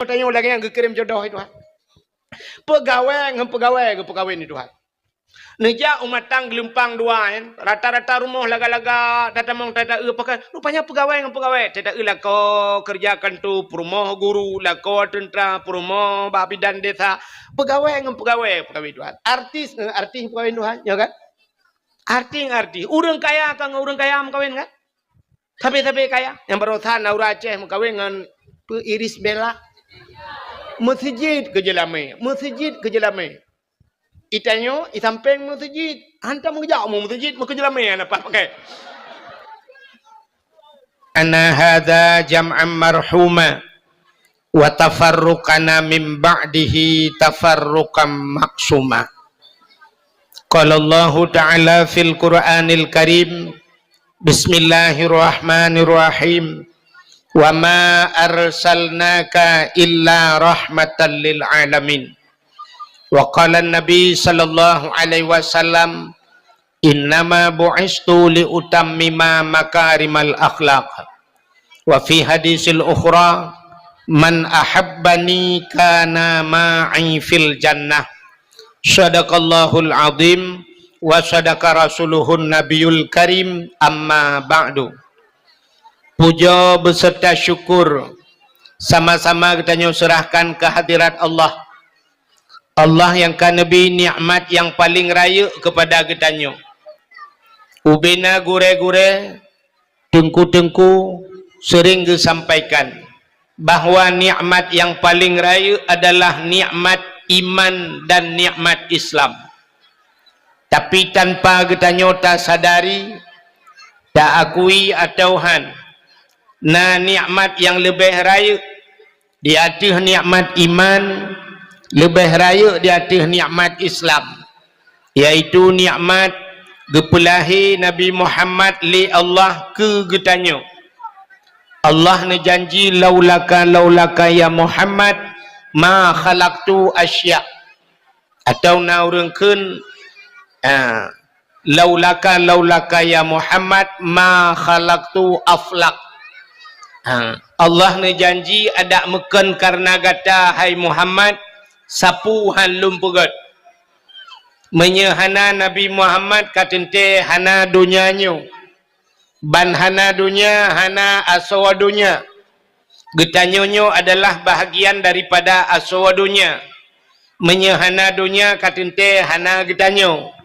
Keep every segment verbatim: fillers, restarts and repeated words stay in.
Tanyoe lagée nyang geukirém jodoh, Tuhan. Peugawée ngon peugawée geupeukawén, Tuhan. Neujak u matang geulumpang dua, kan? Rata-rata rumoh laga-laga, tatamong tata-eu pakai. Rupanya peugawée ngon peugawée. Tata-eu lakoe keureuja kanto, peurumoh guru, lakoe teuntra, peurumoh bak bidan desa. Peugawée ngon peugawée, peugawée, Tuhan. Artis ngon artis peugawén, Tuhan. Ya kan? Artis ngon artis. Ureuëng kaya ka ngon ureuëng kaya meukawen, kan? Sabe-sabe kaya. Nyang barosan na ureuëng Aceh meukawen ngon peu Irish Bella. Meuseujid keu jeulamé. Meuseujid keu jeulamé. Itanyoe, i sampéng meuseujid. Hantom geujak mu meuseujid, meukeujeulamé hana pat pakai. Ana hadza jam'an marhuma, wa tafarruqana min ba'dihi tafarruqan maqsuma. Qala Allahu Ta'ala fil Qur'anil Karim, Bismillahirrahmanirrahim. Wa ma arsalnaka illa rahmatan lil alamin. Wa qala Nabi sallallahu alaihi wasallam, "Innama bu'istu li utammima makarimal akhlaq." Wa fi hadisil ukhra, "Man ahabbani kana ma'i fil jannah." Sadaqallahul azim wa sadaqa rasuluhun nabiyul karim, amma ba'du. Puja beserta syukur sama-sama geutanyoe serahkan keu hadirat Allah. Allah nyang ka neubri nikmat nyang paleng rayeuk keupada geutanyoe. Ubena gurée-gurée, teungku-teungku sering geusampaikan bahwa nikmat nyang paleng rayeuk adalah nikmat iman dan nikmat Islam. Tapi tanpa geutanyoe tasadari, taakui atawa han, na nikmat nyang leubeh rayeuk di ateueh nikmat iman, leubeh rayeuk di ateueh nikmat Islam, yaitu nikmat geupeulahé Nabi Muhammad lé Allah keu geutanyoe. Allah neujanji, "Laulaka, laulaka ya Muhammad, ma khalaqtu asya." Atawa na ureuëng kheun, ah, "Laulaka, laulaka ya Muhammad, ma khalaqtu aflaq." Ha, Allah neujanji, "Adak meukon kareuna gata, hai Muhammad, sapeue han lôn peugét." Meunyoe hana Nabi Muhammad, ka teuntée hana donya nyoe, ban hana donya, hana asoe donya. Geutanyoe nyoe adalah bahagian daripada asoe donya. Meunyoe hana donya, ka teuntée hana geutanyoe.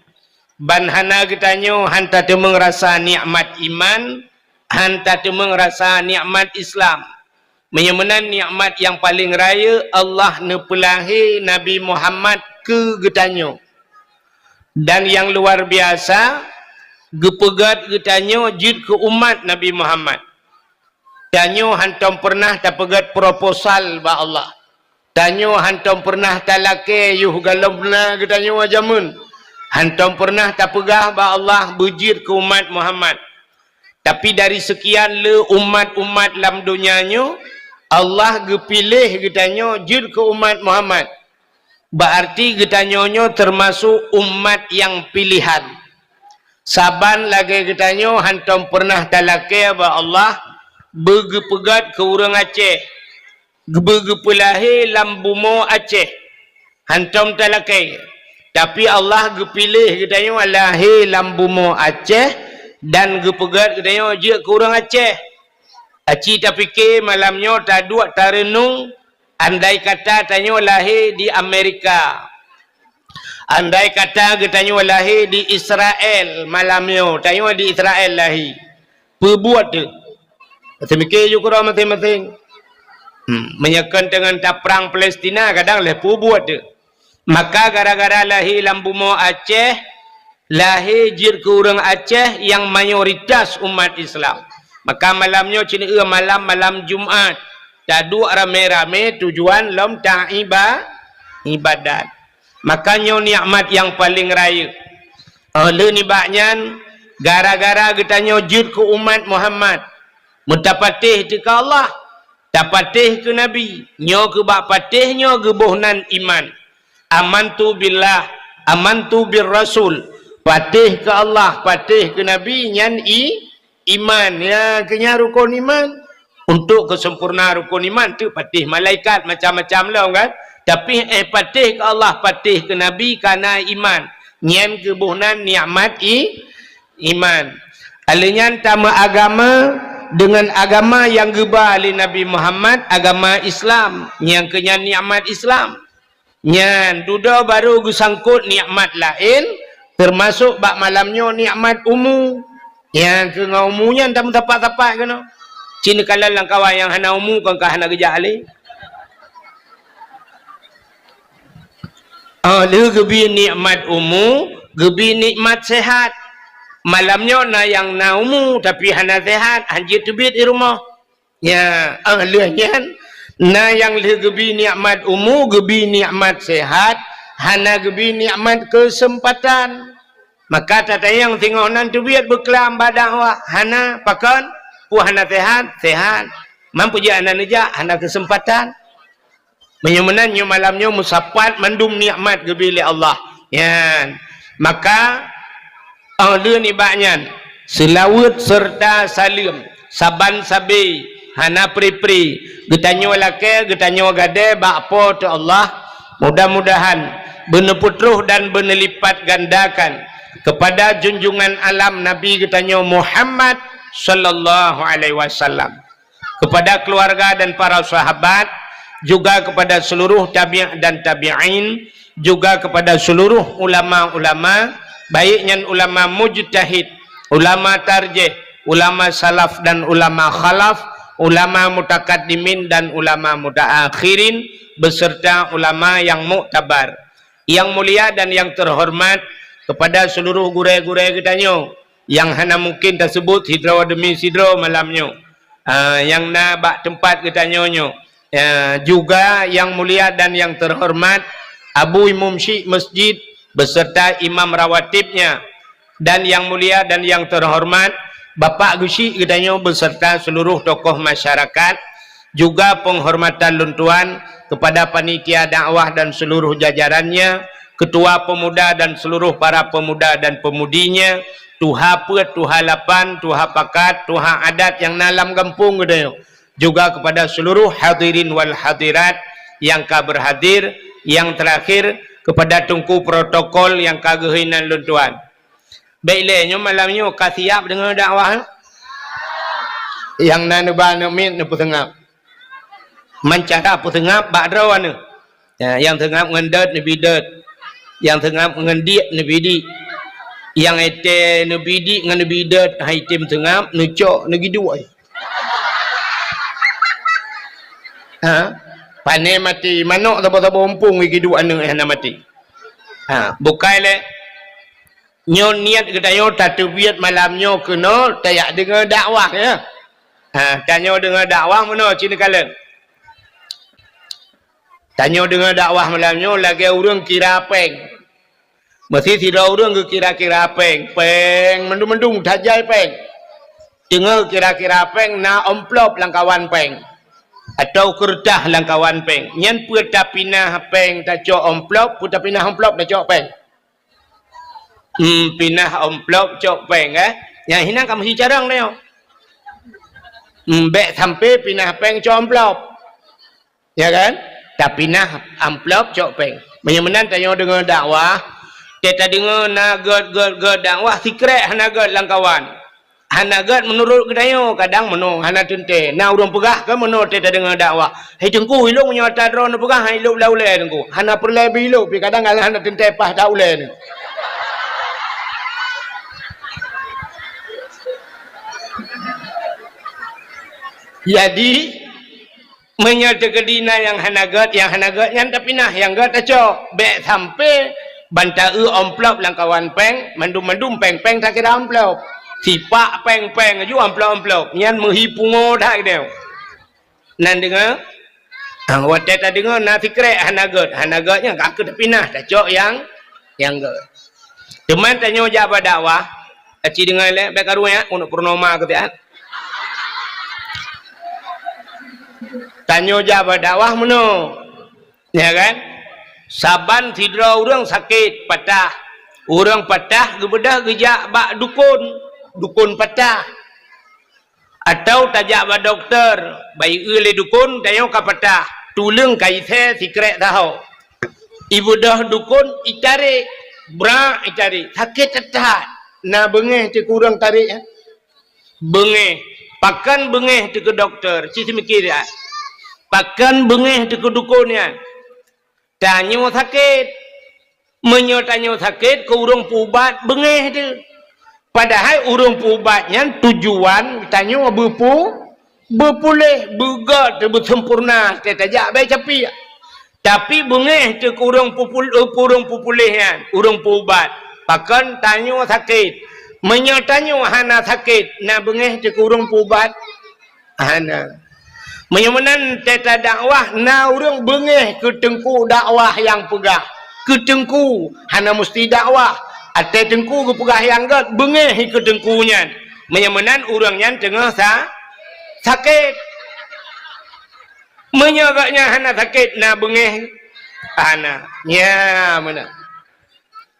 Ban hana geutanyoe, han tateumeung rasa nikmat iman, han tateumeung rasa nikmat Islam. Meunyoe meunan, nikmat nyang paleng rayeuk, Allah neupeulahé Nabi Muhammad keu geutanyoe. Dan nyang luar biasa, geupeugét geutanyoe jeuet keu umat Nabi Muhammad. Tanyoe hantom peureunah tapeugét proposal bak Allah. Tanyoe hantom peureunah talakée yoh galom na geutanyoe jameun. Hantom peureunah tapeugah bak Allah beujeuet keu umat Muhammad. Tapi dari seukian le umat-umat lam donya nyoe, Allah geupiléh geutanyoe jeuet keu umat Muhammad. Beuarti geutanyoe nyoe teumasok umat nyang piléhan. Saban lagée geutanyoe hantom peureunah talakée bak Allah beugeupeugét keu ureuëng Aceh, beugeupeulahé lam bumoe Aceh. Hantom talakée. Tapi Allah geupiléh geutanyoe lahé lam bumoe Aceh dan geupeugét geutanyoe jeuet keu ureuëng Aceh. Aci tapike malam nyoe, taduek tareunong, andai kata tanyoe lahé di Amerika, andai kata geutanyoe lahé di Israel malam nyoe, tanyoe di Israel lahé, peue buet teuh? Seumike ju keudroe maséng-maséng. Hmm, meunyoe kon teungon taprang Palestina, kadang lheueh peue buet teuh. Maka gara-gara lahé lam bumoe Aceh, lahé jeuet keu ureuëng Aceh nyang mayoritas umat Islam. Maka malam nyoe cit eu malam, malam Jumat, taduek ramé-ramé tujuan lom taiba-, ibadat. Maka nyoe nikmat nyang paleng rayeuk. Óh lheueh nibak nyan, gara-gara geutanyoe jeuet keu umat Muhammad, meutapatéh teuka Allah, tapatéh keu Nabi, nyoe keu bak patéh nyoe geuboh nan iman. Amantu billah, amantu bir rasul. Patéh keu Allah, patéh keu Nabi, nyan i-, iman. Ya, keu nyan rukon iman. Untuk keuseumpurna rukun iman tu patéh malaikat macam-macam lom kan. Tapi eh patéh keu Allah, patéh keu Nabi kana iman. Nyan keuh boh nan nikmat i, iman. Alheuh nyan tameuagama deungon agama nyang geuba lé Nabi Muhammad, agama Islam. Nyang keuh nyan nikmat Islam. Nyan, dudoe barô geusangkot nikmat laén, teumasok bak malam nyoe nikmat umu. Nyang keu ngon umu nyan tameusapat-sapat keunoe. Cit neukalon lam kawan nyang hana umu kon ka hana geujak lé. Oh, lheueh geubi nikmat umu, geubi nikmat sehat. Malam nyoe na nyang na umu tapi hana sehat, hanjeuet teubiet di rumoh. Ya, ah, lheueh nyan, na nyang lheueh geubi nikmat umu, geubi nikmat sehat, hana geubi nikmat keuseumpatan. Maka tatanyong singoh nan teubiet beuklam bak dakwah, hana, pakon? Peue hana sehat? Sehat. Man peue jeuet hana neujak? Hana keuseumpatan. Meunyoe meunan, nyoe malam nyoe meusapat mandum nikmat geubi lé Allah. Nyan. Maka, oh, lheueh nibak nyan, seulaweuet seureuta saleuem, saban sabe, hana pri-pri, geutanyoe lakée, geutanyoe gadée bak Po teu Allah, mudah-mudahan beuneupeutroh dan beuneulipatgandakan keupada junjungan alam Nabi geutanyoe Muhammad sallallahu alaihi wasallam. Kepada keluarga dan para sahabat, juga kepada seluruh tabi' dan tabi'in, juga kepada seluruh ulama-ulama, baik nyan ulama mujtahid, ulama tarjih, ulama salaf dan ulama khalaf, ulama mutakaddimin dan ulama mutaakhirin, beserta ulama yang muktabar. Yang mulia dan yang terhormat, kepada seluruh gurée-gurée geutanyoe, nyang hana mungken taseubut sidroe demi sidroe malam nyoe, ah, nyang na bak teumpat geutanyoe nyoe, ah, juga yang mulia dan yang terhormat Abu Imum Syik Masjid beserta imam rawatibnya, dan yang mulia dan yang terhormat Bapak Geuchik geutanyoe beserta seluruh tokoh masyarakat, juga penghormatan lôn tuan kepada panitia dakwah dan seluruh jajarannya, ketua pemuda dan seluruh para pemuda dan pemudinya, tuha peuet, tuha lapan, tuha pakat, tuha adat nyang na lam gampông geutanyoe, juga kepada seluruh hadirin wal hadirat nyang ka berhadir, yang terakhir kepada teungku protokol nyang ka geuhôi nan lôn tuan. Bék lé nyoe malam nyoe ka siap deungoe dakwah. Nyang na neuba aneuk miet neupeuseungab. Man cara peuseungab bak droe aneuk. Ya, nyang seungab ngon dot neubi dot. Nyang seungab ngon diek neubi diek. Nyang étée neubi diek ngon neubi dot, hai tem seungab, neucok, neugiduek. Ha? Pané maté, manok saboh-saboh umpung giduek aneuk hana maté. Ha, bukai lé. Nyoe niet geutanyoe tateubiet malam nyoe keunoe tajak deungoe dakwah, ya. Ha, tanyoe deungoe dakwah meunoe cit neukalon. Tanyoe deungoe dakwah malam nyoe lagée ureuëng kira péng. Meusi sidroe ureuëng geukira-kira péng, péng mandum-mandum tajai péng. Teungoh kira-kira péng na amplop lam kawan péng. Atau keureutah lam kawan péng. Nyan peue tapinah péng tacok amplop, peue tapinah amplop tacok péng. Hmm, pinah amplop cok péng, eh. Nyang hinan ka meuhi carông nyoe. Hmm, bék sampai pinah péng cok amplop. Ya kan? Tapinah amplop cok péng. Meunyoe meunan tanyoe deungoe dakwah, teuka deungoe na gét-gét-gét dakwah sikrek hana gét lam kawan. Hana gét meunurot geutanyoe, kadang meunoe hana teuntée. Na ureuëng peugah keu meunoe teuka deungoe dakwah, "Hai teungku, ilong nyoe ata droe neupeugah hai ilop lam ulée teungku. Hana peureulée beu ilop, pi kadang hana teuntée paih that ulée nyoe." Jadi, meunyoe teukeudi na nyang hana gét, nyang hana gét nyan tapinah, nyang gét tacok. Bék sampai ban ta-eu amplop lam kawan péng, mandum-mandum péng-péng takira amplop. Sipak péng-péng aju amplop-amplop. Nyan meuhi pungo that geutanyoe. Nan deungoe? Ha, watée tadeungoe na sikrek hana gét, hana gét nyan ka keuh tapinah, tacok nyang, nyang gét. Teuma tanyoe jak bak dakwah, aci deungoe lé, bék karu nyan, uneuk purnoma keu siat. Tanyoe jak bak dakwah meunoe. Ya kan? Saban sidroe ureuëng sakét, patah. Ureuëng patah geubeudôh geujak bak dukon, dukon patah. Atau tajak bak dokto, bak ié lé dukon, tanyoe ka patah, tuleueng ka isé sikrek saho. Ibeudôh dukon, itarek, brak itarek, sakét that-that. Na beungéh teuh keu ureuëng tarek, eh? Beungéh. Pakon beungéh teuh keu dokto, ci seumiké that. Pakon beungéh teuh keu dukon nyan. Tanyoe sakét. Meunyoe tanyoe sakét, keu ureuëng peuubat beungéh teuh. Padahai ureuëng peuubat nyan tujuan tanyoe beupeu-, beupuléh, beugét, beuseumpurna, teuh tajak bak capiek. Tapi beungéh teuh keu ureuëng peupul-, eh, ureuëng peupuléh nyan, ureuëng peuubat. Pakon tanyoe sakét. Meunyoe tanyoe hana sakét, na beungéh teuh keu ureuëng peuubat? Hana. Meunyoe meunan teuh tadakwah, na ureuëng beungéh keu teungku dakwah nyang peugah. Keu teungku, hana musti dakwah. Até teungku geupeugah nyang gét, beungéh keu teungku nyan. Meunyoe meunan ureuëng nyan teungoh sa-, sakét. Meunyoe gobnyan hana sakét, na beungéh? Hana. Nya meunan.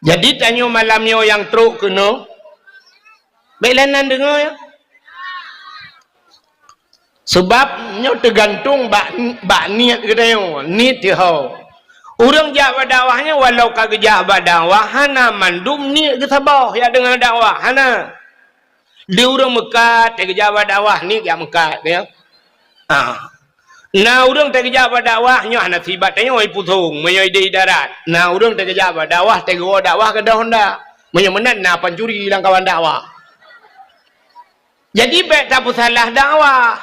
Jadi tanyoe malam nyoe nyang trok keunoe, bék lé nan deungoe, ya. Sabab nyoe teugantung bak, bak niet geutanyoe, niet teuh ho. Ureuëng jak bak dakwah nyoe walau ka geujak bak dakwah, hana mandum niet geusaboh jak deungoe dakwah, hana. Di ureuëng meukat teuh geujak bak dakwah, niet jak meukat, ya. Ah. Na ureuëng teuh geujak bak dakwah, nyoe hana sibat tanyoe ipusong, meunyoe ideh idarat. Na ureuëng teuh geujak bak dakwah, teuh geuwoe dakwah keu honda. Meunyoe meunan na pancuri lam kawan dakwah. Jadi bék tapeusalah dakwah.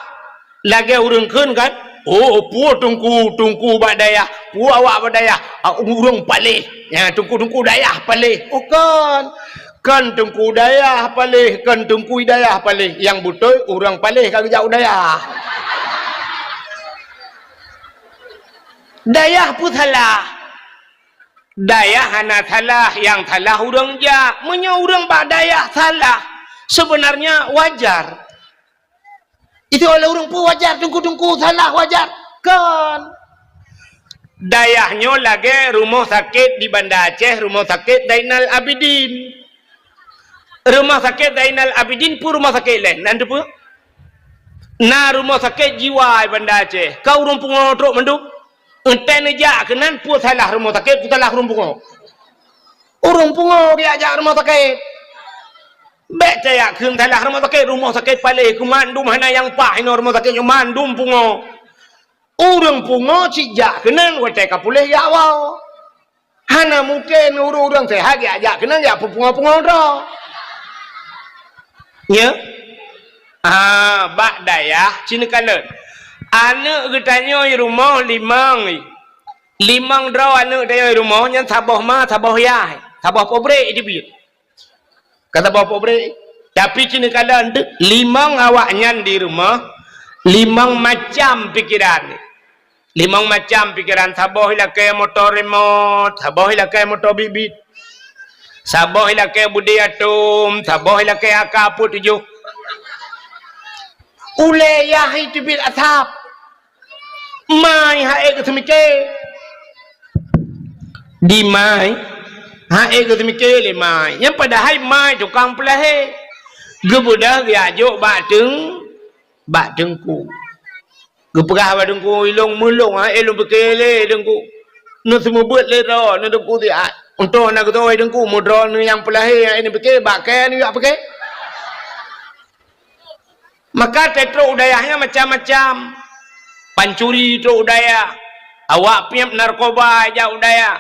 Lagée ureuëng kheun kan, "Oh, peue teungku, teungku bak dayah, peue awak bak dayah, ah, ureuëng paléh." Ya, teungku-teungku dayah paléh. Oh, kon. Kon teungku dayah paléh, kon teungku dayah paléh. Nyang beutôi ureuëng paléh ka geujak u dayah. Dayah peue salah? Dayah hana salah, nyang salah ureuëng jak. Meunyoe ureuëng bak dayah salah, sebenarnya wajar. Itu oleh ureuëng peue wajar, teungku-teungku salah wajar? Kon. Dayah nyoe lagée rumoh sakét di Banda Aceh, Rumoh Sakét Zainal Abidin. Rumoh Sakét Zainal Abidin peue rumoh sakét lé? Nan teupeue? Na rumoh sakét jiwa di Banda Aceh. Ka ureuëng pungo trok mandum. Entée neujak keunan peue salah rumoh sakét, peue salah ureuëng pungo? Ureuëng pungo geujak jak rumoh sakét. Bék tajak kheun salah rumoh sakét, rumoh sakét paléh keu mandum hana nyang paih inoe rumoh sakét nyoe mandum pungo. Ureuëng pungo cit jak keunan watée ka puléh jak woe. Hana mungken ureuëng-ureuëng seuhat jak, jak keunan jak peupungo-pungo droe. Nya? Ah, bak dayah ci neukalon. Aneuëk geutanyoe rumoh limong. Limong droe aneuëk tanyoe rumoh nyan saboh ma, saboh yah, saboh pabrék teubiet. Ka saboh pabrék. Tapi ci neukalon teuk, limong awaknyan di rumoh, limong macam pikeran. Limong macam pikeran, saboh ilakée moto remote, saboh ilakée moto bit-bit. Saboh ilakée beudé atom, saboh ilakée A K empat tujuh. Ulée yah teubiet asap. Mai han ék geuseumiké. Di mai, han ék geuseumiké lé mai. Nyan padahai mai tukang peulahé. Geubeudôh geujak jok bak teung-, bak teungku. Geupeugah bak teungku, "Ilong meulong, han ék lôn piké lé teungku. Neuseumeubeuet lé droe, neuteupeu siat. Untông na geutoe teungku, meudroe neuh nyang peulahé, han ék neupiké, bak kée neujak piké." Maka teutrok u dayah nyan macam-macam. Pancuri trok u dayah. Awak piep narkoba jak u dayah.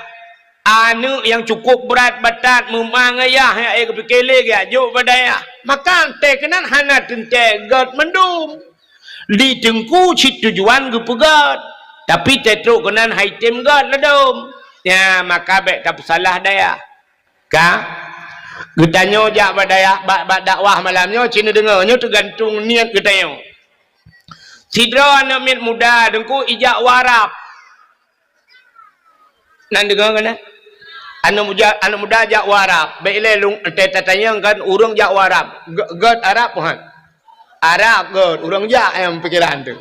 Aneuëk nyang cukup brat batat meuma ngon yah nyang ék geupiké lé geujak jok bak dayah. Maka tée keunan hana teuntée gét mandum. Di teungku cit tujuan geupeugét. Tapi teutrok keunan hai tem gét ladom. Nya, maka bék tapeusalah dayah. Ka? Geutanyoe jak bak dayah, bak, bak dakwah malam nyoe, ci neudeungoe, nyoe teugantung niet geutanyoe. Sidroe aneuëk miet muda teungku ijak u Arab. Nan deungoe keunan? Aneuëk muda, aneuëk muda jak u Arab. Bék ilée lôn, tée tatanyong kan ureuëng jak u Arab. Gét, gét Arab, han? Arab gét, ureuëng jak nyang pikeran teuh.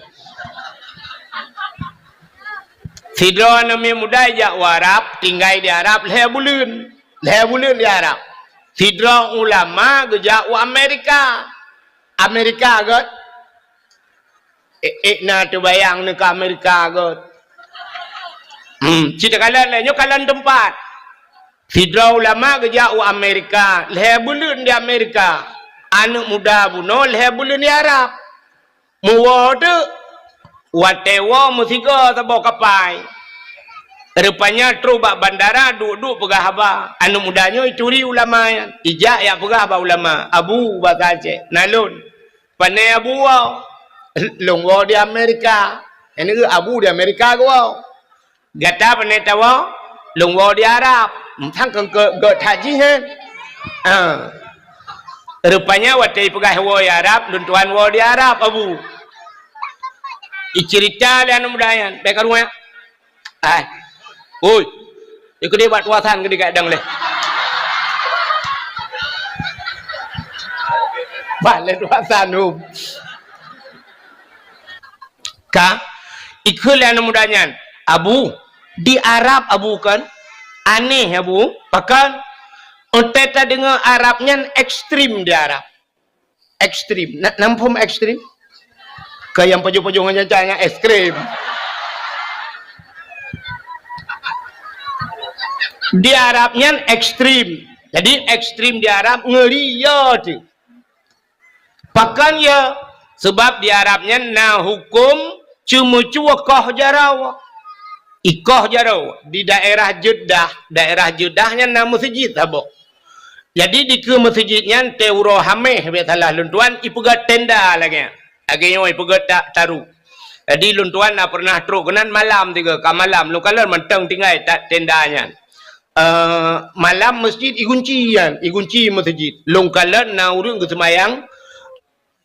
Sidroe aneuëk miet muda jak u Arab, tinggai di Arab lhée buleuen. Lhée buleuen di Arab. Sidroe ulama geujak u Amerika. Amerika gét. Ék-ék na teubayang neuka Amerika göt. Hmm, cit kalon lé, nyoe kalon teumpat. Sidroe ulama geujak u Amerika, lhèe buleuen di Amerika. Aneuk muda bunoe lhèe buleuen di Arab. Muwoe teuk, watèe woe meusigoe saboh kapai. Rupanya trôh bak bandara, duek-duek peugah haba. Aneuk muda nyoe ituri ulama nyan. Ijak jak peugah bak ulama, "Abu," basa Aceh, "na lôn." "Pané Abu woe?" "Lôn woe di Amerika." Nyan keuh Abu di Amerika geuwoe. "Gata pané tawoe?" "Lôn woe di Arab." Sang keu, keu, keu that jih, eh? Ha. Rupanya watèe ipeugah woe di Arab, lôn tuan woe di Arab, Abu. Iceurita lé aneuk muda nyan, bèk karu nyan. Ai. Oi. Ikeu deh bak tuasan keu digadang lé. Bak lé tuasan, hum. Ka, ikheun lé aneuk muda nyan, "Abu, di Arab Abu kon? Aneh Abu, pakon? Watèe tadeungoe Arab nyan ekstrem di Arab." Ekstrem. Na, na muphom ekstrem? Ka nyang pajoh-pajoh ngon nyan, nyan ekstrem. Di Arab nyan ekstrem. Jadi ekstrem di Arab ngeuri, ya teuh. Pakon ya? Sabab di Arab nyan na huköm ceumeucue koh jaroe. Ikoh jaroe di daerah Jeddah, daerah Jeddah nyan na meuseujid saboh. Jadi dikeue meuseujid nyan, watèe uroe Hamèh, bèk salah lôn tuan, ipeugöt tenda lagèe nyan. Lagèe nyoe ipeugöt ta-, taru. Jadi lôn tuan na pernah trôk keunan malam tiga, ka malam, lôn kalon mantong tinggai ta-, tenda nyan. Eh, malam meuseujid igunci nyan, igunci meuseujid. Lôn kalon na ureueng geuseumayang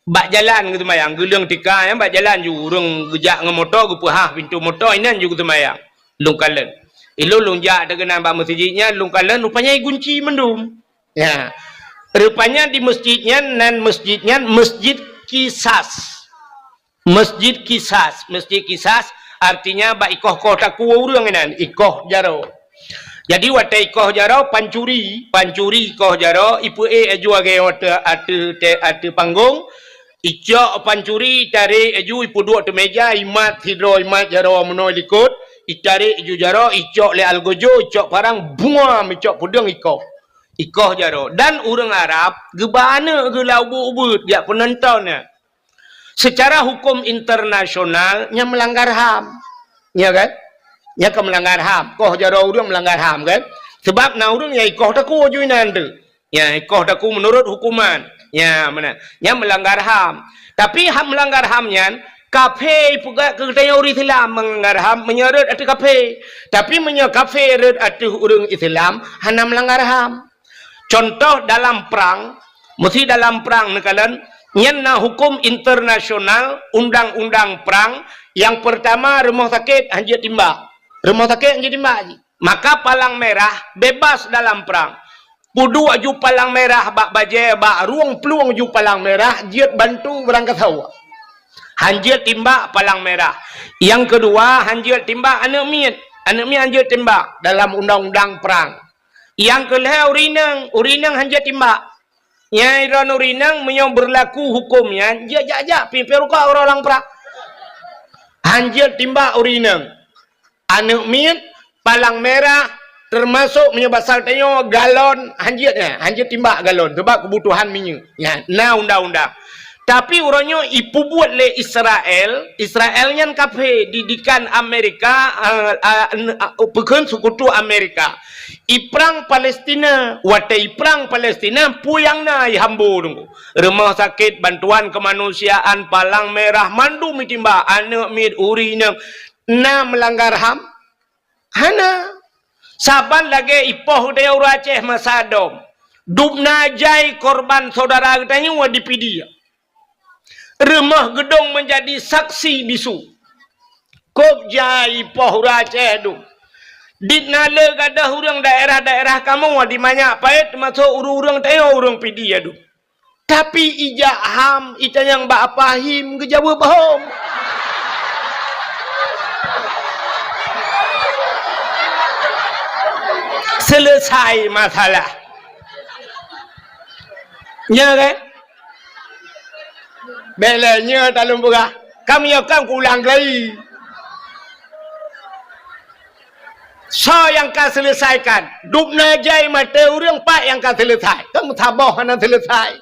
bak jalan geuseumayang, geuleueng tika nyan bak jalan ju, ureueng geujak ngon moto, geupeuhah pintoe moto, inan ju geuseumayang. Lôn kalon. Ilôn lôn jak teuh keunan bak meuseujid nyan, lôn kalon rupanya igunci mandum. Ya. Rupanya di meuseujid nyan, nan meuseujid nyan Meuseujid Qisas. Meuseujid Qisas, Meuseujid Qisas, artinya bak ikoh-koh takue ureueng inan, ikoh jaroe. Jadi watèe ikoh jaroe, pancuri, pancuri ikoh jaroe, ipeuék laju lagèe watèe ateueh, ateueh panggong, icok pancuri, itarek laju, ipeuduek ateueh meuja, imat sidroe, imat jaroe meunoe likot, itarek laju jaroe, icok lé algojo, icok parang, buam, icok peudeueng ikoh. Ikoh jaroe. Dan ureueng Arab geuba aneuk geuh lam ubeuet-ubeuet, jak peunonton nyan. Secara huköm internasional, nyan meulanggar ham. Ya kan? Nyan ka meulanggar ham. Koh jaroe ureueng meulanggar ham kan? Sabab na ureueng nyang ikoh takue ju inan teuh. Ya, ikoh takue meunurot huköman. Ya, meunan. Nyan meulanggar ham. Tapi ha-, meulanggar ham nyan, kafé ipeugah keu geutanyoe ureueng Islam meulanggar ham meunyoe rhot ateueh kafé. Tapi meunyoe kafé rhot ateueh ureueng Islam, hana meulanggar ham. Cuntoh dalam prang, meusi dalam prang neukalon, nyan na huköm internasional, undang-undang prang, nyang peurtama rumoh sakét hanjeuet timbak. Rumoh sakét hanjeuet timbak jih. Maka palang merah bebas dalam prang. Peuduek ju palang merah bak bajèe, bak rueng plueng ju palang merah, jeuet bantu beurangkasoe. Hanjeuet timbak palang merah. Nyang keudua, hanjeuet timbak aneuk miet. Aneuk miet hanjeuet timbak dalam undang-undang prang. Nyang keu lhèe ureueng inong, ureueng inong hanjeuet timbak. Nyang droeneuh ureueng inong meunyoe beurlaku huköm nyan, jeuet jak-jak pih, pih rukok uroe lam prang. Hanjeuet timbak ureueng inong. Aneuk miet, palang merah, teumasok meunyoe basa geutanyoe galon, hanjeuet nyan, hanjeuet timbak galon, sabab keubutuhan minyeuk. Nyan, na undang-undang. Tapi uroe nyoe ipeubuet lé Israel, Israel nyan kafé, didikan Amerika, a, a, n-, a, peukheun seukutu Amerika. Iprang Palestina, watèe iprang Palestina, peue nyang na ihambo teungku. Rumoh sakét, bantuan keumanusiaan, palang merah, mandum itimbak, aneuk miet, ureueng inong, na meulanggar ham? Hana. Saban lagèe ipoh geutanyoe ureueng Aceh masa dom. Dubna jai korban syedara geutanyoe di Pidie. Rumoh geudong meunjadi saksi bisu. Kôb jai ipoh ureueng Aceh dum. Dit na le gadôh ureueng daerah-daerah kamoe di manyak paét, teumasok ureueng-ureueng tanyoe ureueng Pidie dum. Tapi ijak ham, itanyong bak Apa Him, geujaweueb hom. Selesai masalah. Nya kan? Bèk lé nyoe talôn peugah. Ka meunyoe kan kulang gai. Soe nyang ka seuleusaikan? Dubna jai maté ureuëng, pat nyang ka seuleusai? Kan meusaboh hana seuleusai.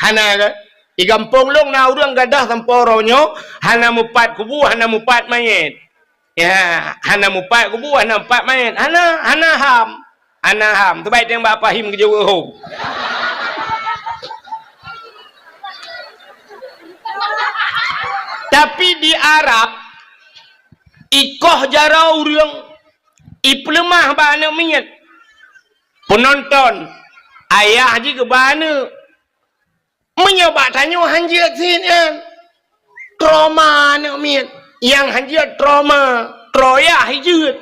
Hana kan? Di gampông lôn na ureuëng gadôh sampoe uroe nyoe, hana mupat kubu, hana mupat manyét. Ya, hana mupat kubu, hana mupat manyét. Hana, hana ham. Hana ham. Teubai teueng bak pahim keujeuet hom. Tapi di Arab, ikoh jaroe ureuëng, ipeuleumah bak aneuëk miet. Peunonton, ayah jih geuba aneuëk. Meunyoe bak tanyoe han jeuet cit nyan, trauma aneuëk miet. Nyang han jeuet trauma, troyah jeuet.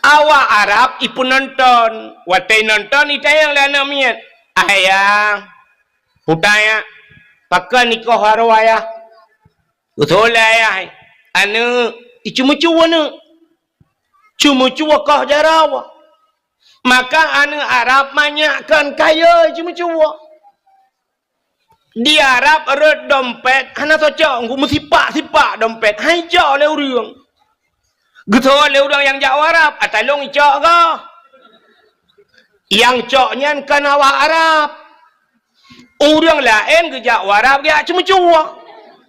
Awak Arab ipeunonton, watée nonton itanyong lé aneuëk miet, "Ayah, peue teuh, pakon ikoh jaroe ayah?" Beutôi lé ayah, aneuëk, iceumeucue aneuëk. Ceumeucue koh jaroe. Maka aneuëk Arab manyak kon kayée ceumeucue. Di Arab rot dompet hana tacok, meusipak-sipak dompet, han icok lé ureuëng. Geuteupeue lé ureuëng nyang jak u Arab, "Ata lôn icok goh." Nyang cok nyan kon awak Arab. Ureuëng laén geujak u Arab geujak ceumeucue.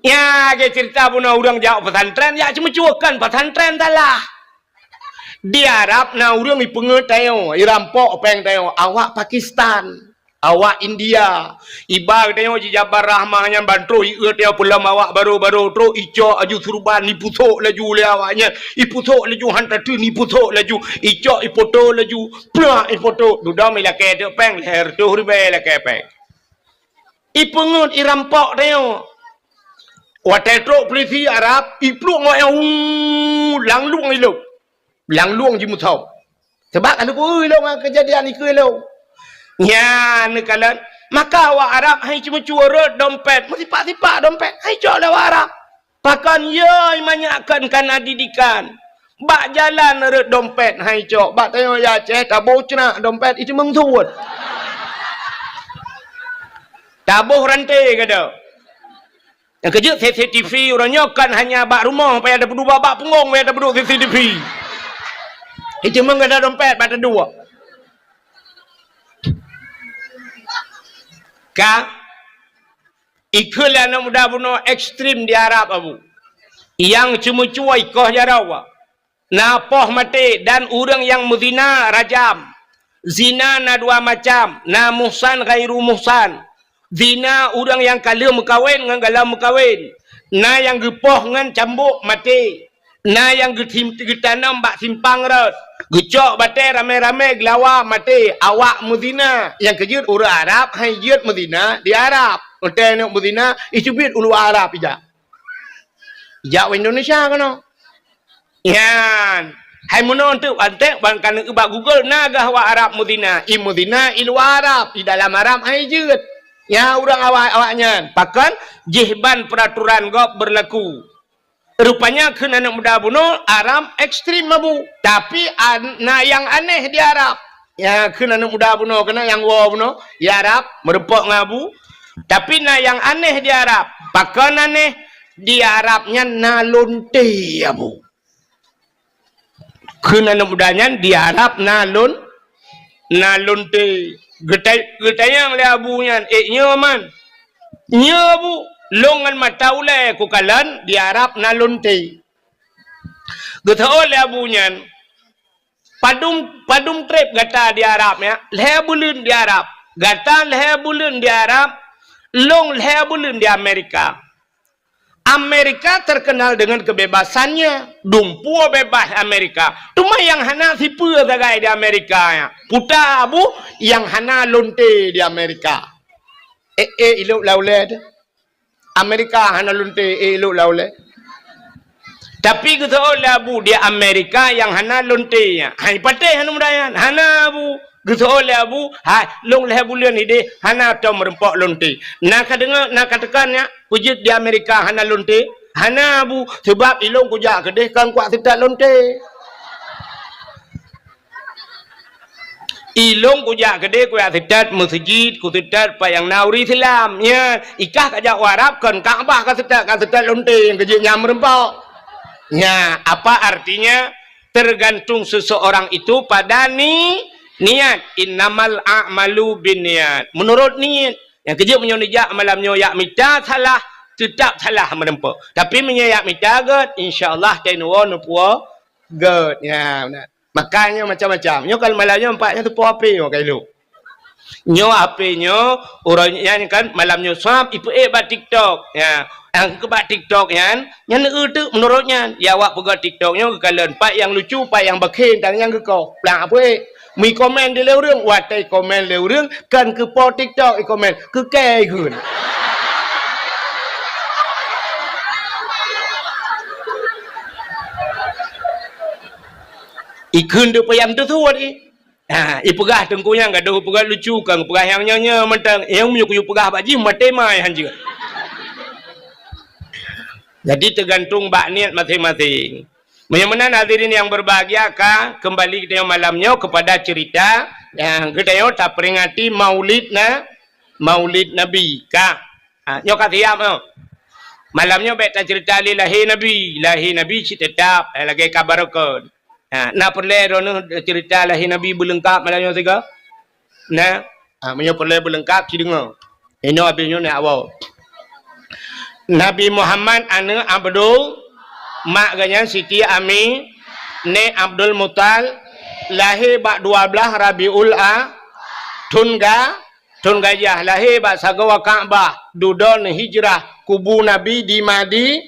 Nyan lagée ceurita bunoe ureuëng jak u pesantren jak ceumeucue, kon pesantren salah. Di Arab na ureuëng ipeungeut tanyoe, irampok péng tanyoe, awak Pakistan, awak India. Iba tanyoe jijabar rahmah nyan ban trok ieu tanyoe peulom awak barô-barô, trok icok laju surban, ipusok laju lé awak nyan, ipusok laju han tateun, ipusok laju, icok ipoto laju, plak ipoto, dudoe ilakée teuk péng, lhée reutôh ribée ilakée péng. Ipeungeut irampok tanyoe. Watée trok peulisi Arab, ipluek ngon nyang hu, lam lueng ilop. Lam lueng jimusoe. Sabab ka lheueh ilong ngon keujadian ikeue ilong. Nyan neukalon, maka awak Arab han iceumeucue rot dompet, meusipak-sipak dompet, han icok lé awak Arab. Pakon yoi manyak kon kana didikan. Bak jalan rot dompet han icok. Bak tanyoe ya Aceh taboh ceunak dompet iteumeung suet. Taboh ranté gata. Nyang keujeuet C C T V uroe nyoe kon hanya bak rumoh payah tapeuduek, bak punggong payah tapeuduek C C T V. Iteumeung gata dompet bak taduek. Ka Ikheun lé aneuëk muda bunoe ekstrem di Arab, Abu. Nyang ceumeucue ikoh jaroe. Na poh maté dan ureuëng nyang meuzina rajam. Zina na dua macam, na muhsan ghairu muhsan. Zina ureuëng nyang ka lheueh meukawen ngon galom meukawen. Na nyang geupoh ngon cambok maté. Na nyang geutim-, geutanom bak simpang rot, geucok batée ramé-ramé geulawa maté, awak meuzina. Nyang keujeuet ureuëng Arab han jeuet meuzina di Arab. Watée neuk meuzina, iteubiet u luwa Arab ijak. Ijak u Indonesia keunoe. Nyan. Hai meunoe teuk antek ban ka neuk bak Google na gah awak Arab meuzina. I meuzina i luwa Arab, i dalam Arab han jeuet. Nyan ureuëng awak, awak nyan. Pakon? Jih ban peuraturan gob beurlaku. Rupanya kheun aneuëk muda bunoe Arab ekstrem, Abu. Tapi an-, na nyang aneh di Arab. Ya, kheun aneuëk muda bunoe keunan nyang woe bunoe di Arab, meurumpok ngon Abu. Tapi na nyang aneh di Arab. Pakon aneh? Di Arab nyan na lonte, Abu. Kheun aneuëk muda nyan di Arab na lon-, na lonte. Geutai-, geutanyong lé Abu nyan, "Eh, nyoe man?" "Nyoe, Abu, lôn ngon mata ulée kukalon di Arab na lonte." Geuteuôt lé Abu nyan, "Padum, padum treb gata di Arab, ya?" "Lhée buleuen di Arab." "Gata lhée buleuen di Arab, lôn lhée buleuen di Amerika." Amerika terkenal dengan kebebasannya. Dumpeue bebas Amerika. Teuma nyang hana sipeue sagai di Amerika nyan. Peue teuh, Abu, nyang hana lonte di Amerika. Eh, eh, ilok lam ulée teuh. Amerika hana lonte, eh, ilok lam ulée. Tapi geuteuôt lé Abu di Amerika nyang hana lonte nyan. Hai patéh hana muda nyan. Hana, Abu. Geuseuôt lé Abu, "Hai, lôn lhée buleuen idéh hana tom meurumpok lonte. Na ka deungoe, na ka teuka nyak, peue jeuet di Amerika hana lonte?" "Hana, Abu, sabab ilôn kujak keudéh kon kuat seutat lonte." Ilôn kujak keudeh, kujak seutôt meuseujid, kuseutôt pat nyang na ureuëng Islam. Nyan, ikah kajak u Arab kon Ka'bah kaseutôt, kaseutôt lonte nyang keujeuet nyang meureumpok. Nya, apa artinya? Tergantung seseorang itu pada ni, niat. Innamal a'malu binniyat. Menurut niat. Nyang keujeuet meunyoe neujak malam nyoe jak mita salah, teutap salah meureumpok. Tapi meunyoe jak mita gét, insya Allah teunoe neupuwoe gét. Nya, na. Makanya macam-macam. Nyoe kan malam nyoe nampak nyoe teupo api nyoe ka ilok. Nyoe api nyoe, uroe nyan kan malam nyoe swab ipeuék bak TikTok. Ya, nyang keu bak TikTok nyan, nyan eu teuk menurut nyan. Ya awak peugah TikTok nyoe geukalon pat nyang lucu, pat nyang bakhen, dan nyang geukoh. Plang apeuék. Mi komen di lé ureuëng, watée komen lé ureuëng, kan keu po TikTok i komen, keu kée ikheun. Ikheun deuk payam teusuet i. Ha, ipeugah teungku nyang gadoh peugah lucu, kang peugah nyang nyoe-nyoe mantong. Nyang meunyoe kuyue peugah bak jih, maté mai hanjeuet. Jadi, teugantung bak niet maséng-maséng. Meunyoe meunan, hadirin yang berbahagia, ka kembali geutanyoe malam nyoe kepada cerita, ya, geutanyoe taperingati Maulid na-, Maulid Nabi, ka. Ha, nyoe ka siap, nyoe. Malam nyoe bék tacerita lé lahé Nabi. Lahé Nabi cit teutap, eh, lagée ka barokon. Ha, na peureulée droeneueh cerita lahé Nabi beuleungkab malam nyoe sigoe? Na? Ha, meunyoe peureulée beuleungkab, ci deungoe. Inoe abéh nyoe na awai. Nabi Muhammad aneuëk Abdul, mak geuhnyan Siti Ami, nèk Abdul Mutal, lahé bak dua blaih Rabiul A, thon ga-, thon gajah, lahé bak sagoe Ka'bah, dudoe hijrah, kubu Nabi di Madi-,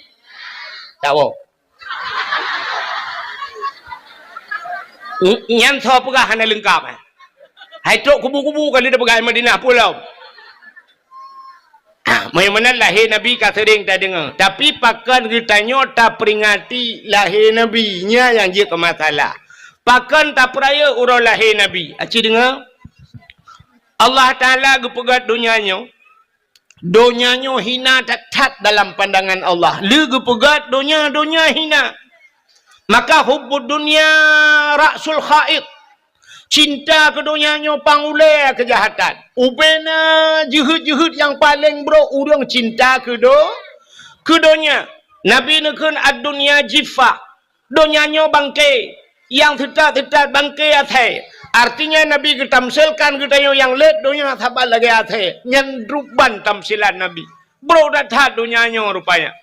tawoe. Ny-, nyan soe peugah hana leungkab, eh? Hai trok kubu-kubu ka lheueh tapeugah Madinah pulo. Ah, meunyoe meunan lahé Nabi ka seuring tadeungoe, tapi pakon geutanyoe taperingati lahé Nabi, nyan nyang jeuet keu masalah. Pakon tapeurayeuk uroe lahé Nabi? Aci deungoe, Allah Taala geupeugét donya nyoe, donya nyoe hina that-that dalam pandangan Allah. Lé geupeugét donya, donya hina. Maka hubbud dunya ra'sul kha'it. Cinta keu donya nyoe pangulée keujahatan. Ubena jeuhet-jeuhet nyang paleng brok ureuëng cinta keu do-, keu donya. Nabi neukheun, "Ad-dunya jiffah." Donya nyoe bangke, nyang teutat-teutat bangke asèe. Artinya, Nabi geutamsilkan geutanyoe nyang lét donya saban lagée asèe. Nyan ruban tamsilan Nabi. Brok that-that donya nyoe rupanya.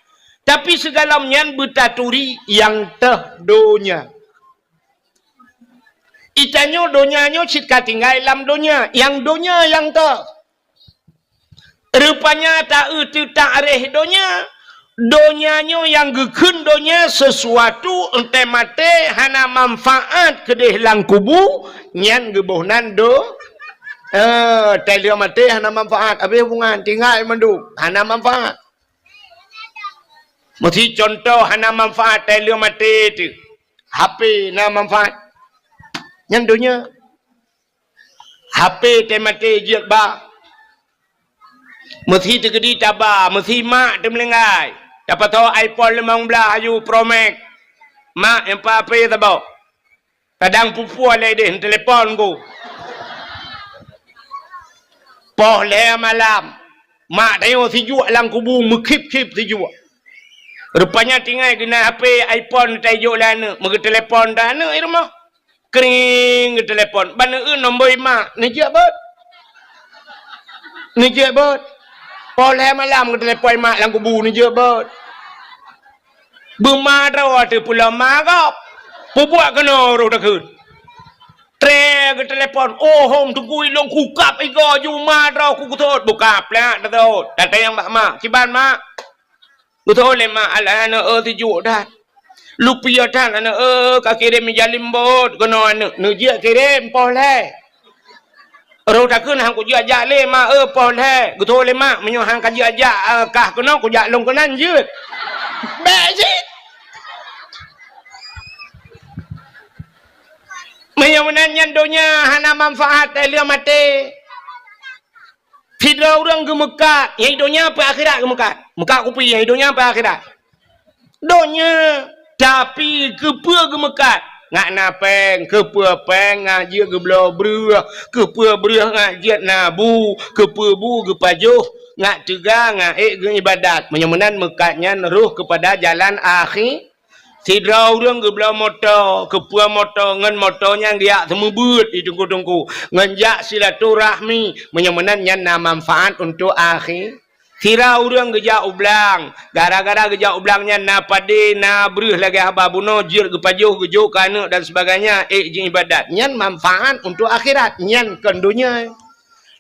Tapi sigohlom nyan beutaturi nyang teuh donya. Geutanyoe donya nyoe cit ka tinggai lam donya, nyang donya nyang teuh. Rupanya ta-eu teuh taréh donya, donya nyoe nyang geukheun donya sesuatu, 'oh watée maté hana manfaat keudeh lam kubu, nyan geuboh nan do-, eh, 'oh watée maté hana manfaat, habéh hubungan, tinggai mandum, hana manfaat. Meusi contoh hana manfaat 'oh watée maté teuh, H P na manfaat. Nyan donya. H P 'oh watée maté jeuet ba. Meusi teukeudi taba, meusi mak teumeulinggai. Tapasoe iPhone limong blaih aju Pro Max. Mak, nyan pat H P saboh. Kadang pue-pue lé deh, telepon ku. Poh lhée malam. Mak tanyoe sijuek lam kubu, meukhip-khip sijuek. Rupanya tinggai geunan H P iPhone tajok lé aneuëk, meugeuteulepon dah aneuëk i rumoh. Kring, geutelepon. Ban eu nombor i mak, neujeuet beuet. Neujeuet beuet. Poh lhée malam geutelepon i mak lam kubu, neujeuet beuet. Beuma droe teuh pulo ma gob. Peubuet keunoe roh takheun. Tré geutelepon, "Oh, hom teungku ilôn kukab igoe ju ma droe kukusot." Bukab plak tasot. Tatanyong bak mak, "Kiban mak?" Geutoh lé mak, "Alah aneuëk, eu, sijuek that. Lupiôh that aneuëk, eu, kakirém ija limbot keunoe aneuëk." Neujeuet kirém poh lhée. Roh takheun, "Han kujeuet jak lé mak, eu, poh lhée." Geutoh lé mak, "Meunyoe han kajeuet jak, eu, kah keunoe, kujak lôn keunan jeuet." Bék cit. Meunyoe meunan nyan donya hana manfaat, eh, lheueh maté. Sidroe ureuëng geumeukat, nyang i donya peu akhirat geumeukat. Meukat kupi, nyang i donya peu akhirat. Donya, tapi keupeue geumeukat? Ngat na péng, keupeue péng ngat jeuet geubloe breueh, keupeue breueh ngat jeuet na bu, keupeue bu geupajoh, ngat teuga ngat ék geuibadat. Meunyoe meunan meukat nyan roh keupada jalan akhi. Sidroe ureuëng geubloe moto, keupeue moto ngon moto nyan geujak seumeubeuet di teungku-teungku, ngon jak silaturahmi, meunyoe meunan nyan na manfaat untuk akhi. Sira ureuëng geujak u blang, gara-gara geujak u blang nyan na padé, na breueh lagée haba bunoe jeuet geupajoh geujok keu aneuëk dan sebagainya, ék jiibadat. Nyan manfaat untuk akhirat, nyan kon donya.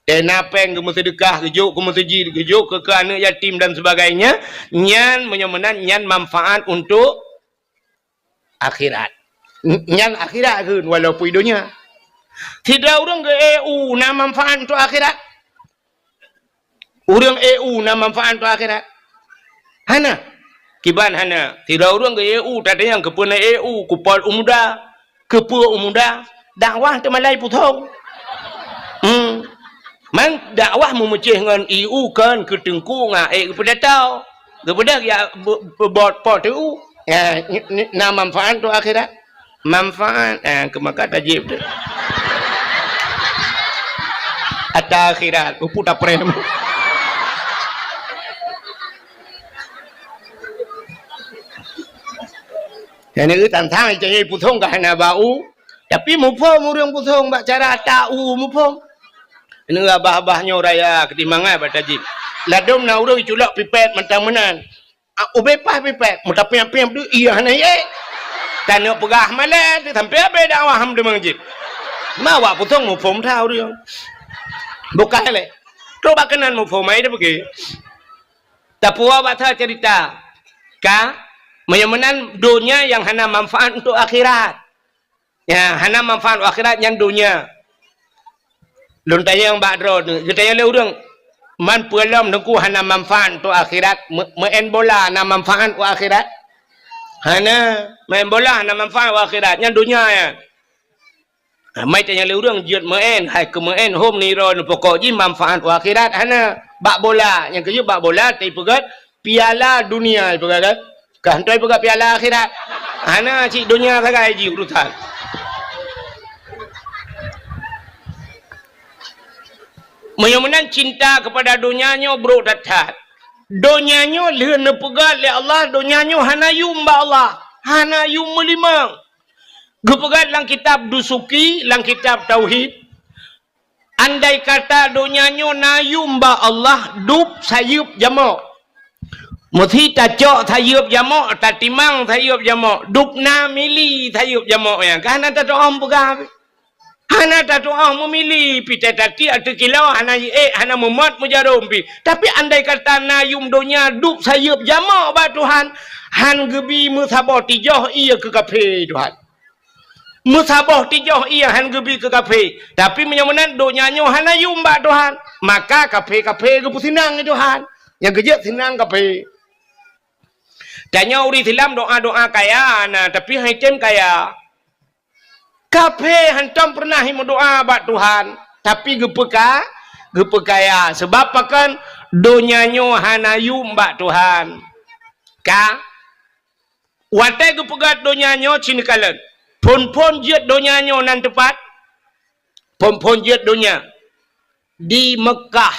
Teuh na péng geumeuseudeukah, geujok keu meuseujid, geujok keu, keu aneuëk yatim dan sebagainya, nyan meunyoe meunan nyan manfaat untuk akhirat. N-, nyan akhirat kheun walaupun donya. Sidroe ureuëng geu-eu na manfaat untuk akhirat. Ureuëng eu na manfaat untuk akhirat? Hana. Kiban hana. Sidroe ureuëng geu-eu, tatanyong keupeue na eu, kupol u muda. Keupeue u muda? Dakwah teumalai pusong. Hmm. Man dakwah meumeucéh ngon eu kon keu teungku ngat ék geupeudatau. Geubeudôh ya be-, be-, bot po teu. Ya, ni, ni, na manfaat tu akhirat. Manfaat, eh, keu maka tajib tu. Ata akhirat, upu taprem. Jadi tantang cari pusong ka hana bau, tapi muphom ureuëng pusong bak cara ata u muphom. Ini abah-abah nyoe raya keutimbangan bak tajib. Ladom na ureuëng culok pipet mantang meunan. Ah, ubé paih pipet, meutapiam-piam tu, iya hana ye. Tanyoe peugah malée, sampai habéh dakwah ham deungon jih. Ma awak pusong muphom that ureuëng. Bukan lé. Trok bak keunan muphom ai dia pergi. Tapuwa bak that cerita. Ka, meunyoe meunan donya nyang hana manfaat untuk akhirat. Ya, hana manfaat u akhirat nyan donya. Lôn tanyong bak droeneuh, geutanyong lé ureuëng, "Man peue lom Teungku hana manfaat untuk akhirat? Me-, meu'en bola na manfaat u akhirat?" Hana, meu'en bola hana manfaat u akhirat, nyan donya nyan. Ha, mai tanyong lé ureuëng jeuet meu'en, hai keu meu'en hom niro neupokok jih manfaat u akhirat? Hana. Bak bola, nyang keujeuet bak bola, tapi peugét piala dunia, peugah kan? Ka hana peugah piala akhirat. Hana, cit donya sagai jih urusan. Meunyoe meunan cinta keupada donya nyoe brok that-that. Donya nyoe lheueh neupeugah lé Allah, donya nyoe hana yum bak Allah, hana yum meulimong. Geupeugah lam kitab Dusuki, lam kitab Tauhid, andai kata donya nyoe na yum bak Allah, dub sayeuep jamok. Meusi tacok sayeuep jamok, tatimang sayeuep jamok, dub na mili sayeuep jamok nyan. Ka hana tatu'oh peugah. Hana tatu'oh meumili, pi tatiek ateueh kilo, hana jiék, hana meumot meujarom pi. Tapi andai kata na yum donya dub sayeuep jamok bak Tuhan, han geubi meusaboh tijoh ie keu kafé Tuhan. Meusaboh tijoh ie han geubi keu kafé. Tapi meunyoe meunan donya nyoe hana yum bak Tuhan, maka kafé-kafé geupeuseunang lé Tuhan. Nyang keujeuet seunang kafé. Tanyoe ureuëng Islam doa-doa kaya na, tapi han item kaya. Kafé hantom peureunah meudoa bak Tuhan, tapi geupeuka-, geupeukaya. Sabab pakon? Donya nyoe hana yum bak Tuhan. Ka? Watée geupeugét donya nyoe cit neukalon. Phon-phon jeuet donya nyoe nan teupat? Phon-phon jeuet donya. Di Meukah.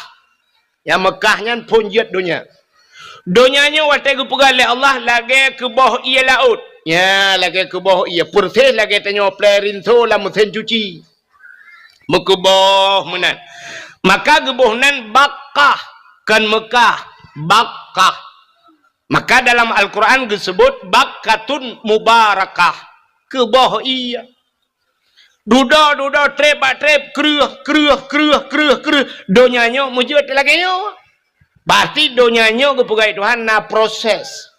Nyang Meukah nyan phon jeuet donya. Donya nyoe watée geupeugah lé Allah lagée keuboh ie laôt. Nya, lagée keuboh ie, peureuséh lagée tanyoe plée rinso lam meusén cuci. Meukeuboh meunan. Maka geuboh nan Bakkah, kon Meukah, Bakkah. Maka dalam Al-Quran geuseubut Bakkatun Mubarakah, keuboh ie. Dudoe, dudoe, treb bak treb, kreueh, kreueh, kreueh, kreueh, kreueh. Donya nyoe meujeuet lagée nyoe. Berarti donya nyoe geupeugah Tuhan na proses.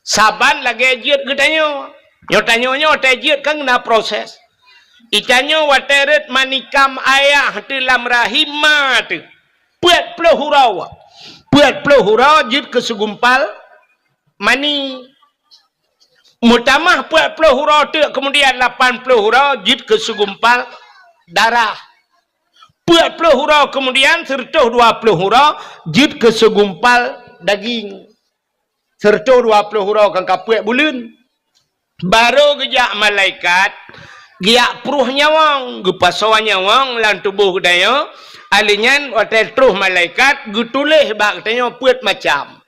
Saban lagée jeuet geutanyoe. Nyoe tanyoe nyoe watée jeuet kan na proses. Itanyoe watée rhot manikam ayah teuh lam rahim ma teuh. Peuet ploh uroe. Peuet ploh uroe jeuet keu segumpal mani. Meutamah peuet ploh uroe teuk, keumudian lapan ploh uroe jeuet keu segumpal darah. Peuet ploh uroe keumudian, seureutôh dua ploh uroe jeuet keu segumpal daging. Seureutôh dua ploh uroe kan ka peuet buleuen. Barô geujak malaikat, geujak pruh nyawöng, geupasoe nyawöng lam tuboh geutanyoe, alheuh nyan watèe troh malaikat geutuléh bak geutanyoe peuet macam.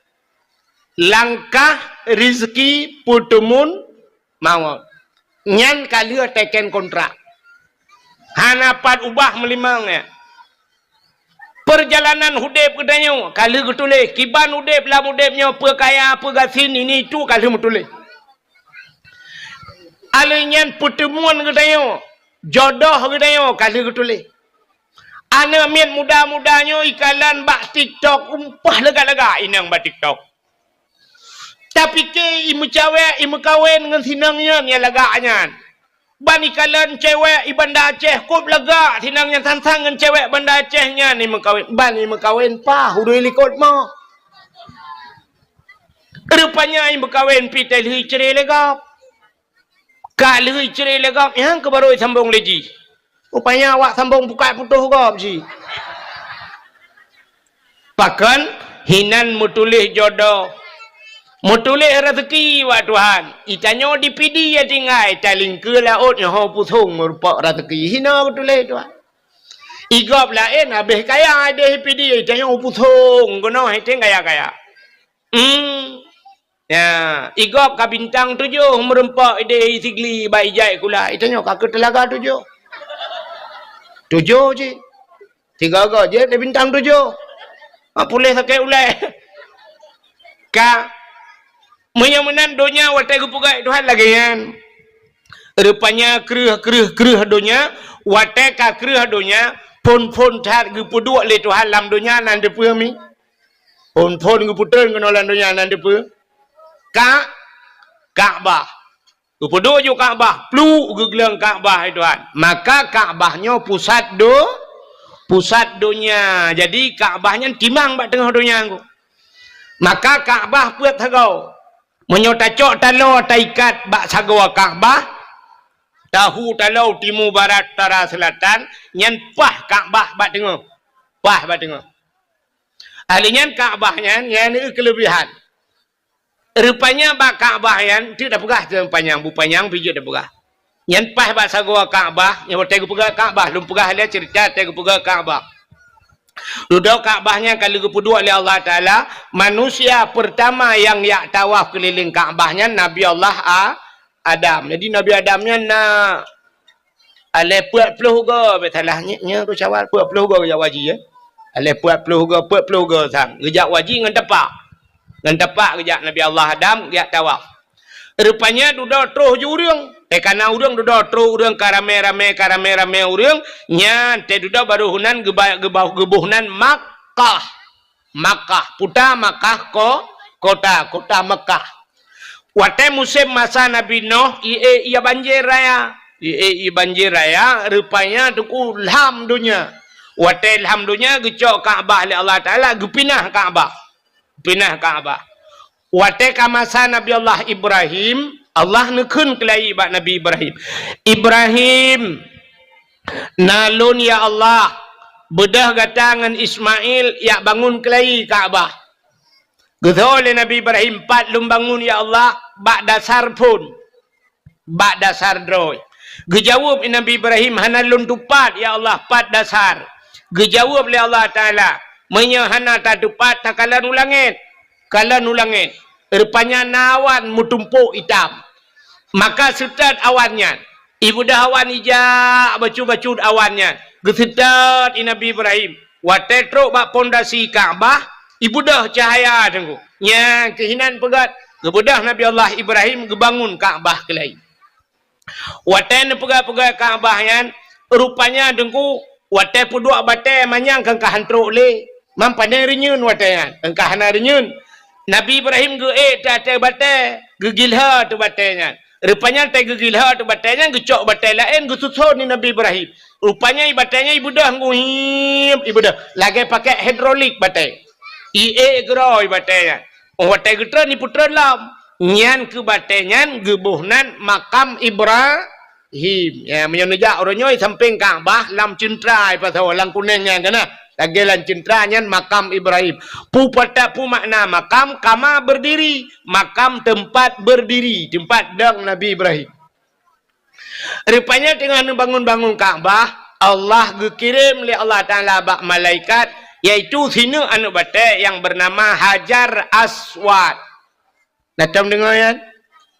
Langkah, rizki, peuteumeun, mawöt. Nyan ka lheueh teken kontrak. Hana pat ubah meulimong nyan. Peurjalanan udép geutanyoe ka lheueh geutuléh, kiban udép lam udép nyoe, peue kaya, peue gasien, ini itu ka lheueh meutuléh. Alheuh nyan peuteumeun geutanyoe, jodoh geutanyoe ka lheueh geutuléh. Aneuk miet muda-muda nyoe ikalon bak TikTok umpah lagak-lagak inong bak TikTok. Tapike imeucawek, imeukawen ngon sinong nyan nyang lagak nyan. Ban ikalon cewek i Banda Aceh kôb lagak sinong nyan sang-sang ngon cewek Banda Aceh nyan imeukawen. Ban imeukawen paih ureueng likot mo. Rupanya imeukawen pih teuh lheueh icre lé gob. Ka lheueh icre lé gob, nyan keuh barô isambong lé jih. Rupanya awak sambong pukat putôh gob jih. Pakon? Hinan meutuléh jodoh. Meutuléh raseuki bak Tuhan. Itanyoe di Pidie tinggai, talingkeue laôt nyoe ho pusong meurumpok raseuki. Hina geutuléh Tuhan. Igob laén habéh kaya idéh Pidie, itanyoe pusong keunoe hiteng kaya-kaya. Hmm. Ya, igob ka bintang tujoh meurumpok idéh Sigli bak ijai kula. Itanyoe ka keu teulaga tujoh. Tujoh cit. Tiga-tiga jeuet lé bintang tujoh. Ha, puléh sakét ulèe. Ka. Meunyoe meunan donya watèe geupeugah Tuhan lagèe nyan. Rupanya kreueh, kreueh, kreueh donya, watèe ka kreueh donya, phôn-phôn that geupeuduek lé Tuhan lam donya nan deupeue mi. Phôn-phôn geupeutreun keunoe lam donya nan deupeue. Ka, Ka'bah. Geupeuduek ju Ka'bah, pluk geugleueng Ka'bah, hai Tuhan. Maka Ka'bah nyoe pusat do-, pusat donya. Jadi Ka'bah nyan timang bak teungoh donya nyoe. Maka Ka'bah peuet sagoe. Meunyoe tacok taloe taikat bak sagoe Ka'bah, tahu taloe timu, barat, utara, seulatan, nyan paih Ka'bah bak teungoh. Paih bak teungoh. Ahli nyan Ka'bah nyan, nyan keuleubihan. Rupanya bak Ka'bah nyan, teuk tapeugah teuh panyang, bu panyang pih jeuet tapeugah. Nyan paih bak sagoe Ka'bah, nyan watèe geupeugah Ka'bah, lôn peugah lé ceurita watèe geupeugah Ka'bah. Dudoe Ka'bah nyan ka lheueh geupeuduek lé Allah Taala, manusia peurtama nyang jak tawaf keulileng Ka'bah nyan Nabi Allah A-, Adam. Jadi Nabi Adam nyan na alèh peuet ploh goe, bèk salah nyoe, nyoe tu syawal peuet ploh goe geujak haji, ya. Alèh peuet ploh goe, peuet ploh goe sang. Geujak haji ngon tapak. Ngon tapak geujak Nabi Allah Adam geujak tawaf. Rupanya dudoe troh ju ureueng. Eh, ka na ureueng dudoe troh ureueng ka ramé-ramé, ka ramé-ramé ureueng. Nyan teuh dudoe barô heunan geuba-, geuba-, geuboh nan Makkah. Makkah. Puta Makkah ko-, kota, kota Makkah. Watèe musém masa Nabi Nuh, ié, ié banjir raya. Ié, ié banjir raya, rupanya teungku lham donya. Watèe lham donya geucok Ka'bah lé Allah Taala, geupinah Ka'bah. Pinah Ka'bah. Watèe ka masa Nabi Allah Ibrahim, Allah neukheun keulayi bak Nabi Ibrahim, "Ibrahim, na lôn, ya Allah, beudôh gata ngon Ismail jak bangun keulayi Ka'bah." Geutho lé Nabi Ibrahim, "Pat lôn bangun, ya Allah?" "Bak dasar phon." Bak dasar droe. Geujaweueb Nabi Ibrahim, "Hana lôn tupat, ya Allah, pat dasar." Geujaweueb lé Allah Taala, "Meunyoe hana tatupat, takalon u langét." Kalon u langét. Rupanya na awan meutumpôk itam. Maka seutôt awan nyan. Ibeudôh awan ijak bacut-bacut awan nyan. Geuseutôt i Nabi Ibrahim. Watèe trok bak pondasi Ka'bah, ibeudôh cahya teungku. Nyan keuh hinan peugöt, geubeudôh Nabi Allah Ibrahim geubangun Ka'bah keulayi. Watèe neupeugah-peugah Ka'bah nyan, rupanya teungku, watèe peuduek batèe manyang keu ka han trok lé. Mam panè reunyeun watèe nyan, keu ka hana reunyeun. Nabi Ibrahim geuék teuh ateueh batèe, geugilhô teuh batèe nyan. Rupanya watèe geugilhô teuh batèe nyan, geucok batèe laén geususon di Nabi Ibrahim. Rupanya i batèe nyan ibeudôh nggu hib, ibeudôh. Lagèe pakèk hidrolik batèe. Iék keudroe i batèe nyan. Óh watèe geutreun, ipeutreun lom. Nyan keuh batèe nyan geuboh nan makam Ibrahim. Ya, meunyoe neujak uroe nyoe sampéng Ka'bah lam ceuntra ipasoe lam kunéng nyan ka na. Lagèe lam ceuntra nyan makam Ibrahim. Peue pata-, peue makna makam? Kama berdiri. Makam teumpat berdiri, teumpat dong Nabi Ibrahim. Rupanya teungoh neubangun-bangun Ka'bah, Allah geukirém lé Allah Taala bak malaikat, yaitu sineuk aneuk batèe nyang beunama Hajar Aswad. Na tom deungoe nyan?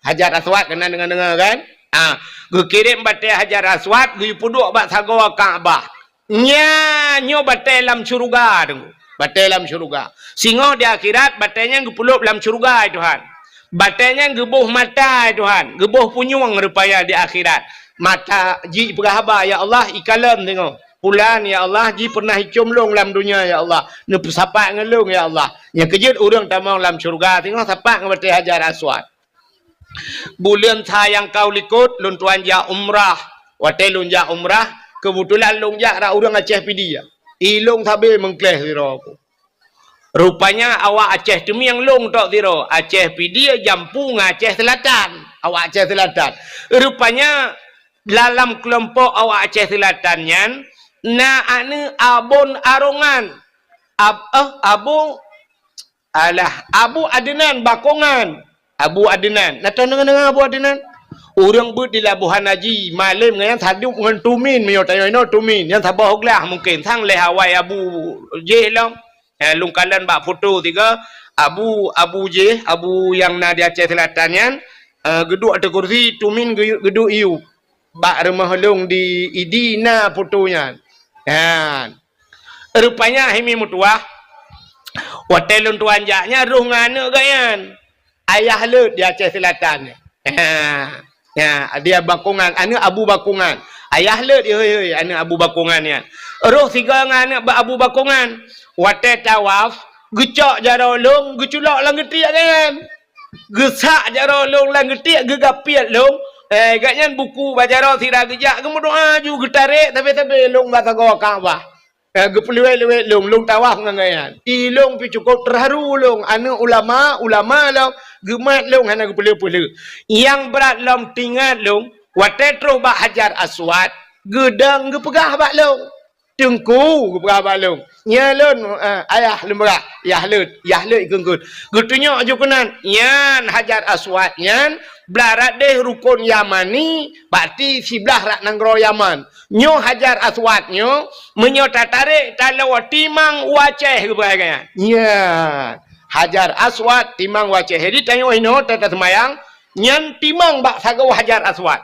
Hajar Aswad, keunan deungoe-deungoe kan? Ah, geukirém batèe Hajar Aswad, geupeuduek bak sagoe Ka'bah. Nyan nyoe batèe lam syeuruga, Teungku. Batèe lam syeuruga. Singoh di akhirat, batèe nyan geupeuleub lam syeuruga, ya Tuhan. Batèe nyan geuboh mata, ya Tuhan. Geuboh punyueng rupanya di akhirat. Mata jih peugah haba, "Ya Allah, ikalon singoh. Pulan, ya Allah, jih pernah icôm lôn lam dunia, ya Allah. Neupeusapat ngon lôn, ya Allah." Nyang keujeuet ureueng tamong lam syeuruga, singoh sapat ngon batèe Hajar Aswad. Buleuen sa nyang ka u likot, lôn tuan jak umrah. Watèe lôn jak umrah, keubeutulan lôn jak rot ureueng Aceh Pidie. I lôn sabé meukleh sidroe. Rupanya awak Aceh Teumieng lôn tok sidroe, Aceh Pidie jampu ngon Aceh Seulatan. Awak Aceh Seulatan. Rupanya dalam keulompok awak Aceh Seulatan nyan, na aneuk Abon Arongan. Ab-, eh, Abu Alah, Abu Adnan Bakongan. Abu Adnan. Na tom deungoe-deungoe Abu Adnan? Ureueng beuet di Labuhan Haji, malém ngon nyan sadub ngon Tumin, meunyoe tanyoe inoe Tumin. Nyan saboh glah mungken, sang lhèe awai Abu jih lom. Eh, lôn kalon bak foto sigoe, Abu, Abu jih, Abu nyang na di Aceh Seulatan nyan, eh, geuduek ateueh kursi, Tumin geu-, geuduek iyup. Bak rumoh lôn di Idi na foto nyan. Nyan. Rupanya hai mi meutuwah, watèe lôn tuan jak nyan rôh ngon aneuk geuh nyan. Ayah leuet di Aceh Seulatan. Ha. Ya, dia Bakongan, aneuk Abu Bakongan. Ayah leuet, hei, hei, aneuk Abu Bakongan nyan. Rôh sigoe ngon aneuk Abu Bakongan. Watèe tawaf, geucok jaroe lôn, geuculok lam geutiek geuh nyan. Geusak jaroe lôn lam geutiek, geugapiet lôn. Eh, geuh nyan buku bak jaroe sira geujak, geumeudoa ju geutarek, sabé-sabé lôn bak sagoe Ka'bah. Eh, geupeuleuwet-leuwet lôn, lôn tawaf ngon geuh nyan. I lôn pih cukôp teuharu lôn, aneuk ulama, ulama lôn, geumat lôn hana geupeuleueh-peuleueh. Nyang brat lom teuingat lôn, watèe trôh bak Hajar Aswad, geudong geupeugah bak lôn. Teungku, geupeugah bak lôn. Nyan lôn, eh, ayah lôn peugah, yah leuet, yah leuet ikheun-kheun. Geutunyok ju keunan, nyan Hajar Aswad nyan, blah rot deh rukon Yamani, berarti siblah rot nanggroe Yaman. Nyoe Hajar Aswad nyoe, meunyoe tatarek taloe timang u Aceh geupeugah nyan. Nyan, Hajar Aswad timang u Aceh. Jadi tanyoe inoe ta-, taseumayang, nyan timang bak sagoe Hajar Aswad.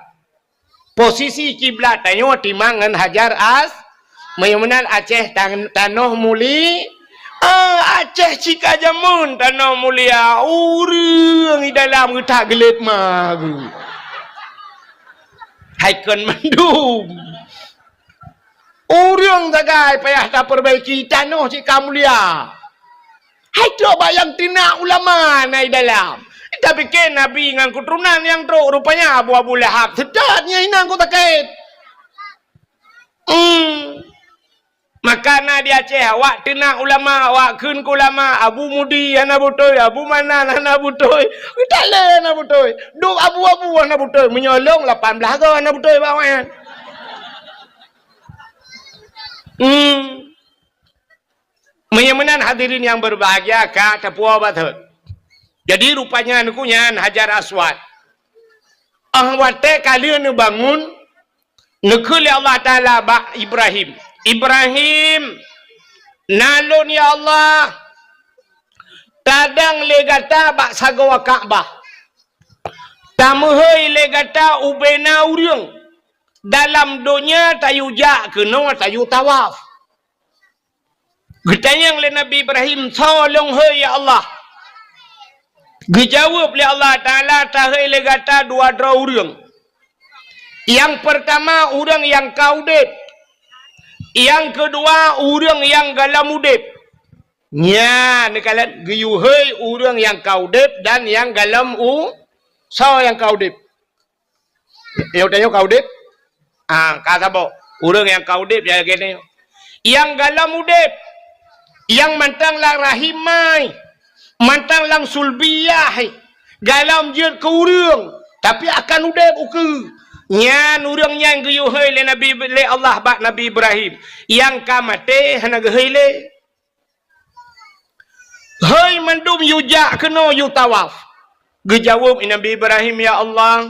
Posisi kiblat tanyoe timang ngon Hajar As-, meunyoe meunan Aceh tan-, tanoh muli-, ah, Aceh cit ka jameun tanoh mulia, ureueng i dalam geutak geulet ma geuh. Hai kon mandum. Ureueng sagai payah tapeubaiki, tanoh cit ka mulia. Hai trok bak nyang teunak ulama na i dalam. Tapike Nabi ngon keuturonan nyang trok, rupanya Abu, Abu Lahab. Seutôt nyan inan ku sakét. Hmm. Maka na di Aceh, awak teunak ulama, awak kheun keu ulama, Abu Mudi hana beutôi, Abu Manan hana beutôi. Geutalé hana beutôi. Duek abu-abu hana beutôi. Meunyoe lôn lapan blaih goe hana beutôi bak awaknyan. Hmm. Meunyoe meunan hadirin nyang berbahagia ka tapuwoe batot. Jadi rupanya neukheun nyan Hajar Aswad. Ah watèe ka lheueh neubangun, neukheun lé Allah Taala bak Ibrahim, "Ibrahim, na lôn ya Allah, tadong lé gata bak sagoe Ka'bah. Tameuhôi lé gata ubena ureueng. Dalam donya tayue jak keunoe tayue tawaf." Geutanyong lé Nabi Ibrahim, "Soe lôn hôi ya Allah?" Geujaweueb lé Allah Taala, "Tahôi lé gata dua droe ureueng. Nyang peurtama ureueng nyang ka udeb. Nyang keudua ureueng nyang gohlom udeb." Nyan neukalon geuyue hôi ureueng nyang ka udeb dan nyang gohlom u-, soe nyang ka udeb? Nyoe tanyoe ka udeb? Ah, ka saboh. Ureueng nyang ka udeb ya lagèe nyoe. Nyang gohlom udeb, nyang mantong lam rahim mai, mantong lam sulbiyah, gohlom jeuet keu ureueng, tapi akan udeb ukeue. Nyan ureuëng nyan geuyue hôi lé Nabi, lé Allah bak Nabi Ibrahim, nyang ka maté hana geuhôi lé. Hôi mandum yue jak keunoe yue tawaf. Geujaweueb Nabi Ibrahim, "Ya Allah,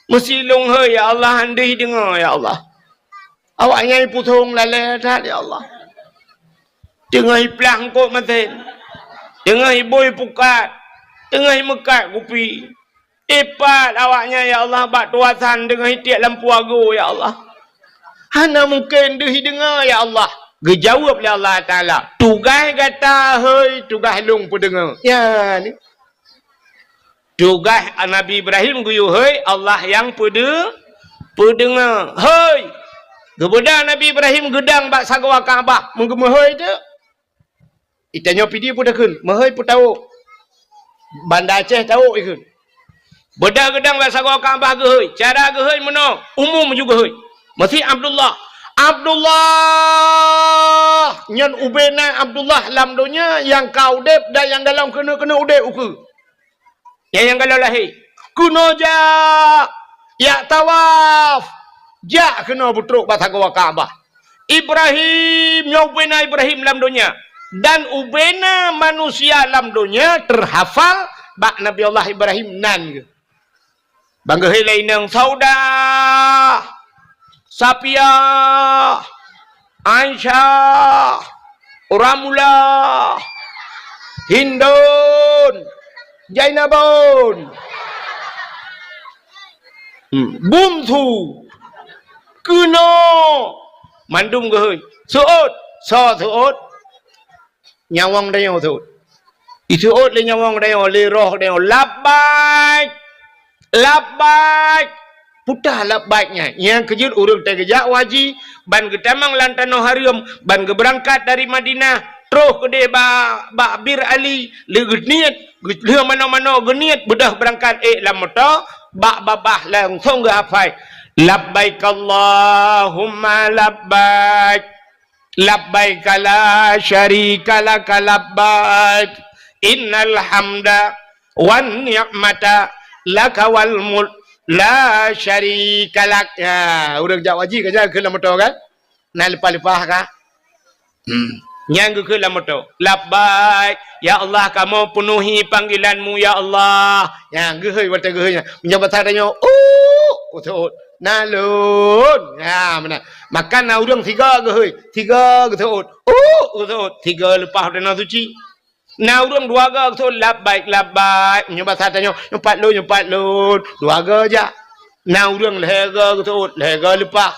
meusilong hôi ya Allah, han deuh deungoe ya Allah." Awaknyan pusong lalée that ya Allah. Teungoh iplah eungkôt masén, teungoh ibôi pukat, teungoh imeukat kupi. Ipat awaknyan ya Allah bak tuasan deungoh itiek lampu agoe ya Allah. Hana mungken deuh ideungoe ya Allah. Geujaweueb lé Allah Taala, "Tugaih gata hôi, tugaih lôn peudeungoe." Ya ni. Tugaih Nabi Ibrahim geuyue hôi, Allah nyang peudeu-, peudeungoe. Hôi! Geubeudôh Nabi Ibrahim geudong bak sagoe Ka'bah, meugeumeuhôi teuk. Itanyoe pidi peue takheun, meuhôi peue tawök. Banda Aceh tawök ikheun. Beudôh geudong bak sagoe Ka'bah geuhôi. Cara geuhôi meunoe, umum ju geuhôi. Meusi Abdullah. Abdullah! Nyan ubena Abdullah lam donya nyang ka udeb dan nyang golom keuneuk-keuneuk udeb ukeue. Nyang, nyang golom lahé. Keunoe jak, jak tawaf. Jak keunoe beutrok bak sagoe Ka'bah. Ibrahim, nyoe ubena Ibrahim lam donya. Dan ubena manusia lam donya teuhafal bak Nabi Allah Ibrahim nan geuh. Ban geuhôi lé inong Saudah, Sapiah, Aisyah, Ramlah, Hindun, Jainabun, hmm, Bungsu, keunoe, mandum geuhôi. Seuôt, soe seuôt? Nyawöng tanyoe seuôt. Iseuôt lé nyawöng tanyoe, lé roh tanyoe, "Labbaik! Labbaik!" Peue teuh labbaik nyan? Nyang keujeuet ureuëng teuh geujak u haji, ban geutamong lam tanoh hareuem, ban geubeurangkat dari Madinah, troh keudeh ba-, bak Bir Ali, lé geuniet, geu-, lheueh manoe-manoe geuniet, beudôh beurangkat ék lam moto, bak babah langsong geuhafai, "Labbaik Allahumma labbaik." Labbaika la syarika laka labbaik. Innal hamda wan ni'mata laka wal mulk la syarika lak. Ya, ureuëng jak haji ka jak keu lam moto kan? Na leupah-leupah ka? Hmm. Nyang geukheun lam moto, "Labbaik, ya Allah, kamoe peunuhi panggilan-Mu, ya Allah." Nyang geuhôi watée geuhôi nyan. Meunyoe basa tanyoe, "Uh, uh, uh." Na lôn. Ha, meunan. Maka na ureuëng sigoe geuhôi, sigoe geuseuôt. Uh, geuseuôt. Sigoe leupah u Tanoh Suci. Na ureuëng dua goe geuseuôt, "Labbaik, labbaik." Nyoe basa tanyoe, "Nyoe pat lôn, nyoe pat lôn." Dua goe jak. Na ureuëng lhée goe geuseuôt, lhée goe leupah.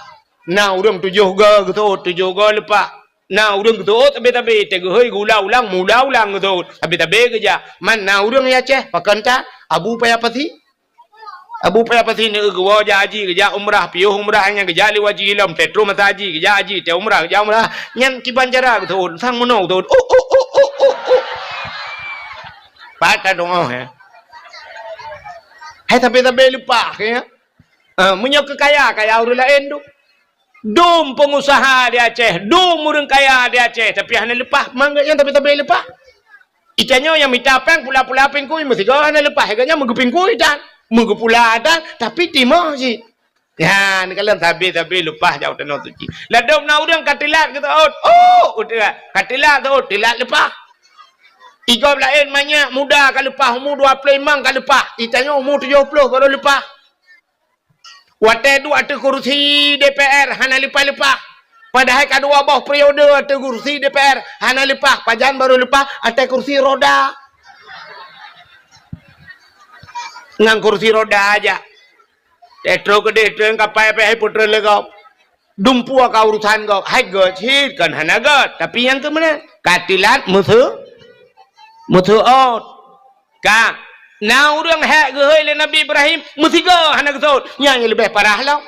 Na ureuëng tujoh goe geuseuôt, tujoh goe leupah. Na ureuëng geuseuôt sabe-sabe, teuh geuhôi geuulang-ulang, meuulang-ulang geuseuôt. Sabe-sabe geujak. Man na ureuëng ya Aceh, pakon that, Abu Paya Pasi. Abu Paya Pasi neu geuwoe jak haji, geujak umrah, piôh umrah nyan geujak lé haji ilom, teuh troh masa haji, geujak haji, teuh umrah, geujak umrah. Nyan kiban cara geuseuôt, sang meunoe geuseuôt. Uh, uh, uh, uh, uh, uh. Pat ka doa, ya. Hai sabe-sabe leupah, ya. Ah, meunyoe keu kaya, kaya ureuëng laén tu. Dum peungusaha di Aceh, dum ureuëng kaya di Aceh, tapi hana leupah, mangat nyan tapi-tapi leupah. Itanyoe nyang mita péng pula-pula pingkui, meusigoe hana leupah, gobnyan meugeupingkui tan, meugeupula tan, tapi timoh cit. Ya, neukalon sabe-sabe leupah jak u Tanoh Suci. Ladôm na ureuëng ka teulat geuseuôt, oh, ka teulat seuôt, teulat leupah. Igob laén manyak muda ka leupah, umu dua ploh limong ka leupah, itanyoe umu tujoh ploh baru leupah. Watée duek ateueh kursi D P R hana leupah-leupah. Padahai ka dua boh periode ateueh kursi D P R hana leupah, pajan barô leupah ateueh kursi roda. Ngon kursi roda aja. Teuh troh keudeh treun kapai pih hai peutrön lé gob. Dumpeue ka urusan gob, hai gét cit kon hana gét, tapi nyang keu meunan ka teulat meuseu-, meuseuôt. Ka, na ureuëng hék geuhôi lé Nabi Ibrahim, meusigoe hana geuseuôt. Nyan nyang leubeh parah lom.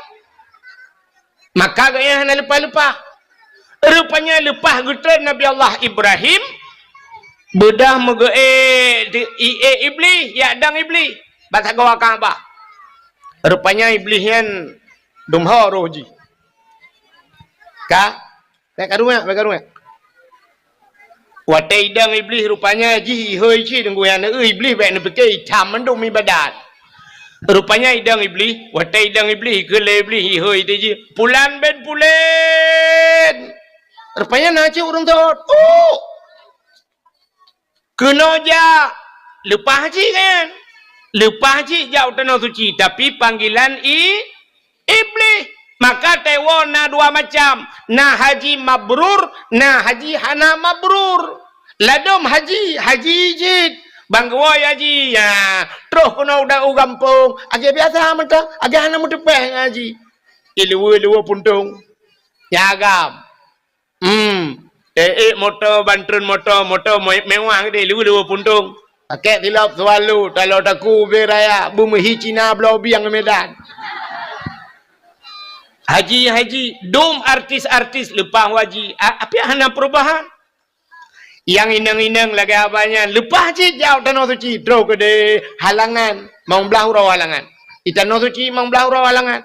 Maka geuhnyan hana leupah-leupah. Rupanya leupah geutreun Nabi Allah Ibrahim, beudôh meugeuék di, iék Iblih, jak dong Iblih bak sagoe Ka'bah. Rupanya Iblih nyan dum ho roh jih. Ka, Bék ka ruwet, bék ka ruwet. Watée idong Iblih rupanya jih ihôi cit deungon nyan, eu Iblih bék neupike itam mandum ibadat. Rupanya idong Iblih, watèe idong Iblih, keu lé Iblih, ihôi teuh jih, "Pulan bin pulan." Rupanya na cit ureueng seuôt. Uh! Keunoe jak, leupah cit kan? Leupah cit jak u Tanoh Suci, tapi panggilan i-, Iblih. Maka tawoe na dua macam, na haji mabrur, na haji hana mabrur. Ladôm haji, haji cit. Ban geuwoe haji, ya, troh keunoe u da-, u gampông, lagèe biasa mantong, lagèe hana meuteupèh ngon haji. Iluweue-luweue puntông. Nyang agam. Hmm. Ék-ék moto, ban treun moto, moto me-, mewah geude, luweue-luweue puntông. Pakèk silop Swallow, talo taku ubé raya, beumeuhi Cina bloe bieng Medan. Haji, haji, dum artis-artis leupah haji. A-, api hana perubahan. Nyang inong-inong lagèe abah nyan, leupah cit jak u Tanoh Suci, troh keudeh halangan, mong blah uroe halangan. Di Tanoh Suci mong blah uroe halangan.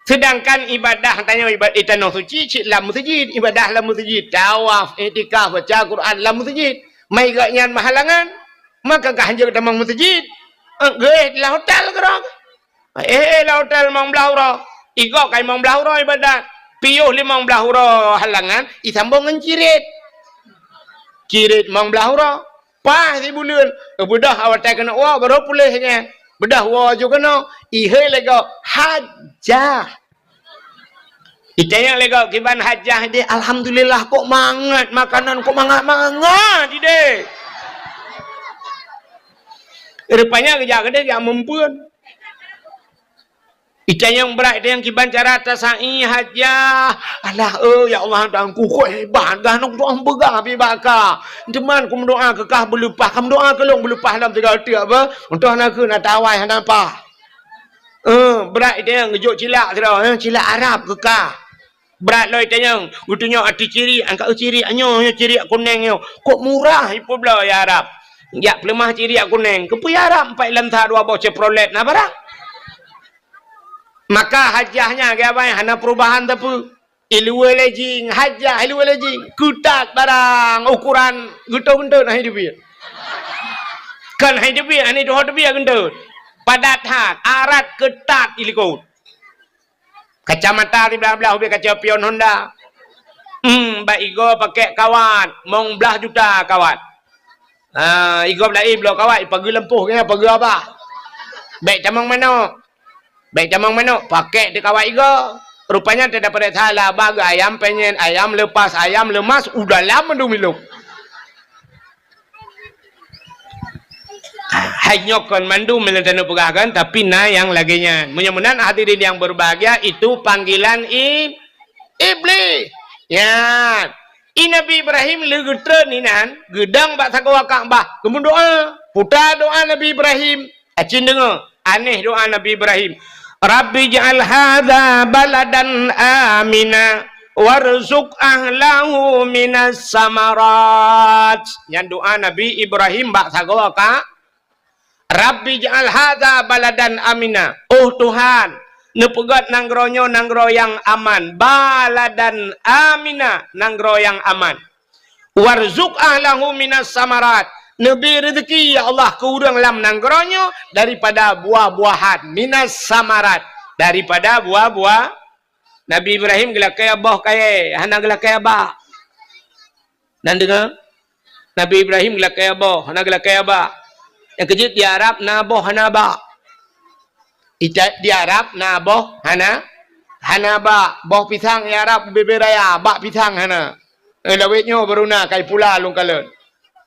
Seudangkan ibadah tanyoe iba-, di Tanoh Suci cit lam meuseujid, ibadah lam meuseujid, tawaf, iktikaf, baca Quran lam meuseujid. Mai gobnyan meuhalangan, maka ka hanjeuet tamong meuseujid. Eh, geuéh lam hotel keudroe. Eh, eh, lam hotel mong blah uroe. Igob kai mong blah uroe ibadat. Piôh limong blah uroe halangan, isambong ngon cirit. Cirit mong blah uroe. Paih sibuleuen, beudôh awai watèe keuneuk woe, barô puléh nyan. Beudôh woe ju keunoe, ihôi lé gob, hajah. Itanyong lé gob, "Kiban hajah ideh?" "Alhamdulillah, kok mangat makanan, kok mangat-mangat ideh." Rupanya geujak keudeh jak meumpeuen. Itanyong brat, itanyong kiban cara tasai hajah. "Alah, eh, ya Allah, Tuhanku, kok hebat, gah nong tuang peugah pi bak ka. Teuma kumeudoa keu kah beuleupah, kumeudoa keu lôn beuleupah lam tiga teuk, beh. Untôh na keu na tawai hana pah." Eh, brat itanyong geujok cilak sidroe, eh, cilak Arab keu kah. Brat lom itanyong, geutunyok ateueh cirik, angkat cirik nyoe, nyoe cirik kuneng nyoe. Kok murah ipeubloe ya Arab. Jak peuleumah cirik kuneng, keupeue ya Arab, empat lam sa dua boh Chevrolet na barang. Maka hajah nyan, geubai hana perubahan sapeue. Iluweue lé jing, hajah iluweue lé jing. Keutat barang, ukuran geutot-geutot hai teubiet. Kon hai teubiet, hai tuho teubiet geutot. Padat that, arat keutat ilikot. Kacamata siblah-blah ubé kaca pion Honda. Hmm, bak igoe pakèk kawat, mong blah juta kawat. Ha, igob laén bloe kawat, ipageue lampôh keunan, pageue abah. Bèk tamong manok. Bèk tamong manok, pakèk teuk kawat igob. Rupanya teudapat salah, abah geuayam penyet, ayam lepas, ayam lemas, u dalam mandum ilong. Hai nyoe kon mandum nyang tanoe peugah kan, tapi na nyang lagèe nyan. Meunyoe meunan hadirin yang berbahagia, itu panggilan i-, Iblih. Nyan. I Nabi Ibrahim lé geutreun inan, geudong bak sagoe Ka'bah, geumeudoa. Puta doa Nabi Ibrahim. Acin deungoe, aneh doa Nabi Ibrahim. "Rabbi ij'al hadza baladan amina warzuq ahlahu minas samarat." Nyan doa Nabi Ibrahim bak sagoe Ka-, "Rabbi ij'al hadza baladan amina." Oh Tuhan, neupeugöt nanggroe nyoe nanggroe nyang aman. Baladan amina, nanggroe nyang aman. "Warzuq ahlahu minas samarat." Neubri reuzeki, ya Allah, keu ureueng lam nanggroe nyoe daripada buah-buahan. Minas samarat, daripada buah-buah. Nabi Ibrahim geulakèe boh kayèe, hana geulakèe bak. Nan deungö? Nabi Ibrahim geulakèe boh, hana geulakèe bak. Nyang keujeuet di Arab na boh hana bak. Ita-, di Arab na boh hana, hana bak. Boh pisang di Arab ubé-bé raya, bak pisang hana. Eh, lawét nyoe baru na, kai pula lôn kalon.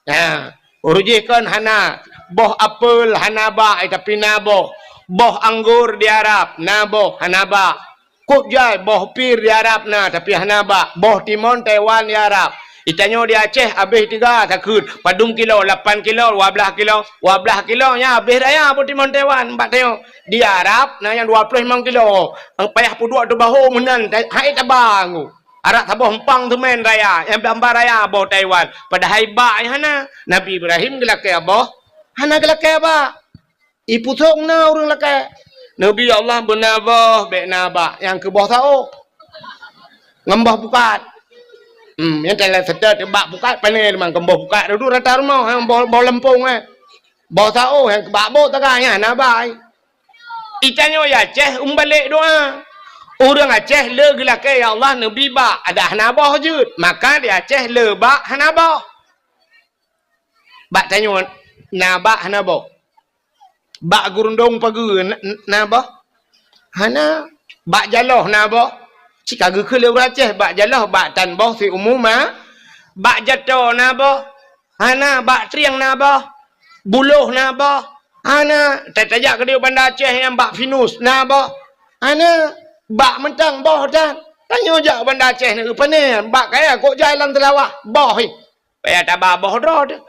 Ha, ureueng jih kon hana. Boh apel hana bak, eh, tapi na boh. Boh anggor di Arab na boh, hana bak. Kok jai boh pir di Arab na, tapi hana bak. Boh timon Taiwan di Arab. Di tanyoe di Aceh abéh tiga takheun. Padum kilo, lapan kilo, dua blah kilo. Dua blah kilo nyan abéh raya boh timon Taiwan bak tanyoe. Di Arab na nyang dua ploh limong kilo. Payah peuduek teubaho meunan, hai taba ngu. Arak saboh empang teumèn raya, nyang blah-blah raya boh Taiwan. Padahai bak nyang hana. Nabi Ibrahim geulakèe boh, hana geulakèe bak. Ipusong na ureueng lakèe. Nabi Allah beuna boh, bèk na bak, nyang keu boh saôh. Ngon boh pukat. Hmm, nyang teulat seutôt bak pukat, pané teuma ngon boh pukat, dudoe rata rumoh, nyang boh, boh leumpông, eh. Boh saôh, nyang keu bak bôk taga, nyan na bak, eh. Itanyoe ya Aceh umbalek doa. Ureuëng Aceh le geulakée, "Ya Allah, neubi bak," adak hana boh jeuet. Maka di Aceh le bak hana boh. Bak tanyoe na bak hana boh. Bak gurundong pageue na, na boh? Hana. Bak jaloh na boh? Cit ka geukheun lé ureuëng Aceh, bak jaloh, bak tan boh siumu ma. Bak jato na boh? Hana. Bak trieng na boh? Buloh na boh? Hana. Ta-, tajak keudeh Banda Aceh nyang bak Pinus na boh? Hana. Bak mantong boh tan. Tanyoe jak Banda Aceh na, pane? Bak kaya kok jai lam Seulawah boh, hi. Payah taba boh droe teuh.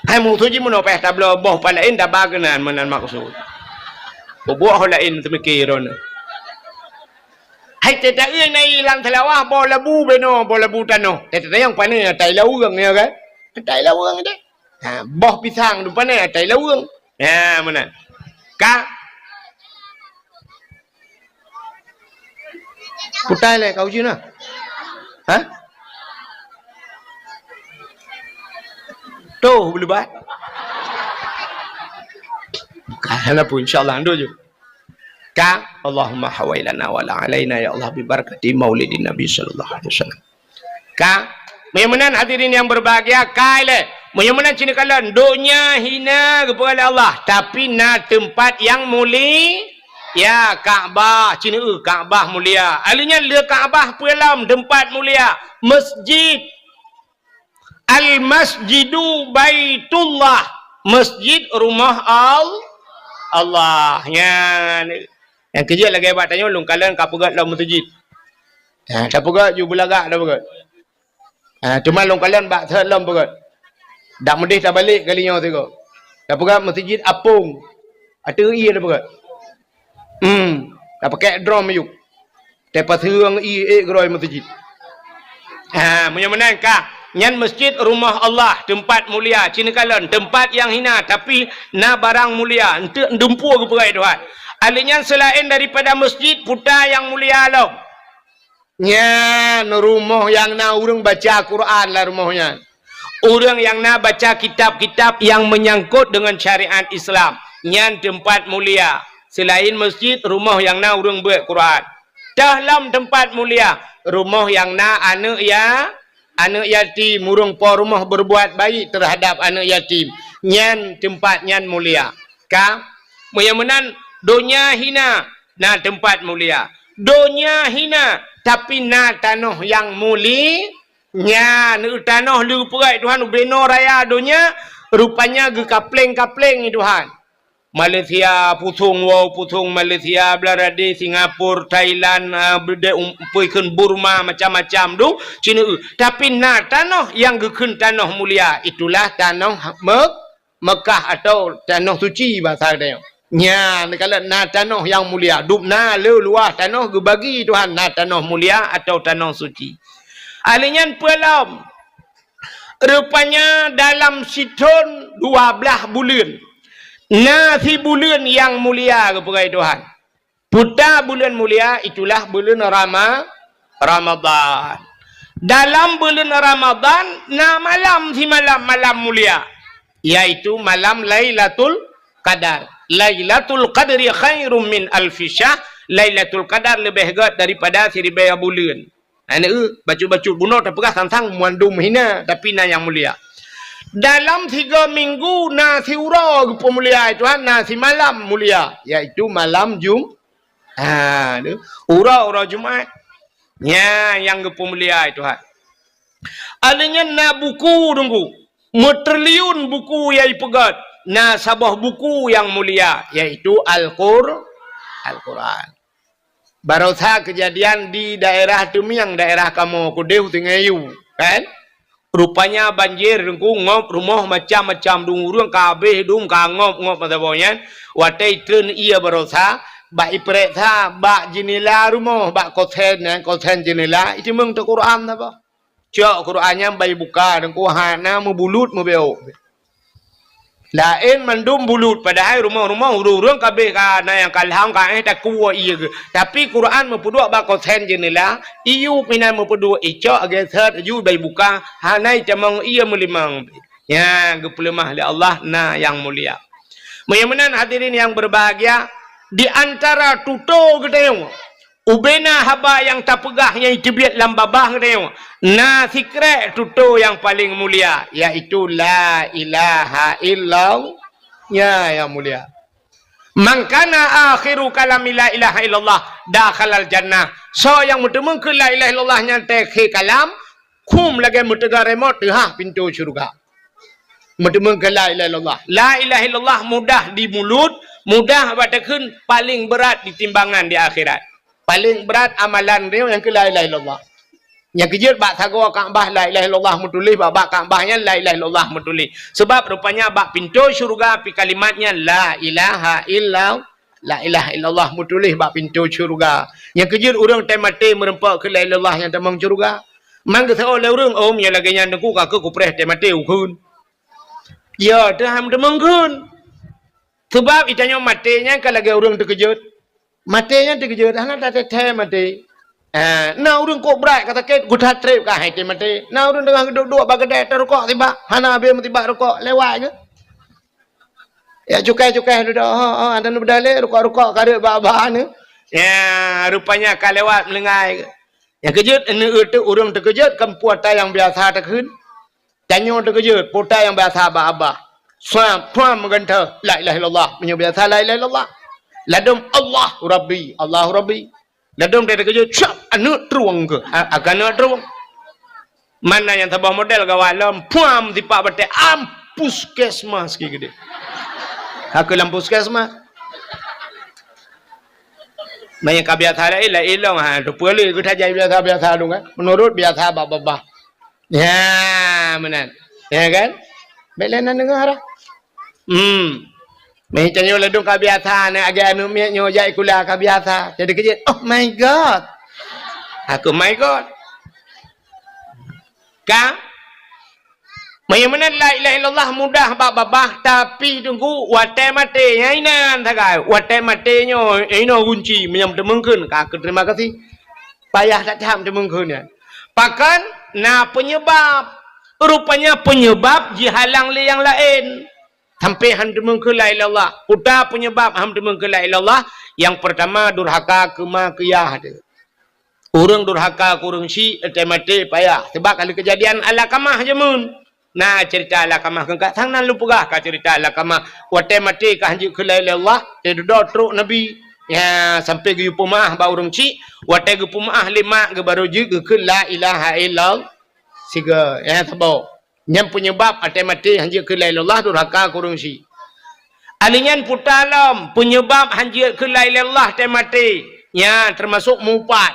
Hai musoh jih meunoe payah tabloe boh pat laén taba keunan meunan maksud. Peubuet ho laén teumike droeneuh. Hai teuta-eu na i lam Seulawah boh labu beno, boh labu tanoh. Teuta nyang pane atai laweueng, ya kan? Atai laweueng deh. Ha, boh pisang tu pane atai laweueng. Ha, meunan. Ka Putai lé kau jih na. Ha? Tuh, beulebat. Bukan apa, insya Allah, ando je. Ka, Allahumma hawailana wa la alaina, ya Allah, bi barakati maulidin Nabi sallallahu alaihi wasallam. Ka, meunyoe meunan hadirin yang berbahagia, ka ilée. Meunyoe meunan cina kalon, donya hina geupeugah lé Allah, tapi na teumpat yang muli-, ya, Ka'bah, cina eu Ka'bah mulia. Ahli nyan le Ka'bah peue lom teumpat mulia, masjid. Al-Masjidu Baitullah, masjid rumah Al-, Allah. Nyan. Nyang keujeuet lagée bak tanyoe lôn kalon ka peugét lom meuseujid. Ha, tapeugét ju beulagak tapeugét. Ha, teuma lôn kalon bak thot lom peugét. Dak meudeh tabalek kali nyoe sigoe. Tapeugét meuseujid apong. Ateueh ié tapeugét. Hmm, tapakek drom ayub. Tapaseueng ié ék keudroe meuseujid. Ha, meunyoe meunan ka, nyan masjid rumah Allah, teumpat mulia, cina kalon, teumpat nyang hina, tapi na barang mulia, eunteuk dumpeue geupeugah Tuhan. Ahli nyan seulaén daripada masjid, puta nyang mulia lom. Nyan rumoh nyang na ureuëng baca Quran lam rumoh nyan. Ureuëng nyang na baca kitab-kitab nyang meunyangkot deungon syariat Islam, nyan teumpat mulia. Seulaén masjid, rumoh nyang na ureuëng beuet Quran. Teuh lom teumpat mulia, rumoh nyang na aneuëk ya-, aneuëk yatim, ureuëng po rumoh berbuat baik terhadap aneuëk yatim. Nyan teumpat nyan mulia. Ka, meunyoe meunan, donya hina, na teumpat mulia. Donya hina, tapi na tanoh nyang muli-, nyan, tanoh le geupeugét Tuhan ubenoe raya donya, rupanya geukapleng-kapleng Tuhan. Malaysia pusong, wow pusong Malaysia, Bangladesh, Singapura, Thailand, ah, beudé um-, peue kheun Burma, macam-macam tu, cina eu. Tapi na tanoh nyang geukheun tanoh mulia, itulah tanoh Mek-, Mekah atau tanoh suci bahasa geutanyoe. Nyan, kalau na tanoh nyang mulia, dum na le luwah tanoh geubagi Tuhan, na tanoh mulia atau tanoh suci. Ahli nyan peue lom? Rupanya dalam sithon dua blaih buleuen, na sibuleuen nyang mulia geupeugah Tuhan. Puta buleuen mulia itulah buleuen Rama-, Ramadhan. Dalam buleuen Ramadhan na malam simalam malam mulia, yaitu malam Lailatul Qadar. Lailatul Qadri khairum min alfi syahr. Lailatul Qadar leubeh gét daripada siribée buleuen. Hana eu, bacut-bacut bunoe tapeugah sang-sang mandum hina, tapi na nyang mulia. Dalam tiga minggu na siuroe geupeumulia Tuhan, na simalam mulia, yaitu malam Jum-, ha, tu, uroe-uroe Jumat. Nya nyang geupeumulia Tuhan. Aleuh nyan na buku Teungku, meutriliun buku nyang ipeugét, na saboh buku nyang mulia, yaitu Al-Qur-, Al-Quran. Barosa keujadian di daerah Teumieng, daerah kamoe keudeh u Sungai Yu, kan? Rupanya banjir Teungku, ngop rumoh macam-macam, dum ureuëng ka habéh dum, ka ngop-ngop masa boh nyan. Watée treun ié barosa, bak ipeuriksa bak jeunela rumoh, bak kosen nyan, kosen jeunela, iteumeung teuh Quran saboh. Cok Quran nyan bak ibuka, Teungku, hana meubulut meubeuk. Laén mandum bulut, padahai rumoh-rumoh ureuëng-ureuëng ka habéh ka na nyang ka lham ka éh takue ié geuh. Tapi Quran meupeuduek bak kosen jeunela, iyup inan meupeuduek, icok geuseuet laju bak ibuka, hana itamong ié meulimong. Nya geupeuleumah lé Allah na nyang mulia. Meunyoe meunan hadirin yang berbahagia, Di antara tutoe geutanyoe, ubena haba nyang tapeugah nyang teubiet lam babah geutanyoe, na sikrek tutoe nyang paleng mulia, yaitu la ilaha illallah. Ya, nyang mulia. "Man kana akhiru kalami la ilaha illallah dakhalal jannah." Soe nyang meuteumèe keu la ilaha illallah nyang teukhé kalam, khum lagèe meuteuga remote teuhah pintoe syeuruga. Meuteumèe keu la ilaha illallah. La ilaha illallah mudah di mulut, mudah bak takheun, paleng brat di timbangan di akhirat. Paleng brat amalan droe nyang keu la ilaha illallah. Nyang keujeuet bak sagoe Ka'bah la ilaha illallah meutuléh, bak, bak Ka'bah nyan la ilaha illallah meutuléh. Sabab rupanya bak pintoe syeuruga pih kalimat nyan la ilaha illa, la ilaha illallah meutuléh bak pintoe syeuruga. Nyang keujeuet ureueng teumaté meureumpok keu la ilaha illallah nyang tamong syeuruga. Man geuseuôt lé ureueng, "Oh, meunyoe lagèe nyan Teungku, ka keuh kupreh teumaté ukheun." Ya, teuham teumeung kheun. Sabab geutanyoe maté nyan ka lagèe ureueng teukeujot. Maté nyan teukeujot, hana tathèe-thèe maté. Ah, na ureueng kok brat ka sakét, geutat trép ka hai teumaté. Na ureueng teungoh geuduek-duek bak keudè, tarukok sibak, hana habéh meusibak rukok, lewat geuh. Ya, cukai-cukai dudoe, ho, ho, hana beudalé, rukok-rukok ka rhot bak-bak nyan. Ya, rupanya ka lewat meulinggai geuh. Nyang keujot, aneuk ureueng teukeujot, kan peue ata nyang biasa takheun. Tanyoe teukeujot, peue ata nyang biasa bak babah. Suam, suam meugantoe, la ilaha illallah. Meunyoe biasa la ilaha illallah. Ladôm Allahu Rabbi, Allahu Rabbi. Ladôm teukeujot, cap, aneuk trueng keuh. A, akan aneuk trueng. Mana nyang saboh model gawat lom, puam sipak batèe, am puskesmas ki geude. Hana lam puskesmas. Meunyoe ka biasa laén, laén lom, ha, teupeue lé geutanyoe biasa-biasa dong kan. Meunurot biasa bak babah. Ya, meunan. Ya kan? Bèk lé na deungö dah. Hmm. Meutanyoe ladôm ka biasa, na agak aneuk miet nyoe jak sikula ka biasa. Jadi keujeuet, "Oh my God." Aku, "My God." Ka? Meunyoe meunan la ilaha illallah mudah bak babah, tapi Teungku, watèe maté, nyan inan sagai. Watèe maté nyoe, inoe gunci, meunyoe teumeung kheun, ka keu terima kasih. Payah that-that teumeung kheun nyan. Pakon na peunyeubab. Rupanya peunyeubab jihalang lé nyang laén. Sampai han teumeung kheun la ilaha illallah. Peue ata peunyeubab han teumeung kheun la ilaha illallah? Nyang peurtama, durhaka keu ma keu yah teuh. Ureueng durhaka keu ureueng syik, teumaté payah. Sabab ka lheueh keujadian Alakamah jameun. Na ceurita Alakamah keu ka sang nan lôn peugah ka ceurita Alakamah. Watèe maté ka han jeuet kheun la ilaha illallah, teududoe trok Nabi. Ya, sampai geuyue peumeu'ah bak ureueng syik, watèe geupeumeu'ah lé mak geuh barô jeuet geukheun la ilaha illallah. Sigoe, ya, saboh. Nyan peunyeubab watèe maté han jeuet kheun la ilaha illallah, durhaka keu ureueng syik. Alèh nyan peue ata lom peunyeubab han jeuet kheun la ilaha illallah watèe maté. Nyan teumasok meuupat.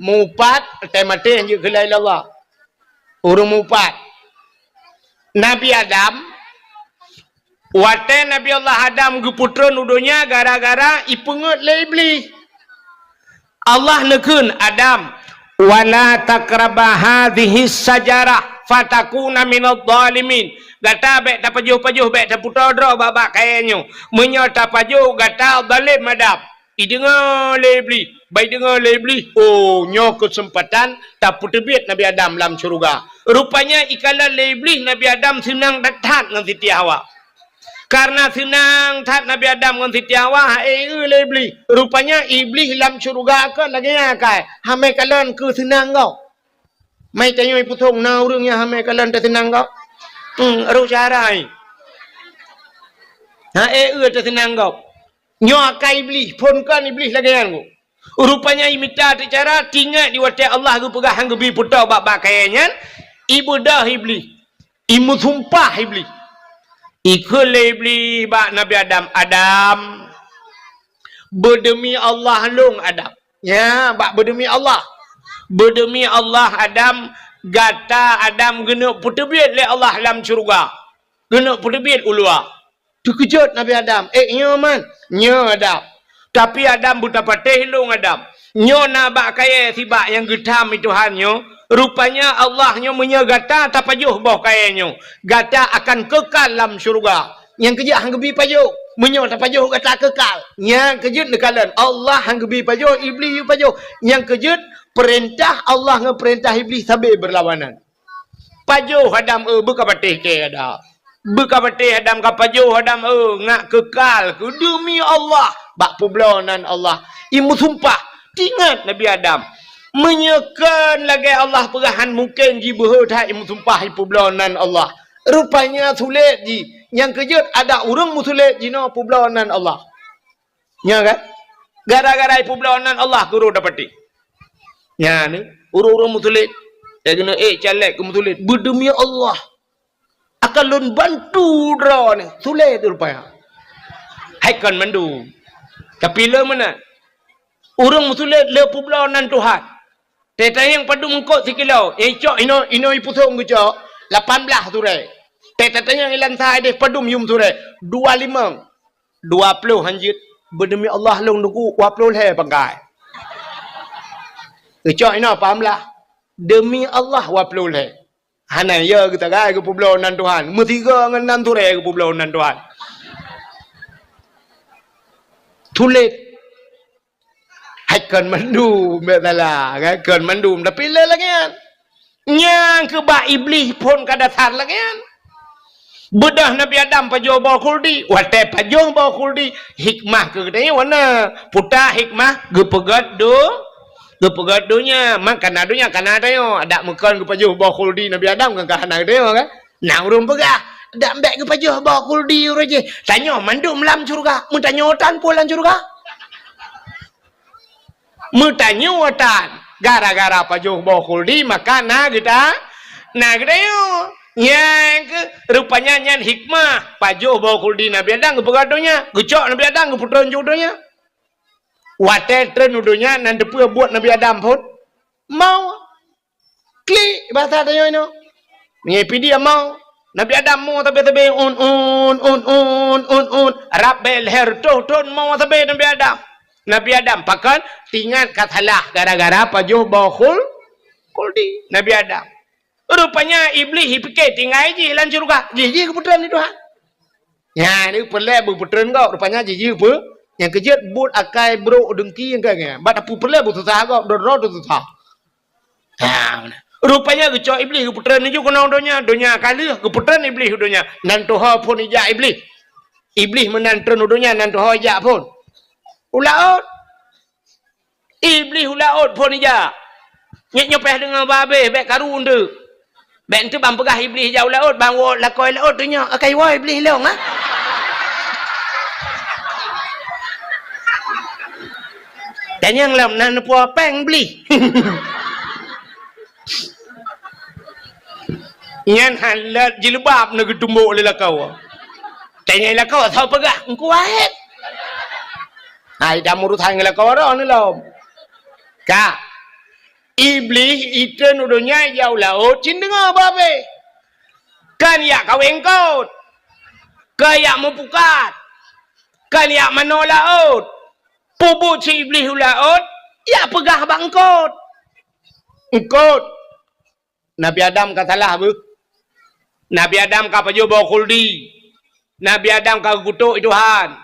Meuupat watèe maté han jeuet kheun la ilaha illallah. Ureueng meuupat. Nabi Adam, watèe Nabi Allah Adam geupeutreun u donya gara-gara ipeungeuet lé Iblih. Allah neukheun, "Adam, wala taqraba hadhihi syajarah fatakuna minadh dhalimin." Gata bèk tapajoh-pajoh, bèk tapeutoe droe bak-bak kayèe nyoe. Meunyoe tapajoh, gata zalém Adam. Ideungoe lé Iblih, bah ideungoe lé Iblih, oh, nyoe keuseumpatan tapeuteubiet Nabi Adam lam syeuruga. Rupanya ikalon lé Iblih Nabi Adam seunang that-that ngon Siti Hawa. Kareuna seunang that Nabi Adam ngon Siti Hawa, ha-e lé Iblih. Rupanya Iblih lam syeuruga kon lagèe nyan kai, hamé kalon keu seunang gob. Mai tanyoe ipusong na ureueng nyang hamé kalon teuseunang gob. Hmm, roh cara ai. Ha-e teuseunang gob. Nyoe akai Iblih, phon kon Iblih lagèe nyan. Rupanya imita teucara, tingat di watèe Allah geupeugah han geubi peutoe bak-bak kayèe nyan, ibeudôh Iblih. Imeusumpah Iblih. Ikheun lé Iblih bak Nabi Adam, "Adam, beudeumi Allah lôn, Adam." Ya, bak beudeumi Allah. "Beudeumi Allah, Adam, gata Adam geuneuk peuteubiet lé Allah lam syeuruga. Geuneuk peuteubiet u luwa." Teukeujot Nabi Adam, "Eh, nyoe man, nyoe Adam. Tapi Adam beutapatéh lôn Adam. Nyoe na bak kayèe sibak nyang geutham lé Tuhan nyoe. Rupanya Allah nyoe meunyoe gata tapajoh boh kayèe nyoe, gata akan keukal lam syeuruga." Nyang keujeuet han geubi pajoh. Meunyoe tapajoh gata keukal. Nyang keujeuet neukalon Allah han geubi pajoh, Iblih yue pajoh. Nyang keujeuet peurintah Allah ngon peurintah Iblih sabé beurlawanan. Pajoh Adam, eh, beukapatéh kèe Adam. Beukapatéh Adam, kapajoh Adam, eh, ngat keukal keu deumi Allah. Bak peubloe nan Allah. Imeusumpah. Tingat Nabi Adam. Meunyoe kon lagée Allah peugah, han mungken jibeuhe that imeusumpah ipeubloe nan Allah. Rupanya sulet jih. Nyang keujeuet adak ureuëng meusulet jinoe peubloe nan Allah. Nya kan? Gara-gara ipeubloe nan Allah guru dapati. Nya ni, ureuëng-ureuëng meusulet. Eh, keuneuk, eh, caleg keu meusulet. Beudeumi Allah. Akan lôn bantu droeneuh. Sulet rupanya. Hai kon mandum. Tapi le meunan. Ureuëng meusulet le peubloe nan Tuhan. Teuh tanyong padum eungkot sikilo. Eh, cok inoe, inoe ipusong geucok. Lapan blaih surée. Teuh tatanyong ilan sa ideh padum yum surée. Dua limong. Dua ploh hanjeuet. Beudeumi Allah lôn teungku, dua ploh lhée pangkai. Geucok inoe paham lah. Deumi Allah dua ploh lhée. Hana ya geusagai geupeubloe nan Tuhan. Meusigoe ngon nan surée geupeubloe nan Tuhan. Sulet. Hai kon mandum, bèk salah, kan? Kon mandum, tapi le lagée nyan. Nyang keu bak Iblih phon ka dasar lagée nyan. Beudôh Nabi Adam pajoh boh khuldi, watée pajoh boh khuldi, hikmah keu geutanyoe wana. Puta hikmah geupeugét do-, geupeugét donya. Mak kana donya, kana tanyoe. Adak meukon geupajoh boh khuldi Nabi Adam kan ka hana geutanyoe kan? Na ureuëng peugah, "Dak bèk geupajoh boh khuldi ureuëng jih. Tanyoe mandum lam syeuruga. Meutanyoe tan peue lam syeuruga?" Meutanyoe tan. Gara-gara pajoh boh khuldi, maka na geuta-, na geutanyoe. Nyang keu, rupanya nyan hikmah. Pajoh boh khuldi Nabi Adam geupeugah donya. Geucok Nabi Adam geupeutrön ju donya. Watée trön u donya, nan teupeue buet Nabi Adam phon? Mau. Klik, bahasa tanyoe inoe. Meunyoe pih dia mau. Nabi Adam mo sabe-sabe, un, un, un, un, un, un. Rab bée lhée reutôh thon mo sabe Nabi Adam. Nabi Adam, pakon? Tingat ka salah gara-gara pajoh boh khul-, khuldi. Nabi Adam. Rupanya Iblih jipike tinggai jih lam syeuruga. Jih, jih geupeutrön lé Tuhan. Nyan, ni peureulée beupeutrön gob. Rupanya jih, jih peu-, nyang keujeuet buet akai brok deungki nyang ka nyan. Bak tapeureulée beususah gob, droe-droe teususah. Ha, meunan. Rupanya geucok Iblih geupeutrön laju keunoe donya, donya ka lheueh geupeutrön Iblih u donya. Nan tuho phon ijak Iblih. Iblih meunan trön u donya, nan tuho ijak phon u laôt. Iblih u laôt phon ijak. Nyét nyoe payah deungoe babeh, bèk karu eunteuk. Bèk eunteuk ban peugah Iblih ijak u laôt, ban woe lakoe laôt teunyoe, akai woe Iblih lông, ha? Tanyong lom, na neupuwoe péng Iblih. Nyan han lé jilbab na geutumbok lé lakoe. Tanyong lakoe, soe peugah? Teungku Wahét. Hai, dak meurusan ngon lakoe droeneuh lom. Ka. Iblih itrön u donya ijak u laôt, cit deungoe babeh. Kan jak kawén eungkot. Kan jak meupukat. Kan jak manoe laôt. Peubuet si Iblih u laôt, jak peugah bak eungkot. Eungkot. Nabi Adam ka salah beuh. Nabi Adam ka pajoh boh khuldi. Nabi Adam ka geukutok Tuhan.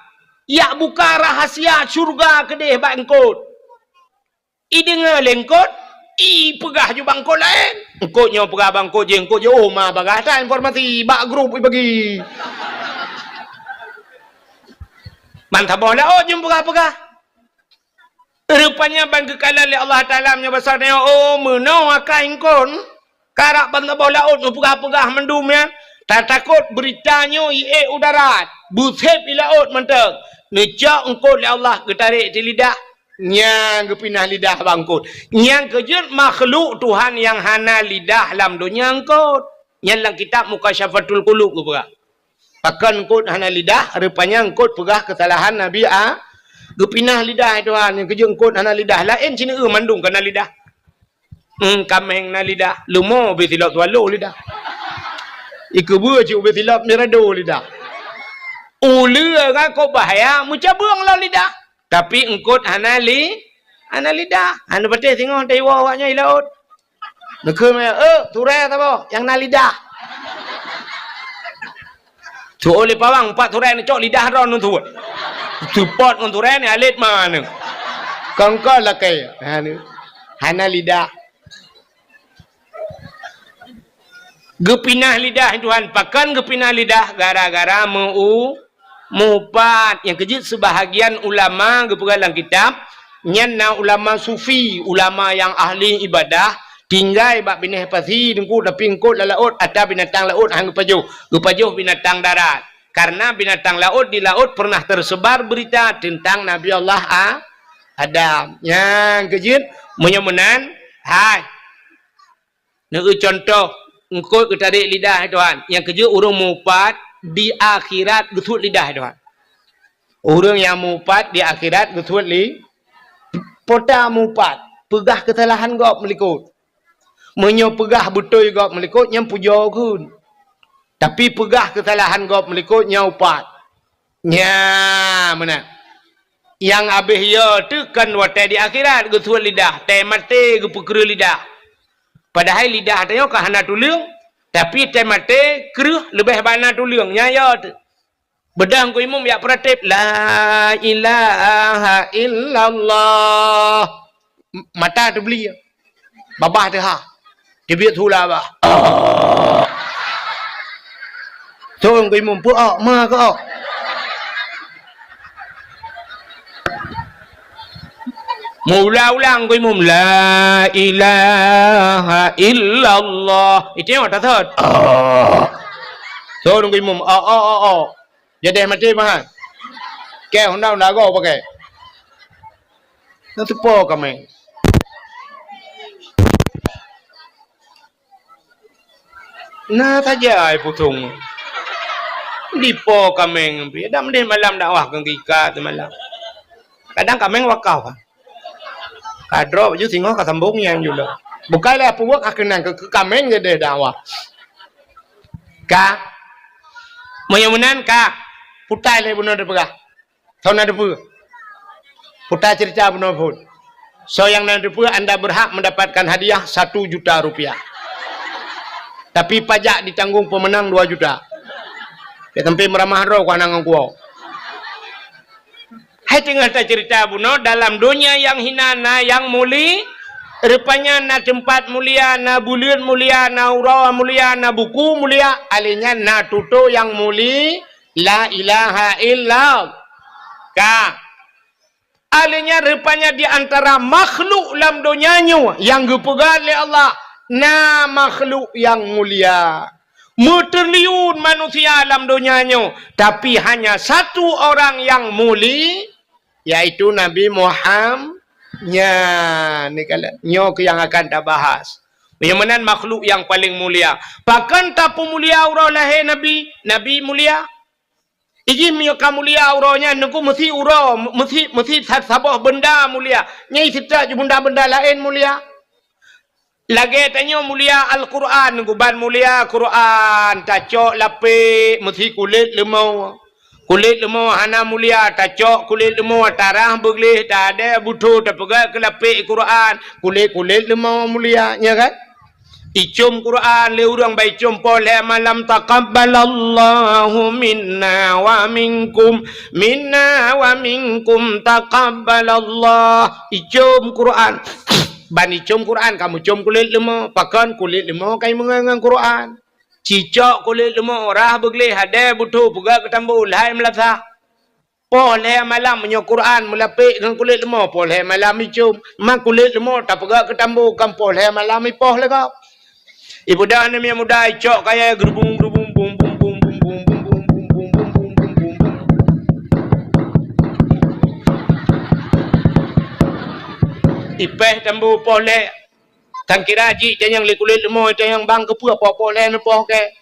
Jak buka rahsia syeuruga keudeh bak eungkot. Ideungoe lé eungkot, ipeugah ju bak eungkot laén. Eungkot nyoe peugah bak eungkot jih, eungkot jih, oh, ma bagah that informasi bak grup ibagi. Ban saboh laôt jeuet peugah-peugah. Rupanya ban geukalon lé Allah Taala meunyoe basa nyoe, oh, meunoe akai eungkot. Karab ban saboh laôt meupeugah-peugah mandum nyan, tatakot beurita nyoe iék u darat, beusép i laôt mantong. Neucok eungkot lé Allah geutarek di lidah, nyang geupinah lidah bak eungkot. Nyang keujeuet makhluk Tuhan nyang hana lidah lam donya eungkot. Nyan lam kitab Mukasyafatul Qulub geupeugah. Pakon eungkot hana lidah, rupanya eungkot peugah keusalahan Nabi A-, geupinah lidah Tuhan, nyang keujeuet eungkot hana lidah. Laén sineuk mandum kana lidah. Hmm, kaméng na lidah, leumo ubé silop swallow lidah. Ikeubeue cit ubé silop mirado lidah. Uleue ngon kok bahya meucabeueng lom lidah. Tapi eungkot hana li-, hana lidah. Hana patéh singoh taiwoe awak nyoe i laôt. Neukheun meunan, "Eh, turée saboh nyang na lidah." Tuwoe lé pawang, pat turée neucok lidah droe neutuwoe. Seupôt ngon turée ni alet ma neu. Kongkon lakée. Ha, ni. Hana lidah. Geupinah lidah Tuhan, pakon geupinah lidah? Gara-gara meu-, Mupat, nyang keujeuet seubahagian ulama geupeugah lam kitab, nyan na ulama sufi, ulama nyang ahli ibadah, tinggai bak binéh pasi teungku, tapi eungkôt lam laôt, atra binatang laôt han geupajoh, geupajoh binatang darat. Karena binatang laôt di laôt pernah tersebar berita tentang Nabi Allah A-, Adam. Nyang keujeuet, meunyoe meunan, hai. Neueu contoh, eungkôt geutarek lidah, hai Tuhan. Nyang keujeuet ureuëng mupat di akhirat geusuet lidah, hai Tuhan. Ureuëng nyang mupat di akhirat geusuet li-, pota mupat, peugah keusalahan gob meulikôt. Meunyoe peugah beutôi gob meulikôt, nyan pujoe kheun. Tapi peugah keusalahan gob meulikôt, nyan upat. Nya, meunan. Nyang abéh yo teuh kon watée di akhirat geusuet lidah, tée maté geupeukreueh lidah. Padahai lidah tanyoe ka hana tuleueng, tapi tée maté kreueh leubeh bana tuleueng, nya yo teuh. Beudang ku imum jak peuratéb, "La ilaha illallah." M-, mata teubli. Babah teuha. Teubiet hula bah. Thon ku imum, "Peu-ok, ma keu-ok." Meuulang-ulang ku imum, "La ilaha illallah." Itu nyang mata thot. Thon ku imum, "Ok, ok, ok, ok." Jadeh maté meuhan. Kée honda-honda goe pakai. Nyan teupo kaméng. Na saja ai pusong. Dipo kaméng pih. Dak meudeh malam dakwah keu gika teumalam. Kadang kaméng wakaf. Ka droe baju singoh ka sambong nyang jula. Bukai lé peubuet ka keunan keu, keu kaméng jadeh dakwah. Ka. Meunyoe meunan ka. Putai lé bunoe teupeugah. Soe na teupeue? Putai cerita bunoe phon. Soe nyang na teupeue, anda berhak mendapatkan hadiah satu juta rupiah. Tapi pajak ditanggung pemenang dua juta. Keu sampai meuramah droe ku anang ngon kuwoe. Hai teungoh tacerita bunoe, dalam donya nyang hina na nyang muli-, rupanya na teumpat mulia, na buleuen mulia, na uroe mulia, na buku mulia, alèh nyan na tutoe nyang muli-, la ilaha illa. Ka. Alèh nyan rupanya di antara makhluk lam donya nyoe nyang geupeugah lé Allah, na makhluk nyang mulia. Meutriliun manusia lam donya nyoe, tapi hanya satu orang nyang muli-, yaitu Nabi Muham-, nyan, ni kala-, nyoe keuh nyang akan tabahas. Nyang meunan makhluk nyang paleng mulia. Pakon tapeumulia uroe lahé Nabi? Nabi mulia. Iji meunyoe ka mulia uroe nyan, Teungku, meusi uroe, meusi, meusi sa-, saboh beunda mulia. Nyang seutôt ju beunda-beunda laén mulia. Lagèe tanyoe mulia Al-Qur'an, Teungku, ban mulia Qur'an, tacok lapék meusi kulét leumo. Kulét leumo hana mulia, tacok kulét leumo tarah beugleh, tadè butho tapeugah keu lapék Qur'an, kulét-kulét leumo mulia, nya kan? Icom Qur'an lé ureueng bak icom poh lhèe malam, "Taqabbalallahu minna wa minkum, minna wa minkum taqabbalallah." Icom Qur'an. Ban icom Qur'an, ka meucom kulét leumo. Pakon kulét leumo ka imeungon ngon Qur'an. Cicok kulét leumo, rah beugleh, hadè butho, peugöt keu tambo, lhai meulasah. Poh lhèe malam meunyoe Qur'an meulapék ngon kulét leumo, poh lhèe malam icom. Ma kulét leumo tapeugöt keu tambo, kan poh lhèe malam ipoh lé gob. Ibeudôh aneuk miet muda icok kayèe geurubung-geurubung, bung, bung. Ipéh tambo poh lhèe. Tan kira jih tanyong lé kulét leumo, tanyong bang keupeue poh-poh lhèe neupoh kèe.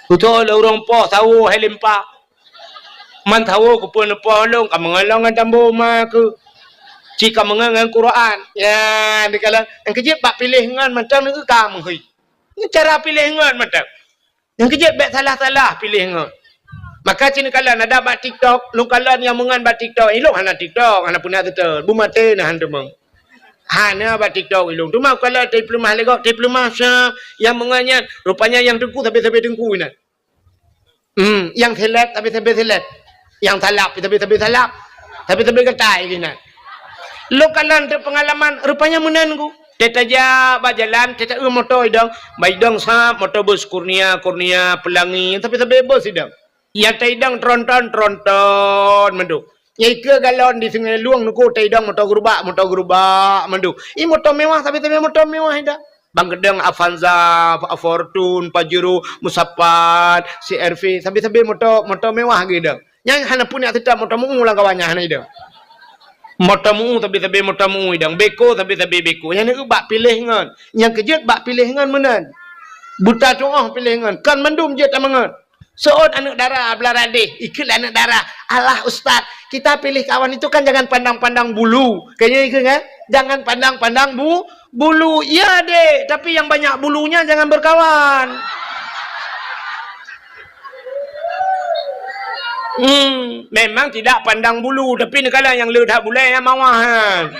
Beutôi lé ureueng poh sawo hai limpa. Man sawo keupeue neupoh lôn, ka meungon lôn ngon tambo ma keuh. Cit ka meungon ngon Qur'an. Ya, dikalon nyang keujeuet bak piléh ngon mantong neu ka meuhôi. Nyoe cara piléh ngon mantong. Nyang keujeuet bèk salah-salah piléh ngon. Maka cit neukalon na dak bak TikTok, lôn kalon nyang meungon bak TikTok, ilôn hana TikTok, hana peue na seutôt, beumaté na han teumeung. Hana bak TikTok ilôn. Teuma kalon teupeulumah lé gob, teupeulumah sa nyang meungon nyan, rupanya nyang teungku sabe-sabe teungku inan. Hmm, nyang seleb sabe-sabe seleb. Nyang salab sabe-sabe salab. Sabe-sabe gatai inan. Lôn kalon teupeungalaman, rupanya meunan ku. Teutajak bak jalan, teuta-eu moto idong, bak idong sab moto bus Kurnia, Kurnia, Pelangi, sabe-sabe bus idong. Nyang taidong tronton, tronton mandum. Nyang ikeue galon di Sungai Lueng nuku taidong moto gerubak, moto gerubak mandum. I moto mewah, sabe-sabe moto mewah idong. Bang keudong Avanza, Fortuner, Pajero, Musapat, C R V, sabe-sabe moto, moto mewah geuidong. Nyang hana pun nyang teutap moto meu lam kawan nyan hana idong. Moto meu sabe-sabe moto meu idong, beko sabe-sabe beko. Nyang na bak piléh ngon. Nyang keujeuet bak piléh ngon meunan. Buta tuoh piléh ngon. Kon mandum jeuet tameungon. Seuôt aneuk dara blah radeh, ikheun lé aneuk dara, "Alah ustaz, kita pilih kawan itu kan jangan pandang-pandang bulu." Kayaknya ikheun kan? "Jangan pandang-pandang bu-, bulu." Iya dek, tapi yang banyak bulunya jangan berkawan. Hmm, memang tidak pandang bulu, tapi neukala nyang le that bulée nyang mawah nyan.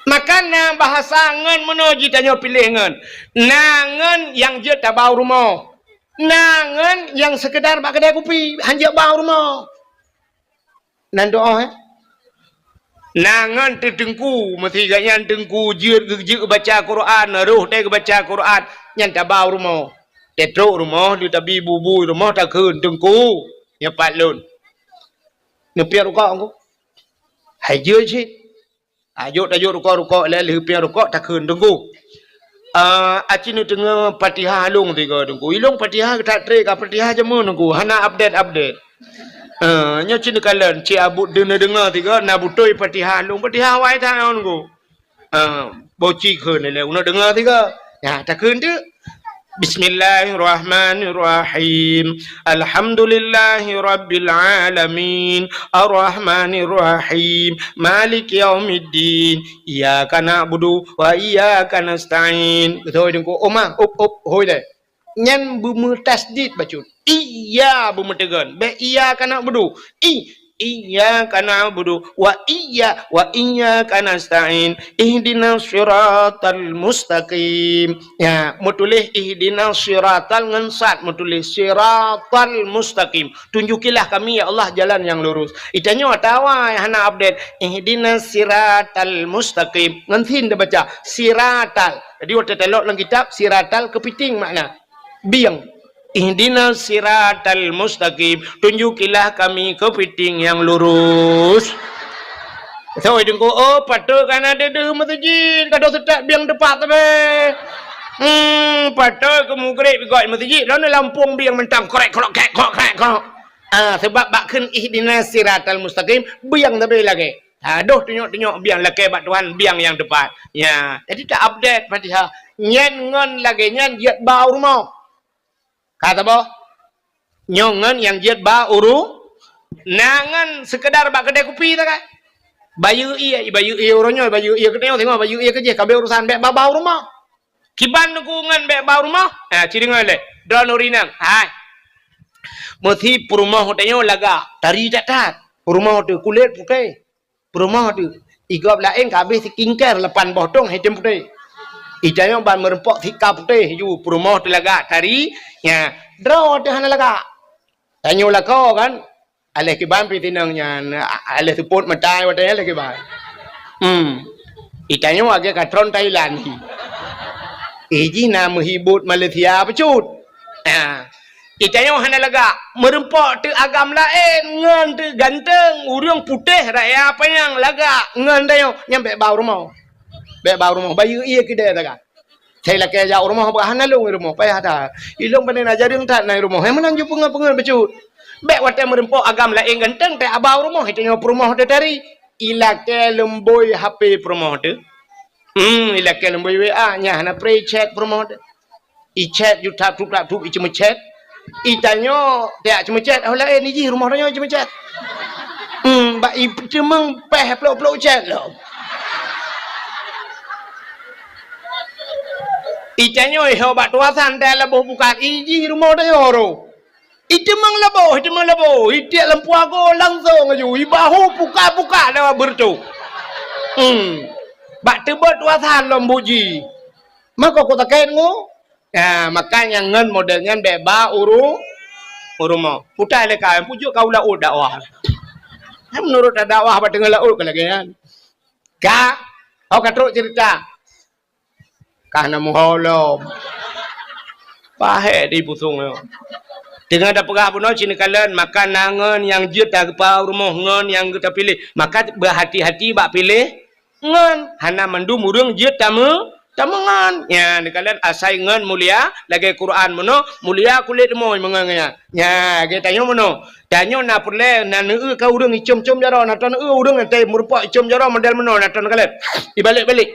Maka na bahasa ngon meunoe jitanyoe piléh ngon. Na ngon nyang jeuet taba u rumoh. Na ngon nyang seukeudar bak keudai kupi, han jeuet ba u rumoh. Nan doa, eh? Na ngon teuteungku, meusiga nyan teungku jeuet geu-, jeuet geubaca Quran, roh teuh geubaca Quran, nyan taba u rumoh. Teutrok rumoh, di tabi bubu rumoh takheun, "Teungku, nyoe pat lôn." Neupiep rukok ku. Hai jeuet cit. Tajok, tajok rukok-rukok, lheuh piep rukok takheun, "Teungku, ah, aci neuteungoh Fatihah lôn tiga, Teungku. Ilôn Fatihah that treb ka Fatihah jameun, Teungku. Hana update-update. Ah, nyoe ci neukalon, ci abut deungoe-deungoe tiga, na beutôi Fatihah lôn, Fatihah awai that, Teungku." Ah, boci kheun lé, uneuk deungoe tiga. Nyan, takheun teuk. Bismillahirrahmanirrahim. Alhamdulillahirabbil alamin. Arrahmanirrahim. Maliki yaumiddin. Iyyaka na'budu wa iyyaka nasta'in. Beutôi Teungku. Oma, up, up, hôi deh. Nyan beumeutasydid bacut. Iya beumeuteugon. Bék iyyaka na'budu. I, iyyaka na'budu wa iyya-, wa iyyaka nasta'in. Ihdinas siratal mustaqim. Ya, meutuléh ihdinas siratal ngon sad, meutuléh siratal mustaqim. Tunjukilah kami, ya Allah, jalan yang lurus. Itanyoe atawa hana update. Ihdinas siratal mustaqim. Ngon sin tabaca. Siratal. Jadi, watée talok lam kitab, siratal keupiting makna. Bieng. Ihdinas siratal mustaqim. Tunjukilah kami keupiting nyang lurus. Soe Teungku, oh, patôt ka na deuh-deuh meuseujid, ka deuh seutôt bieng teupat sabe. Hmm, patôt keu mugreb gok meuseujid, lôn lampôh bieng mantong, krek, krok, krek, krok, krek, krok. Ah, sabab bak kheun ihdinas siratal mustaqim, bieng sabe lagée. Adoh tunyok-tunyok biang lakée bak Tuhan, biang nyang teupat. Ya, jadi ta-update Fatihah. Nyan ngon lagée nyan jeuet ba u rumoh. Ka saboh? Nyoe ngon nyang jeuet ba u ru-, na ngon seukeudar bak keudai kupi ta ka? Bayeue ié, bayeue ié uroe nyoe, bayeue ié keunoe, singoh bayeue ié keujih, ka abéh urusan bék ba, ba u rumoh. Kiban Teungku ngon bék ba u rumoh? Ha, ci deungoe lé. Droeneuh ureueng inong. Hai. Meusi peurumoh tanyoe lagak, tari that-that. Peurumoh teuh kulét putéh. Peurumoh teuh, i gob laén ka abéh skincare lapan boh tong, hai tem putéh. Itanyoe ban meureumpok sika putéh ju, peurumoh teuh lagak tari, nya, droe teuh hana lagak. Tanyoe lakoe kan, aléh kiban pih tinong nyan, a-, aléh seupôt meutai watée nyan aléh kiban. Hmm. Itanyoe lagée ka tron Thailand hi. Eh, jih na meuhibot Malaysia bacut. Ah. Itanyoe hana lagak, meureumpok teuh agam laén, ngon teuh ganteng, ureueng putéh raya panyang lagak, ngon tanyoe, nyan bék ba u rumoh. Bék ba u rumoh, bayeue ié keudeh taga. Sai lakée jak u rumoh, bah hana lôn u rumoh, payah that. Ilôn pane na jareueng that na u rumoh, hai meunan ju peungeut-peungeut bacut. Bék watée meureumpok agam laén ganteng, teuh ba u rumoh, itanyoe peurumoh teuh tari. Ilakée leumbôi H P peurumoh teuh. Hmm, ilakée leumbôi W A, nyan hana pré chat peurumoh teuh. Ichat ju tap tup tap tup iceumeuchat. Itanyoe tiak ceumeuchat, oh laén ijih rumoh tanyoe iceumeuchat. Hmm, bak iteumeung péh plok-plok chat lom. Itanyoe iho bak tuasan teuh laboh bukat, ijih rumoh tanyoe ro. Iteumeung laboh, iteumeung laboh, itiek lam puago langsong aju, ibahu pukat-pukat dah beureutoh. Hmm. Bak teubot tuasan lom buji. Mako ku takét ngu. Ya, makanya ngon model nyan bék ba uru-, u rumoh. Putai lé ka, pujuk ka u laôt dakwah. Meunurot dakwah bak teungoh laôt ka lagée nyan. Ka, oh ka trok cerita. Ka na muho lom. Pahé di pusong nyoe. Teungoh tapeugah bunoe cit neukalon, maka na ngon nyang jeuet tageupeu rumoh ngon nyang geuta piléh. Maka beuhati-hati bak piléh ngon. Hana mandum ureuëng jeuet tameu, tameungon. Nya, neukalon asai ngon mulia, lagée Quran bunoe, mulia kulét rumoh meungon nyan. Nya, lagée tanyoe bunoe. Tanyoe na peureulée, na neueu ka ureuëng icom-com jaroe, na ta neueu ureuëng nyang tai meurumpok icom jaroe model bunoe, na ta neukalon. Ibalek-balek.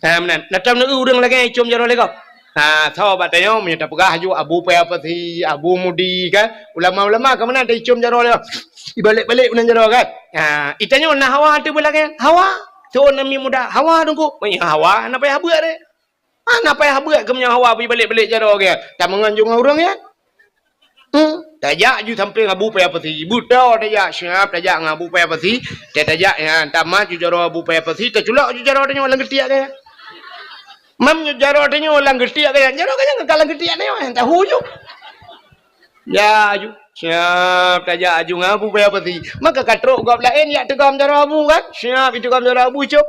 Ha, meunan. Na ta neueu ureuëng lagée icom jaroe lé gob. Ha, tho bak tanyoe meunyoe tapeugah aju Abu Paya Pasi, Abu Mudi kan. Ulama-ulama ka meunan ta icom jaroe lé. Ibalek-balek meunan jaroe kan. Ha, itanyoe na hawa teuh beulagée. Hawa. Tuan nami muda. Hawa teungku. Meunyoe hawa, na payah buet deh. Hana payah buet keu meunyoe hawa bri balek-balek jaroe geuh. Tameungon ju ngon ureuëng nyan. Hmm, tajak ju sampéng Abu Paya Pasi. Beutôi tajak siab tajak ngon Abu Paya Pasi. Tajak nyan tamat ju jaroe Abu Paya Pasi, taculok ju jaroe tanyoe lam geutiek geuh. Mam ju jaroe tanyoe lam geutiek geuh, jaroe geuh ka lam geutiek tanyoe, tahu ju. Ya, aju. Siab tajak aju ngon Abu Paya Pasi. Maka ka trok gob laén jak teugom jaroe Abu kan? Siab iteugom jaroe Abu, cop.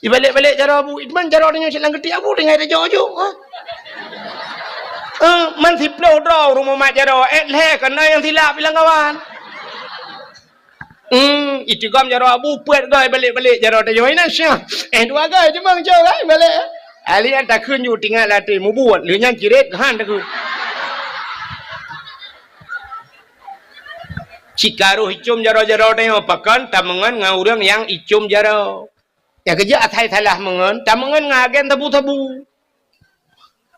Ibalek-balek jaroe Abu. Itman jaroe tanyoe cit lam geutiek Abu tinggai tajok aju. Ha? Eh, man siploh droe ureuëng mumat jaroe, eh, lhée keunoe nyang silap ilang kawan. Hmm, iteugom jaroe Abu peuet goe balek-balek jaroe tanyoe inan syah. Eh, dua goe cuma ngejok kan balek. Ahli an takheun ju tinggai latée mubuet, lheueh nyan cirét han takheun. Cikaroh icom jaroe-jaroe tanyoe pakon tameungon ngon ureuëng nyang icom jaroe. Nyang keujak asai salah meungon, tameungon ngon agen sabu-sabu.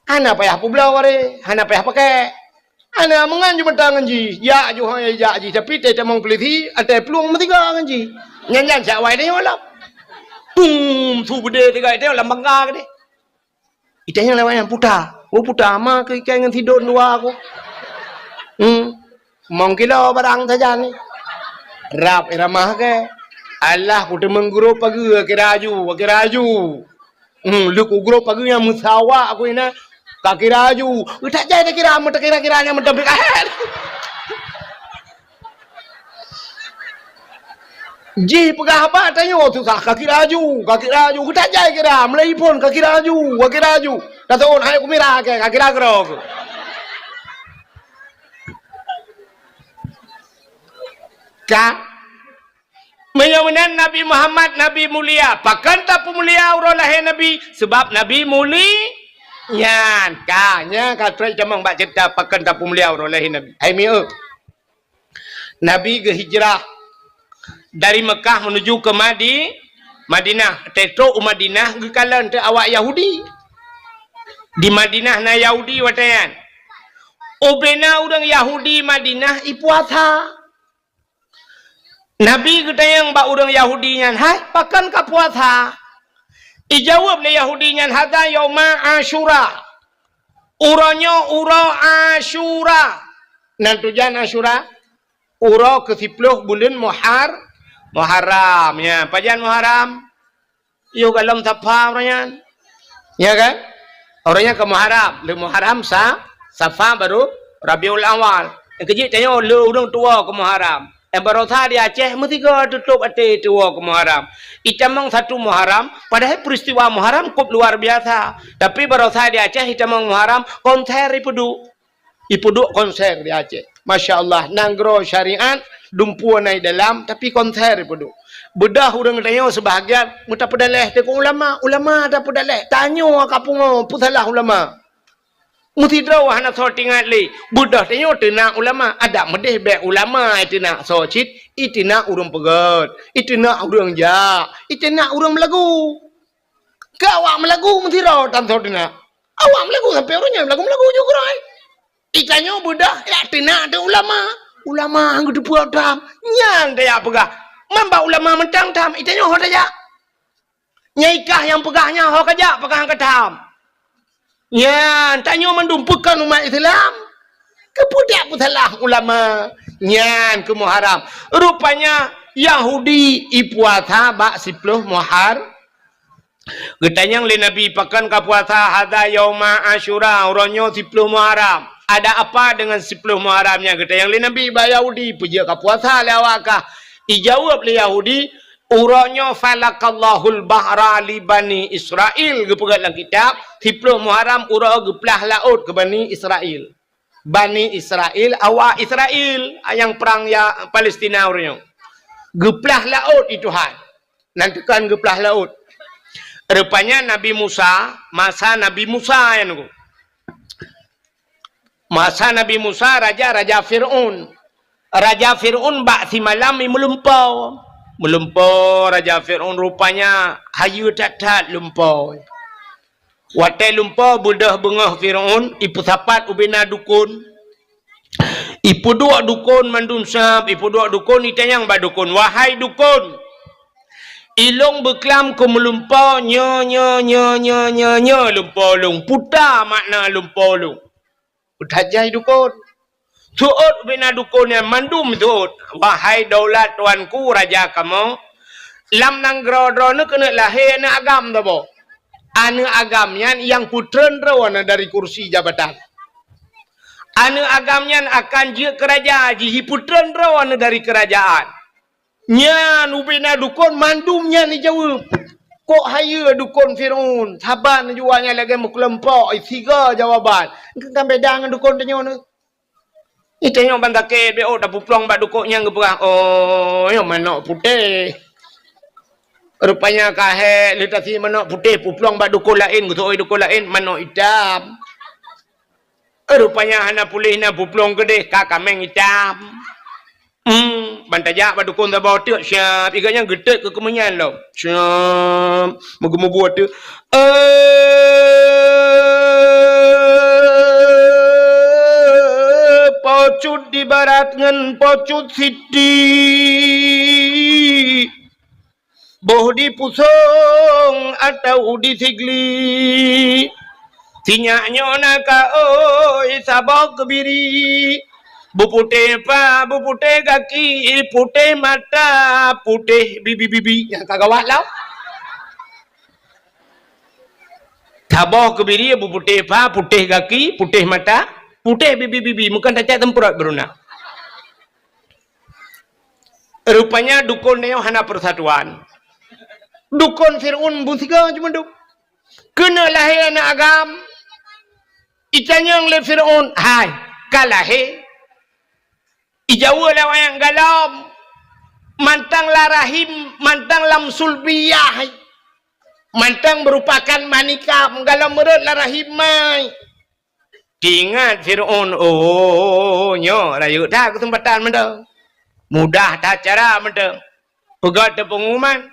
Hana payah peubloe waréh, hana payah pakèk. Hana meungon ju meuta ngon jih, jak ju hai jak jih, tapi teutamong peulisi, até plueng meusiga ngon jih. Nyan-nyan siat awai tanyoe lom. Pum, su beudé teuga ité lam bangga keudéh. Ité nyang lewat nyan puta. Oh, puta ma keu ikai ngon sidon dua aku. Hmm. Mong kilo barang sajan ni. Rab iramah ke. Alah, kuteumeung grob pageue kira aju, kira aju. Hmm, lheueh kugrob pageue nyang meusawa aku inan. Ka kira aju. Utak jai takira, meutakira-kira nyang meuteumpeue kahet. Jih peugah haba tanyoe susah, ka kira aju, ka kira aju. Utak jai kira, meulai phon ka kira aju, ka kira aju. Ka teuôn hai kumira ke, ka kira keudroe. Ka? Meunyoe meunan Nabi Muhammad Nabi mulia, pakon tapeumulia uroe lahé Nabi? Sabab Nabi muli-, nyan ka, nyan ka trok tamong bak ceurita pakon tapeumulia uroe lahé Nabi. Hai mieu. Nabi geuhijrah dari Meukah meunuju keu Madi-, Madinah. Teutôk u Madinah geukalon teuk awak Yahudi. Di Madinah na Yahudi watée nyan. Ubena ureuëng Yahudi Madinah ipuasa. Nabi geutanyong bak ureuëng Yahudi nyan, "Hai, pakon ka puasa?" Ijaweueb lé Yahudi nyan, "Hadza yauma Asyura." Uroe nyoe uroe Asyura. Nan tujan Asyura? Uroe keusiploh buleuen Muhar-, Muharram. Ya, pajan Muharram? Yoh golom Safa uroe nyan. Ya kan? Uroe nyan ka Muharram. Lheueh Muharram sa-, Safa baru Rabiul Awal. Nyang keujeuet tanyoe le ureuëng tuwoe keu Muharram. Nyang barosa di Aceh meusigoe tutôb até tuwoe keu Muharram. Itamong satu Muharram, padahai peristiwa Muharram kôp luar biasa. Tapi barosa di Aceh itamong Muharram, konser ipeuduek. Ipeuduek konser di Aceh. Masya Allah, nanggroe syariat, dumpeue na i dalam, tapi konser ipeuduek. Beudôh ureuëng tanyoe seubahagian, meutapeudaleh teuk ulama, ulama tapeudaleh. Tanyoe ka pungo, peue salah ulama? Meusidroe hana soe teuingat lé. Beudôh tanyoe teunak ulama, adak meudeh bék ulama iteunak soe cit, iteunak ureuëng peugét, iteunak ureuëng jak, iteunak ureuëng meulagu. Keu awak meulagu meusidroe tan soe teunak. Awak meulagu sampoe uroe nyoe meulagu-meulagu ju keurôi. Itanyoe beudôh jak teunak teuk ulama. Ulama han geuteupeue tham. Nyan tajak peugah. Man bak ulama mantong tham, itanyoe ho tajak. Nyang ikah nyang peugah nyan ho kajak, pakon han ka tham. Nyan, tanyoe mandum peukon umat Islam. Keupeue dak peusalah ulama? Nyan keu Muharram. Rupanya Yahudi ipuasa bak siploh Muhar-, Geutanyong lé Nabi, "Pakon ka puasa?" "Hadza yauma Asyura, uroe nyoe siploh Muharram." "Ada apa dengan siploh Muharram nyan?" geutanyong lé Nabi bak Yahudi, "Peujeuet ka puasa lé awak kah?" Ijaweueb lé Yahudi, Uroe nyoe falakallahul bahra li Bani Israil, geupeugah lam kitab, siplôh Muharram uroe geuplah laôt keu Bani Israil. Bani Israil, awak Israil nyang prang ya Palestina uroe nyoe. Geuplah laôt i Tuhan. Nan teukan geuplah laôt. Rupanya Nabi Musa, masa Nabi Musa nyan nunggu. Masa Nabi Musa, raja, raja Fir'aun. Raja Fir'aun bak simalam i meulumpo. Meulumpo raja Fir'aun rupanya hayeue that-that lumpo. Watée lumpo beudôh beungoh Fir'aun, ipeusapat ubena dukon. Ipeuduek dukon mandum sab, ipeuduek dukon, itanyong bak dukon, "Wahai dukon, ilong beuklam keu meulumpo nyo, nyo, nyo, nyo, nyo, nyo lumpo lôn. Peue makna lumpo lôn?" Peutajai dukon. Seuôt ubena dukon nyan mandum seuôt. "Wahai daulat tuanku raja kamoe, lam nanggroe droeneuh keuneuk lahé aneuëk agam saboh. Aneuëk agam nyan nyang peutreun droeneuh dari kursi jabatan. Aneuëk agam nyan akan jeuet keu raja, jipeutreun droeneuh dari keurajaan." Nyan ubena dukon mandum nyan ijaweueb. Kok hayeue dukon Fir'aun, saban jua nyan lagée meukeuleumpok, siga jawaban. Kan beda ngon dukon tanyoe nyoe. Itanyong ban sakét, beuôt tapeuplong bak dukon nyan geupeugah, "Oh, nyoe manok putéh." Rupanya ka hék, lheueh tasi manok putéh, peuplong bak dukon laén, geuseuôt dukon laén, manok itam. Rupanya hana puléh na peuplong keudeh, ka kaméng itam. Hmm, ban tajak bak dukon saboh teuk, siab. Iga nyan geutet keu keumeunyan lom. Siab, meugu-meugu teuk. Eh, pocut di barat ngon pocut siti. Boh di pusong atau di sigli. Sinyak nyoe na ka oi saboh keubiri. Beuputéh pa, beuputéh gaki, putéh mata, putéh bibi-bibi. Nyang ka gawat lom. Saboh keubiri beuputéh pa, putéh gaki, putéh mata, putéh bibi-bibi. Meukan tacak teumprot beuruna. Rupanya dukon nyoe hana persatuan. Dukon Fir'aun beusigoe cuma duek. Keuneuk lahé aneuëk agam. Itanyong lé Fir'aun, "Hai, ka lahé?" Ijaweueb lé awaknyan, "Galom, mantong lam rahim, mantong lam sulbiyah, mantong meurupakan manikam, galom meurot lam rahim mai." Teuingat Fir'aun, "Oh, nyoe rayeuk that keuseumpatan mantong. Mudah that cara mantong." Peugah teupeunguman,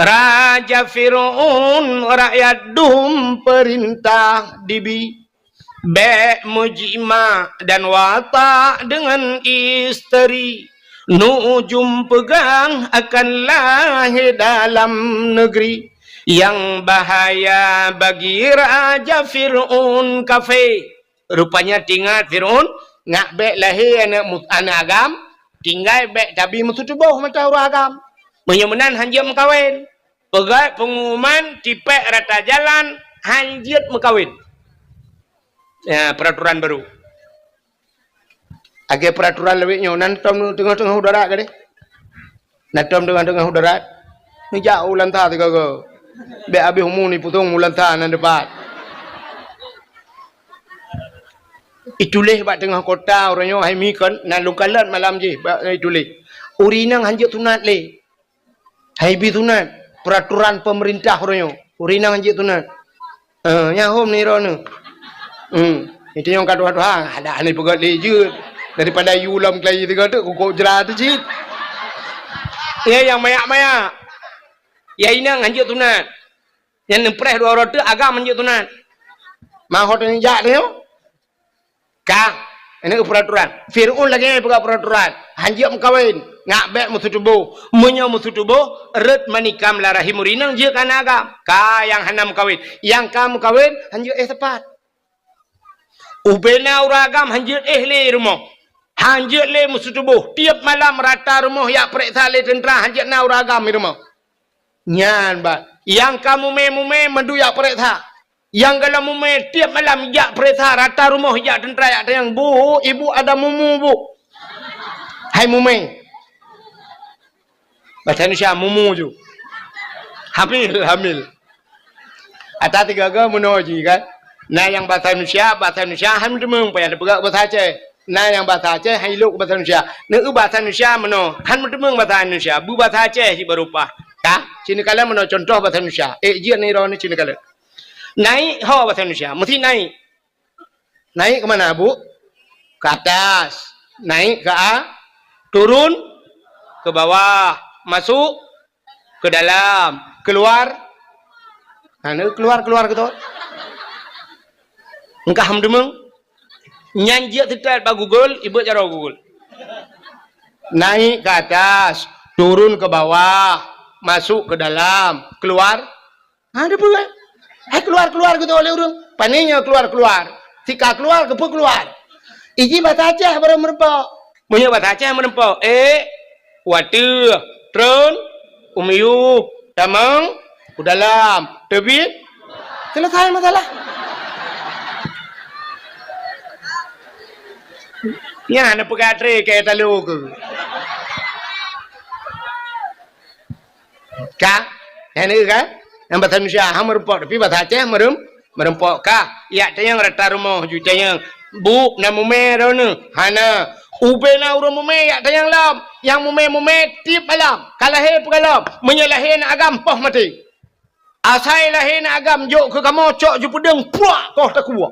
"Raja Fir'aun, rakyat dum peurintah dibi. Bék meujimak dan watak deungon isteri. Nujum peugah akan lahé dalam neugri. Nyang bahaya bagi Raja Fir'aun kafé." Rupanya teuingat Fir'aun, ngak bék lahé aneuëk mu-, aneuëk agam, tinggai bék tabi meusutuboh mata ureuëng agam. Meunyoe meunan hanjeuet meukawen. Peugah peunguman tipék rata jalan hanjeuet meukawen. Ya, peraturan baru. Lagée peraturan lawét nyoe, nan tom teungoh-teungoh u darat gadeh. Nan tom teungoh-teungoh u darat. Neujak u Lanta sigoe-goe. Bék habéh umu ni pusong u Lanta nan dipat. Ituléh bak teungoh kota uroe nyoe hai mi kon, nan lôn kalon malam jih bak ituléh. Ureuëng inong hanjeuet sunat lé. Hai bi sunat, peraturan pemerintah uroe nyoe. Ureuëng inong hanjeuet sunat. Eh, nyan hom ni droeneuh. Hmm, itu nyang ka tuha-tuha, ada hana peugah lé jeuet. Daripada yue lom keulayi sigoe teuk, kukok jra teuh cit. Ya, nyang mayak-mayak. Ya, inong hanjeuet sunat. Nyang neupreh dua uroe teuk agam hanjeuet sunat. Mahot nyan jak teuh nyoe. Ka, ini ke peraturan. Fir'aun lagée nyan peugah peraturan. Hanjeuet meukawen, ngak bék meusutuboh. Meunyoe meusutuboh, rot manikam lam rahim ureuëng inong jeuet keu aneuëk agam. Ka nyang hana meukawen. Nyang ka meukawen, hanjeuet éh sapat. Ubena ureuëng agam hanjeuet éh lé rumoh. Hanjeuet lé meusutuboh. Tiep malam rata rumoh jak peuriksa lé teuntra hanjeuet na ureuëng agam di rumoh. Nyan bah, nyang ka mumé-mumé mandum jak peuriksa. Nyang galom mumé tiep malam jak peuriksa, rata rumoh jak teuntra jak tanyong, "Bu, ibu ada mumu, Bu?" Hai mumé. Basa Indonesia mumu ju. Hamil, hamil. Ata tiga ga meunoe ji kan. Na nyang basa Indonesia, basa Indonesia han meuteumeng payah teupeugah basa Aceh. Na nyang basa Aceh han ilok basa Indonesia. Neu basa Indonesia meunoe han meuteumeng basa Indonesia. Beubasa Aceh ji baru pah. Ka? Ci neukalon meunoe contoh basa Indonesia. Eh, jeuet nirok ni ci neukalon. Naik ho basa Indonesia, mesti naik. Naik ke mana, Bu? Ke atas. Naik ke a-, turun ke bawah. Masuk ke dalam. Keluar. Nah, ni keluar, keluar gitu. Engkah meudeumeng. Nyan jeuet teutab bak Google, ibeuet jaroe Google. Naik ke atas, turun ke bawah, masuk ke dalam, keluar. Ha, ada peue? Hai keluar-keluar gitu oleh ureueng. Pane nyoe keluar-keluar. Sika keluar, keupeue keluar? Iji basa Aceh baru meureumpok. Meunyoe basa Aceh meureumpok, eh, wateuh, tron, u miyueb, tamong, u dalam, teubiet, selesai masalah. Nyan neupeugah tré keu talo keu. Ka? Nyan ka? Nyang basa Indonesia ha meureumpok, tapi basa Aceh meureuem-, meureumpok ka. Yak tanyong rata rumoh ju tanyong, "Bu, na mumè droeneuh?" Hana. Ubé na ureueng mumè yak tanyong lom. Nyang mumè-mumè tiep malam. Ka lahé peugalom. Meunyoe lahé na agam, poh maté. Asai lahé na agam jok keu kamoe cok ju peudeueng, puak, koh takue.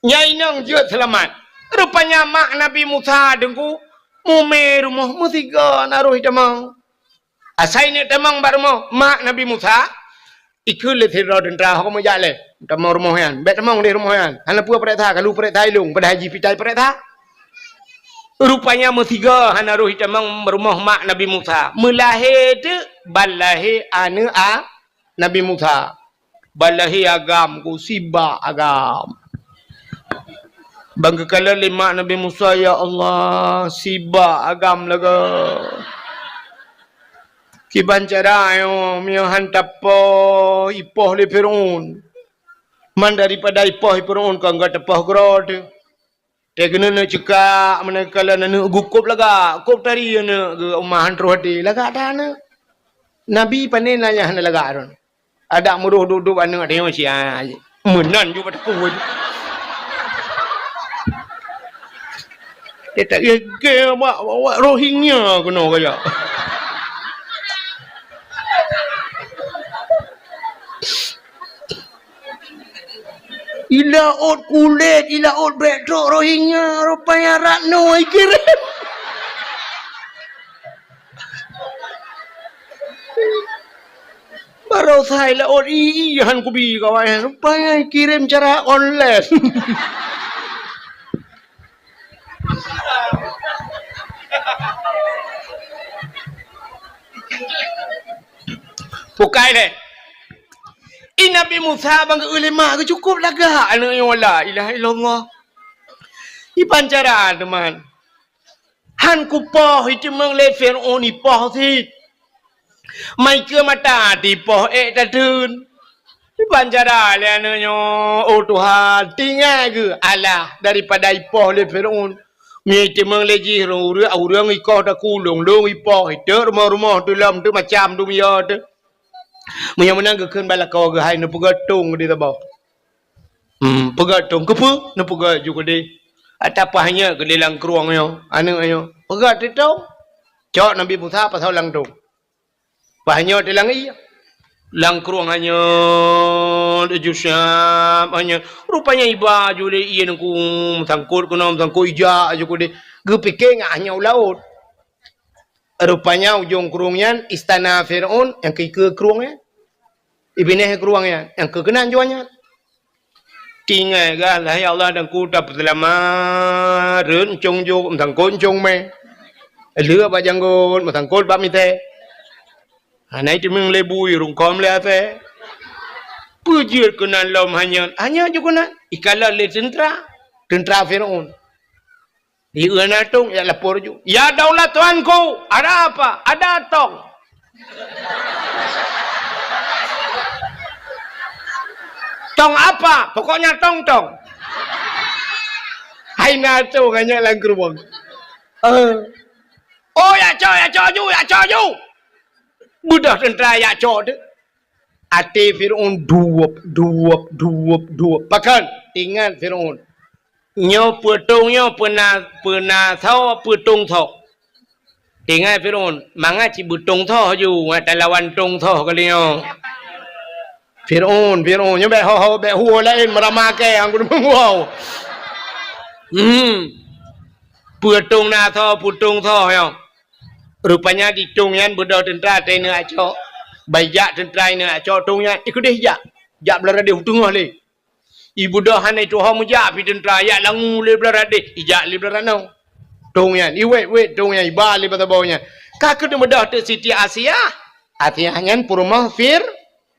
Nyang inong jeuet seulamat. Rupanya mak Nabi Musa deungku mumè rumoh meusigoe na roh itamong. Asai neuk tamong bak rumoh mak Nabi Musa, ikheun lé sidroe teuntra, "Ho meujak lé, tamong rumoh nyan. Bèk tamong di rumoh nyan. Hana peue pareksa, kalu pareksa ilong, padahai jih pitai pareksa." Rupanya meusigoe hana roh itamong rumoh mak Nabi Musa. Meulahé teuk ban lahé aneuk a Nabi Musa. Ban lahé agam ku sibak agam. Ban geukalon lé mak Nabi Musa, "Ya Allah, sibak agam lagèe." Kiban cara nyoe, meunyoe han tapoh, ipoh lé Fir'aun. Man daripada ipoh lé Fir'aun, kon geuteupah keudroe teuh. Teuh keuneuk neuk ceukak, meunan kalon aneuk geuh kôb lagak, kôb tari aneuk geuh, uma han troh até, lagak that aneuk. Nabi pané na nyang hana lagak droe. Adak meuroh duek-duek aneuk tanyoe sia. Meunan ju bak teupeu. Teuh tak gègèe bak, bak, bak Rohingya keunoe kajak. Ilaôt kulét, ilaôt bèk trok Rohingya, rupanya Ratno ikirém. Baroesa ilaôt i, i han kubi kawan, rupanya ikirém cara online. Bukai lé. I Nabi Musa ban geuéh lé mak geuh cukôp lagak aneuk nyoe, la ilaha illallah. Iban cara teuma. Han kupoh, iteumong lé Fir'aun ipoh cit. Mai keu mata tipoh ék tateun. Iban cara lé aneuk nyoe, oh Tuhan, tinggai geuh alah daripada ipoh lé Fir'aun. Meunyoe iteumong lé jih ureueng, ureueng ikoh takulong, lôn ipoh, iteuk rumoh-rumoh teuh lom teuh macam dum yo teuh. Meunyoe meunan geukheun bak lakoe geuh hai neupeugah tong di saboh. Hmm, peugah tong keupeue? Neupeugah ju keudeh. Ata paih nyoe keudeh lam krueng nyoe, aneuk nyoe. Peugah teuh tong. Cok Nabi Musa pasoe lam tong. Paih nyoe teuh lam ié. Lam krueng hanyot, ju siap hanyot. Rupanya iba ju lé ié nungku meusangkot keunoe, meusangkot ijak ju keudeh. Geupike ngat hanyot u laôt. Rupanya ujong krueng nyan istana Fir'aun nyang keu ikeue krueng nyan. Ibinéh krueng nyan nyang keu keunan juah nyan. Tinggai gah, lahé Allah dan ku tapeuseulamat, rhot euncong jok, meusangkot euncong mè. Lheueh bak janggot, meusangkot bak mitée. Hana iteumong lé bui, rungkôm lé asée. Peue jeuet keunan lom hanyot, hanyot ju keunan. Ikalon lé teuntra, teuntra Fir'aun. Di na tong, ya lapor ju. "Ya daulat tuanku, ada apa?" "Ada tong." "Tong apa?" "Pokoknya tong-tong." Hai na tong hanyot lam krueng. Eh. "Oh, ya cok, ya cok ju, ya cok ju." Beudôh teuntra jak cok teuk. Até Fir'aun duwup, duwup, duwup, duwup. Pakon? Ingat Fir'aun. Nyoe peutông nyoe peuna, peuna soe, peutông soe. Ingat Fir'aun, mangat cit beutông soe ju, ngat talawan tông soe kali nyoe. Fir'aun, Fir'aun, nyoe bèk ho-ho, bèk huwoe laén meurama kèe, angku deungon wow. Hmm. Peutông na soe, peutông soe nyoe. Rupanya di tông nyan beudôh teuntra teuneuk acok. Bai jak teuntra ineuk acok tông nyan, ikeudeh jak. Jak blah radeh u teungoh lé. Ibeudôh hana ituho meujak pi teuntra, jak langue lé blah radeh, ijak lé blah ranoe. Tông nyan, iwét-wét tông nyan, iba lé basa boh nyan. Ka keuneuk beudôh teuk Siti Asiah. Asiah nyan peurumoh Fir-,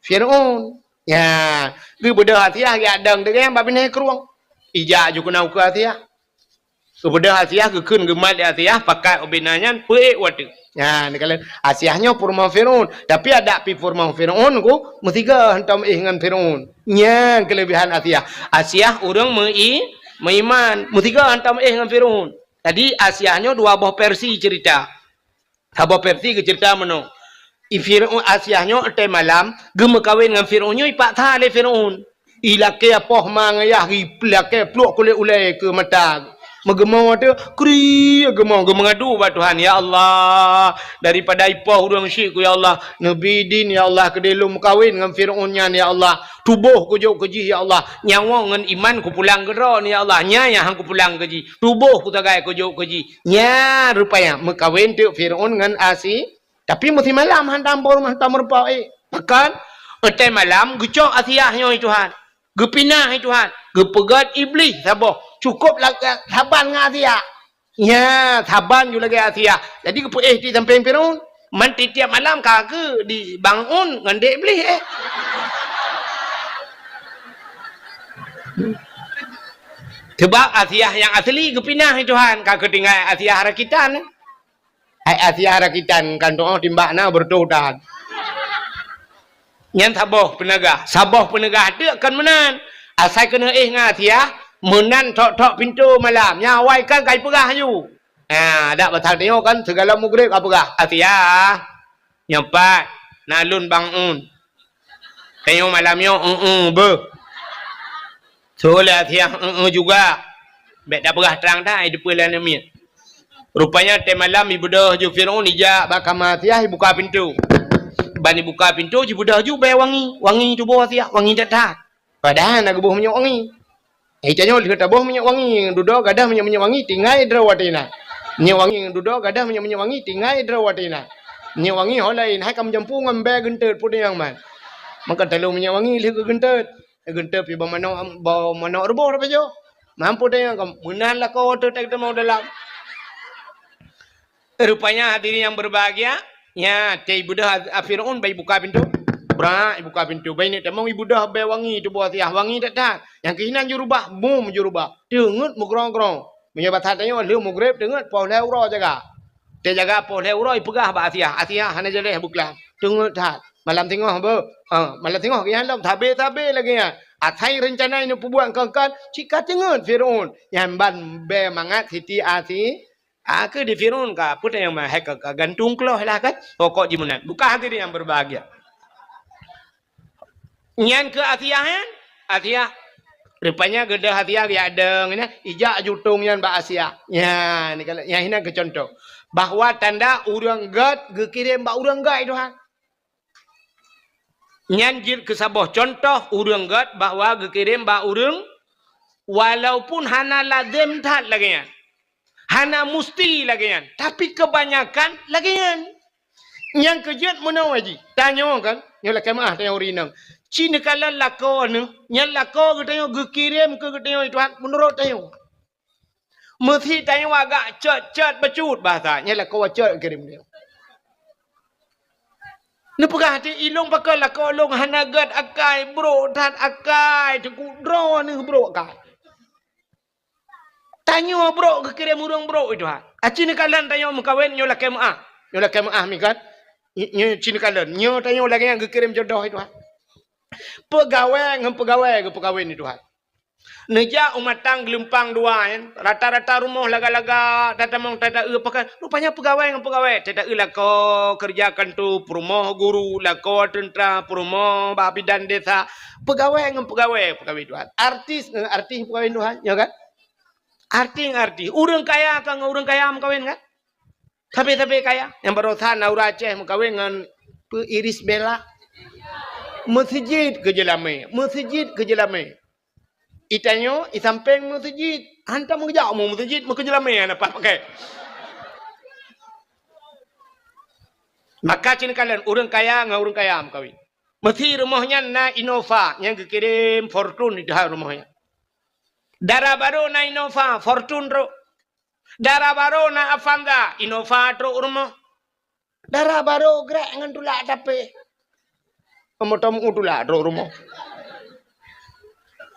Fir'aun. Ya, geubeudôh Asiah geujak dong deungon bak binéh krueng. Ijak ju keunoe keu Asiah. Geubeudôh Asiah, geukheun geumat lé Asiah, pakat ubena nyan, peuék u ateueh. Nyan, neukalon Asiah nyoe peurumoh Fir'aun. Tapi adak pi peurumoh Fir'aun ku, meusigoe hantom éh ngon Fir'aun. Nyan keuleubehan Asiah. Asiah ureueng meu-i-, meuiman, meusigoe hantom éh ngon Fir'aun. Jadi, Asiah nyoe dua boh versi cerita. Saboh versi geuceurita meunoe. I Fir'aun Asiah nyoe watèe malam geumeukawen ngon Fir'aun nyoe ipaksa lé Fir'aun. Ilakèe poh ma ngon yah, ilakèe pluek kulét ulèe keu mata. Meugeumoe teuk, kri geumoe, geumeungadu bak Tuhan, "Ya Allah, daripada ipoh ureueng syik ku, ya Allah, neubi idin, ya Allah, keudéh lôn meukawen ngon Fir'aun nyan, ya Allah. Tuboh kujok keu jih, ya Allah. Nyawa ngon iman kupulang keu droe, ya Allah. Nyan nyang han kupulang keu jih. Tuboh kusagai kujok keu jih." Nyan rupanya meukawen teuk Fir'aun ngon Asi-, tapi meusimalam hantom beureumoh, hantom meurumpok éh. Pakon? Watèe malam geucok Asiah nyoe, Tuhan. Geupinah, Tuhan. Geupeugèt Iblih saboh. Cukôp la-, saban ngon Asiah. Nyan, saban ju lagèe Asiah. Jadi geupeuéh di sampéng Fir'aun. Man tiep-tiep malam ka keu di bangun ngon dek Iblih, éh. Sebab Asiah nyang asli geupinah, Tuhan. Ka keu tinggai Asiah rakitan. Hai Asiah rakitan, kan tu'oh timbak na beureutoh that. Nyan saboh peuneugah. Saboh peuneugah teuk kon meunan. Asai keuneuk éh ngon Asiah, meunan thok-thok pintoe malam. Nyan awai kan ka ipeugah laju. Ha, dak pasal tanyoe kan sigohlom mugreb ka peugah, "Asiah, nyoe pat na lôn bangun." Tanyoe malam nyoe, "Eueh, beuh." Seulah Asiah, "Eueh juga." Bèk tapeugah trang that, ai teupeue lé aneuk miet. Rupanya watèe malam ibeudôh ju Fir'aun ijak bak kama Asiah, ibuka pintoe. Ban ibuka pintoe, jibeudôh ju bèe wangi. Wangi tuboh Asiah, wangi that-that. Padahai na geuboh minyeuk wangi. Eh, tanyoe lheueh taboh minyeuk wangi, dudoe gadoh minyeuk-minyeuk wangi, tinggai droe watèe na. Minyeuk wangi, dudoe gadoh minyeuk-minyeuk wangi, tinggai droe watèe na. Minyeuk wangi ho laén, hai ka meujampu ngon bèe geunteut, peue nyang man. Maka talôn minyeuk wangi lheueh geugeunteut. Geunteut pih bak manok, bak manok ruboh tapajoh. Mampu teunyang ka meunan lakoe teutek teuma u dalam. Rupanya hadirin yang berbahagia, nyan, watèe ibeudôh a-, a Fir'aun bai buka pintoe. Brak, ibuka pintoe. Bai neuk tamong ibeudôh bèe wangi tuboh Asiah, wangi that-that. Nyang keuh inan jurubah, bum jurubah. Teungeut meugrong-grong. Meunyoe basa tanyoe lheueh mugreb teungeut poh lhèe uroe jaga. Teujaga poh lhèe uroe ipeugah bak Asiah, "Asiah hana jaleh beuklam." Teungeut that. Malam singoh beuh. Ha, malam singoh geuh nyan lom sabe-sabe lagèe nyan. Asai reuncana ineuk peubuet kon-kon, cit ka teungeut Fir'aun. Nyan ban bèe mangat Siti Asi-, a, keu di Fir'aun ka, peue nyang ma-, hai ka, ka gantung kloh lah kan. Pokok jih meunan. Bukan hadirin yang berbahagia. Nyan keu Asiah nyan, Asiah. Rupanya geudôh Asiah geujak dong nyan, ijak jutông nyan bak Asiah. Nyan, nyan hinan keu contoh. Bahwa tanda ureueng gèt geukirém bak ureueng gèt, Tuhan. Nyan jeuet keu saboh contoh ureueng gèt bahwa geukirém bak ureueng, walaupun hana lazem that lagèe nyan. Hana musti lagèe nyan, tapi keubanyakan lagèe nyan. Nyang keujeuet meunoe jih, tanyoe kan, nyoe lakèe meu'ah tanyoe ureueng inong. Ci neukalon lakoe neuh, nyan lakoe geutanyoe geukirém keu geutanyoe, Tuhan, meunurot tanyoe. Meusi tanyoe agak cot-cot bacut bahasa, nyan lakoe cot geukirém tanyoe. Neupeugah até ilông pakon lakoe lông hana gèt akai, brok that akai, teungku droeneuh brok akai. Tanyoe brok geukirém ureueng brok, Tuhan. Aci neukalon tanyoe meukawen nyoe lakèe meu'ah. Nyoe lakèe meu'ah mikat. Nyoe ci neukalon. Nyoe tanyoe lagèe nyang geukirém jodoh, Tuhan. Peugawée ngon peugawée geupeukawen, Tuhan. Neujak u Matang Geulumpang dua nyan, rata-rata rumoh laga-laga, tatamong tata-eu pakai. Rupanya peugawée ngon peugawée, tata-eu lakoe keureuja kantô, peurumoh guru, lakoe teuntra, peurumoh bak bidan desa, peugawée ngon peugawée, peugawée Tuhan. Artis ngon artis peugawée Tuhan, ya kan? Artis ngon artis. Ureuëng kaya ka ngon ureuëng kaya meukawen kan? Sabe-sabe kaya. Nyang baroesa Naura Aceh meukawen ngon peu Iris Bella. Meuseujid keu jeulamé, meuseujid keu jeulamé. Itanyoe i sampéng meuseujid, hantom geujak mu meuseujid meukeujeulamé hana pakai. Maka cit kalon ureuëng kaya ngon ureuëng kaya meukawen. Meusi rumoh nyan na Innova nyang geukirém Fortuner di dalam rumoh nyan. Dara barô na Innova, Fortuner trok. Dara barô na Avanza, Innova trok rumoh. Dara barô grek ngon tulak tapé. Meutamong tulak trok rumoh.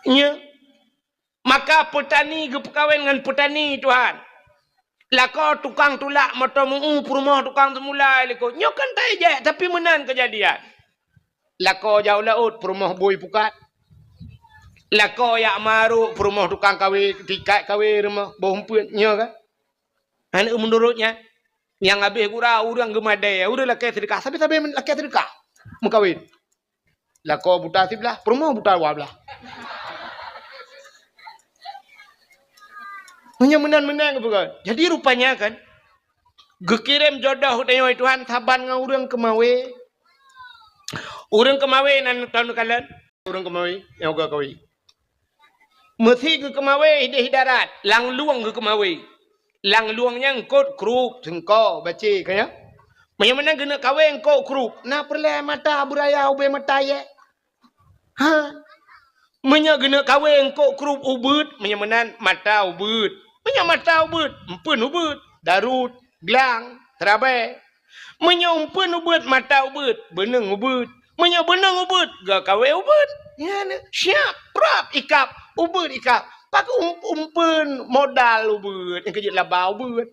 Nya. Maka peutani geupeukawen ngon peutani Tuhan. Lakoe tukang tulak meutamong peurumoh tukang seumula likot. Nyoe kan tajak, tapi meunan keujadian. Lakoe jak u laôt peurumoh bui pukat. Lakoe jak marok peurumoh tukang kawé, tikat kawé rumoh boh umpeuet. Nyoe kan? Aneuk meunurot nyan, nyang habéh gura ureuëng geumadé, ureuëng lakée seudeukah, sabe-sabe lakée seudeukah meukawen. Lakoe buta siblah, peurumoh buta dua blah. Meunyoe meunan-meunan geupeugah. Jadi rupanya kan, geukirém jodoh tanyoe Tuhan saban ngon ureuëng keumawé. Ureuëng keumawé nan taneuk kalon. Ureuëng keumawé nyang ka kawé. Meusi geukeumawé idéh darat, lam lueng geukeumawé. Lam lueng nyan eungkôt krup, seungko, bacé, ka nyan. Meunyoe meunan geuneuk kawé eungkôt krup, na peureulée mata beuraya ubé mata yé? Ha? Meunyoe geuneuk kawé eungkôt krup ubeuet, meunyoe meunan mata ubeuet. Meunyoe mata ubeuet, eumpeuen ubeuet, darut, glang, seurabée. Meunyoe eumpeuen ubeuet mata ubeuet, beuneueng ubeuet. Meunyoe beuneueng ubeuet, geukawé ubeuet. Nyan siap, prap ikab, ubeuet ikab. Pakon um-, eumpeuen modal ubeuet, nyang keujeuet laba ubeuet.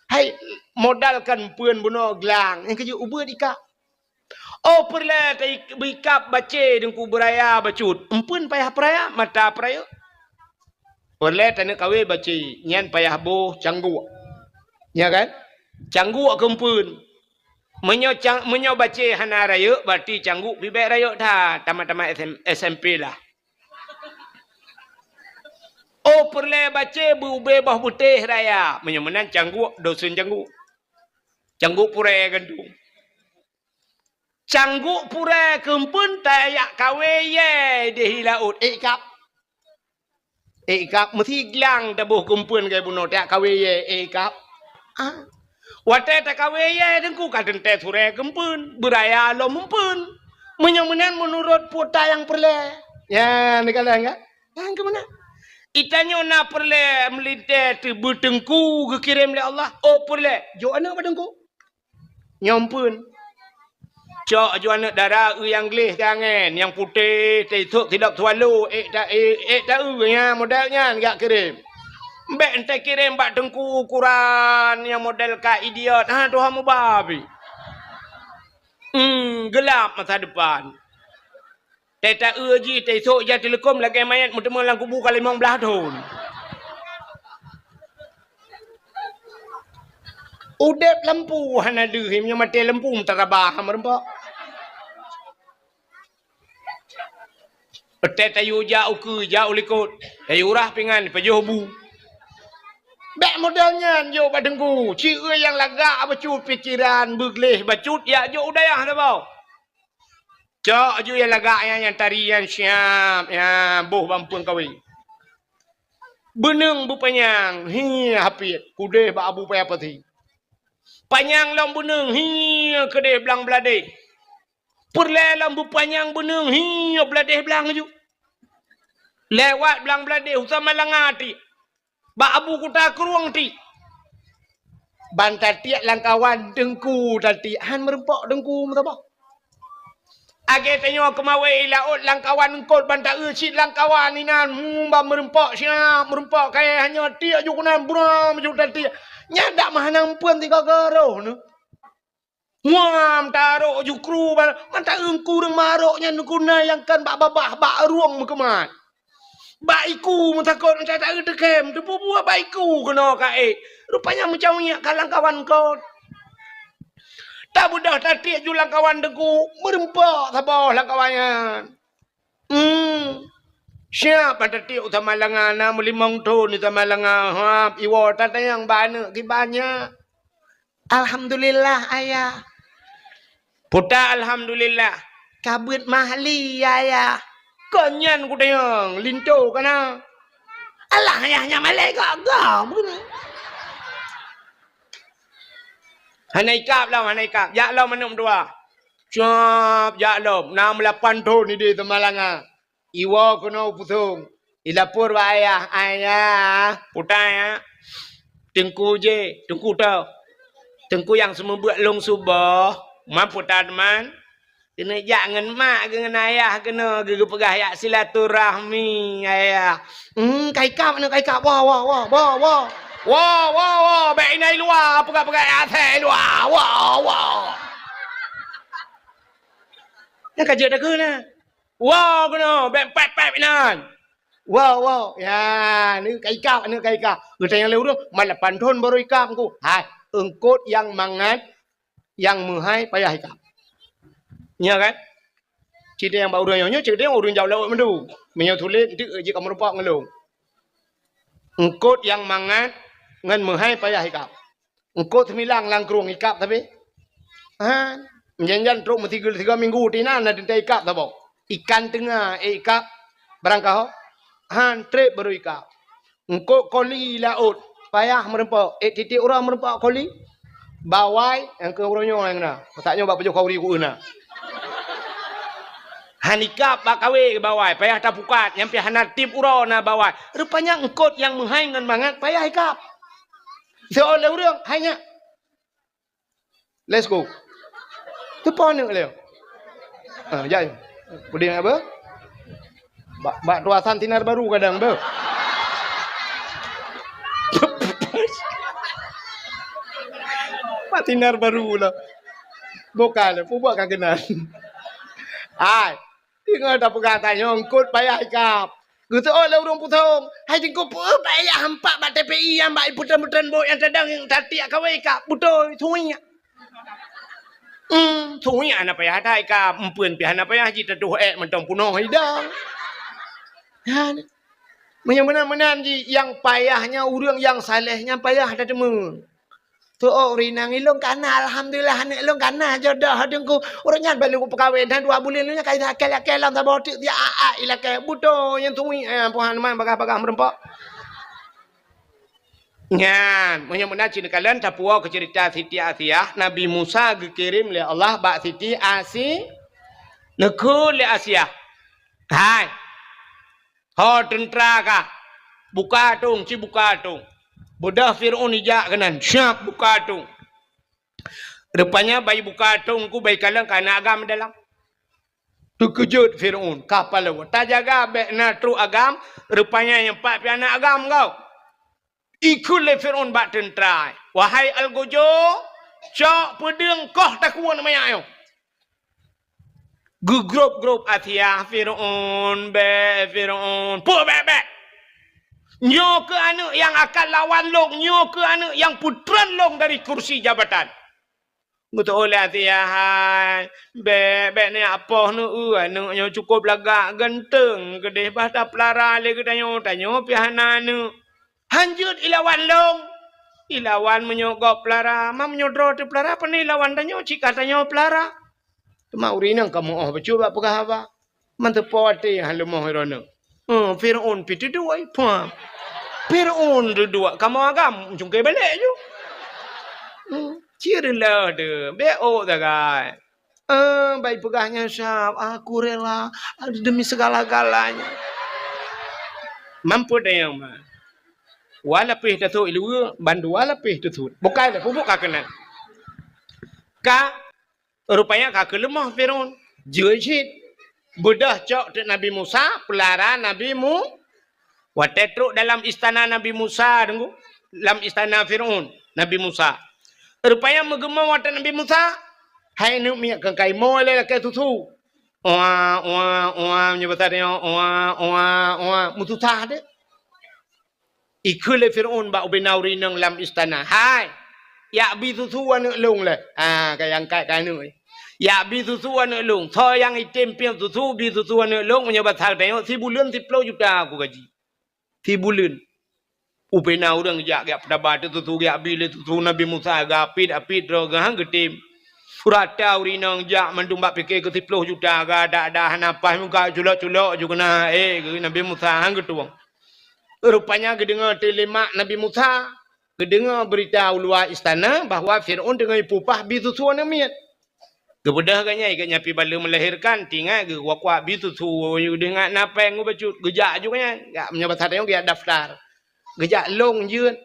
Hai, modal kan eumpeuen bunoe glang, nyang keujeuet ubeuet ikab. Oh, peureulée ta-, beuikab bacé deungku beuraya bacut. Eumpeuen payah peuraya, mata peurayeuk. Peureulée taneuk kawé bacé, nyan payah boh cangguk. Ya kan? Cangguk keu eumpeuen. Meunyoe cang-, meunyoe bacé hana rayeuk, berarti cangguk pih bék rayeuk that, tamat-tamat S M, S M P lah. Oh, peureulée bacé beu-, ubé boh beutéh raya. Meunyoe meunan cangguk, dosen cangguk. Cangguk purée gantung. Cangguk purée keu eumpeuen tajak kawé yé idéh laôt, ék ikab. Ék ikab, meusi glang taboh keu eumpeuen lagée bunoe tajak kawé yé, ék ikab. Ah. Watée takawé yé teungku ka teuntée surée keu eumpeuen, beuraya lom eumpeuen. Meunyoe meunan meunurot peue nyang peureulée. Ya, neukalon kan? Nyang keu meunan. Itanyoe na peureulée meulintée teubeu teungku geukirém lé Allah. Oh, peureulée. Jok aneuk bak teungku. Nyoe eumpeuen. Cok aju aneuk dara eu nyang gleh keu angén, nyang putéh, teusok sidop swallow, ék ta-, ék, ék ta-eu nyan model nyan jak kirém. Bék entée kirém bak teungku ukuran nyang model ka idiot, ha, tuha mubabi. Hmm, geulap masa depan. Tée ta-eu jih, tée sok ija teuleukom lagée manyét meuteumé lam kubu ka limong blaih thon. Udeb lampu hana deuh, meunyoe maté lampu meutarabah meureumpok. Tée tayue jak ukeue, jak u likot, tayue rah pingan, pajoh bu. Bék model nyan jok bak teungku, ci nyang lagak bacut pikeran, beugleh bacut, jak jok u dayah saboh. Cok aju nyang lagak nyan, nyang tari nyan siap, nyan boh bak eumpeuen kawé. Beuneueng beupanyang, hi hapiet, keudeh bak Abu Paya Pasi. Panyang lom beuneueng, hi keudeh blang bladeh. Peureulée lom beupanyang beuneueng, hi bladeh blang aju. Lewat blang bladeh, u Samalanga tiek. Bak Abu Kuta Krueng tiek. Ban tatiek lam kawan teungku tatiek, han meureumpok teungku meusaboh. Lagée tanyoe keumawé i laôt lam kawan eungkôt ban ta-eu cit lam kawan inan, hmm, ban meureumpok siap, meureumpok kayée hanyoe tiek ju keunan buram ju tatiek. Nyan dak meuhana eumpeuen sigoe-goe roh neuh. Muam tarok ju kru ba-, mantong ureuëng marok nyan guna nyang kan bak babah, bak rueng meukeumat. Bak iku meutakot, meucak taeu teukem, teupeubuet bak iku keunoe ka ék. Rupanya meucaweuek ka lamkawan kon. Tabeudôh tatiek ju lamkawan teungku, meureumpok saboh lamkawan nyan. Hmm. Siap bak tatiek u Samalanga, na meulimong thon di Samalanga. Hab, iwoe tatanyong bak aneuk kiban nyan. Alhamdulillah, Ayah. Puta alhamdulillah. Ka beuet mahli, Ayah. Kon nyan kutanyong, linto kana. Alah, Ayah, nyan malée gak-gak, bunoe. Hana ikab lom, hana ikab. Jak lom aneuk meutuah. Siap, jak lom. Na meulapan thon idéh Samalanga. Iwoe keunoe u Pusong. Ilapor bak ayah, "Ayah, puta ya. Teungku je, teungku tho. Teungku nyang seumeubeuet lôn suboh, man puta teuma. Keuneuk jak ngon mak geuh ngon ayah keunoe geuh geupeugah jak silaturahmi, ayah." "Hmm, ka ikab aneuk, ka ikab. Woe, woe, woe, woe, woe. Woe, woe, woe, bèk inan i luwa, peugah-peugah asèe i luwa. Woe, woe." Nyan ka jeuet takheun na. "Woe keunoe, bèk pèp-pèp inan." "Woe, woe." Ya, aneuk ka ikab, aneuk ka ikab. Geutanyong lé ureueng, "Man lapan thon baru ikab, Teungku?" "Hai, eungkôt nyang mangat, nyang meuhai payah ikab." Nyo kan? Cit nyang bak ureueng nyoe, nyoe cit nyang ureueng jaweueb lawét mandum. Meunyoe tuléh, eunteuk jeuet kamoe rumpok ngon lôn. Eungkôt nyang mangat ngon meuhai payah ikab. Eungkôt seumilang lam krueng ikab tapi. Ha, meunyan-nyan trok meusigeue sigoe minggu, tinan na teuntèe ikab saboh. Ikan teunga, eh, ikab barangkaho. Han, trép baru ikab. Eungkôt koli laôt, payah meurumpok, eh, tieb-tieb uroe meurumpok koli. Bawai, nyang keu uroe nyoe nyang na. Masa nyoe bak pajoh khauri ku na. Han ikab bak kawé bawai, payah tapukat, nyan pih hana tieb uroe na bawai. Rupanya eungkôt nyang meuhai ngon mangat payah ikab. Seuôt lé ureueng, hai nyak. Let's go. Teupo aneuk lé. Ah, jai. Puding apa? Bak, bak tuasan sinar baru kadang tu. Bak sinar baru lah. Bukan, peubuet ka keunan. Hai. Deungon tapeugah tanyoe eungkôt payah ikab. Geuseuôt lé ureueng Pusong, "Hai Teungku, peue payah hampak bak T P I nyang bak ipeutreun-peutreun bot nyang tadong nyang tatiek kawé ikab? Beutôi, suiek." Hmm, suiek hana payah that ikab, empeuen pih hana payah jitatuh ék mantong punoh idang. Nyan. Meunyoe meunan-meunan jih, nyang payah nyan ureueng nyang saléh nyan payah tateumé. Teuôt ureueng inong ilôn ka na, alhamdulillah, aneuk lôn ka na jodoh Teungku. Ureueng nyan baru peukawen, dan dua buleuen lôn nyan ka ilakèe-lakèe lam saboh teuk, siat-at ilakèe. Beutôi nyan suiek, eh, Tuhan man bagah-bagah meurumpok. Nyan, meunyoe meunan cit neukalon tapuwoe keu ceurita Siti Asiah, Nabi Musa geukirém lé Allah bak Siti Asi-, neukheun lé Asiah. Hai, Ho teuntra kah, buka atong, ci buka atong. Beudôh Fir'aun ijak keunan, siap buka atong. Rupanya bai buka atong ku bai kalon ka na agam dalam. Teukeujot Fir'aun, ka paloe. Tajaga bèk na trok agam, rupanya nyang pat pih na agam kau. Ikheun lé Fir'aun bak teuntra, "Wahai Algojo, cok peudeueng koh takue manyak nyoe." Geugrôp-grôp Asiah, "Fir'aun, bèk, Fir'aun. Peue bèk-bèk? Nyoe keuh aneuk nyang akan lawan lôn, nyoe keuh aneuk nyang peutreun lôn dari kursi jabatan." Geuteuôt lé Asiah, "Hai, bèk, bèk neuyak poh neueu, aneuk nyoe cukôp lagak, ganteng keudéh, bah tapeulara lé geutanyoe, tanyoe pih hana aneuk." Han jeuet ilawan lôn. Ilawan meunyoe gob peulara, ma meunyoe droe teupeulara, pane ilawan tanyoe, cit ka tanyoe peulara. Teuma ureueng inong ka meu'oh bacut bak peugah haba. Man teupo até han leumoh droeneuh. Eh, Fir'aun pih teuduek, pah. Fir'aun teuduek, kamoe agam, cungké balek ju. Hmm, cit reuloh deuh, bèk ôk sagai. Eh, bai peugah nyan siab, "Aku rela demi segala-galanya." Mampôh dayang ma. Wa lapéh tasôk i luweue, bandua lapéh teusut. Bukai lé, peubuet ka keunan. Ka, rupanya ka keuleumoh Fir'aun. Jeuet cit. Beudôh cok teuk Nabi Musa, peulara Nabi Mu-, Watèe trok dalam istana Nabi Musa, Teungku, lam istana Fir'aun, Nabi Musa. Rupanya meugeumong watèe Nabi Musa, hai aneuk miet keu kaimoe lé lakèe susu. Oa, oa, oa, meunyoe basa tanyoe, oa, oa, oa. Meususah deh. Ikheun lé Fir'aun bak ubena ureueng inong lam istana, "Hai, jak bi susu aneuëk lôn lé." Ha, ka nyang angkat keu aneuëk. "Jak bi susu aneuëk lôn. Soe nyang item piep susu, bi susu aneuëk lôn, meunyoe basa tanyoe, sibuleuen siploh juta kugaji." Sibuleuen. Ubena ureueng jak, jak peutaba teuh susu, jak bi lé susu Nabi Musa, geuapit-apit droe geuh han geutem. Rata ureueng inong jak mandum bak pike keu siploh juta, geudak-dak hana paih muka culok-culok ju keunan, eh, geu Nabi Musa han geutueng. Rupanya geudeungoe teuh lé mak Nabi Musa, geudeungoe beurita u luwa istana bahwa Fir'aun teungoh ipupah bi susu aneuëk miet. Geubeudôh geuh nyan, geuh nyan pih baleue meulahirkan, tingat geuh kuak-kuak bi susu, geudeungoe na péng geuh bacut, geujak ju geuh nyan. Ya, meunyoe basa tanyoe geujak daftar. Geujak lôn jeuet,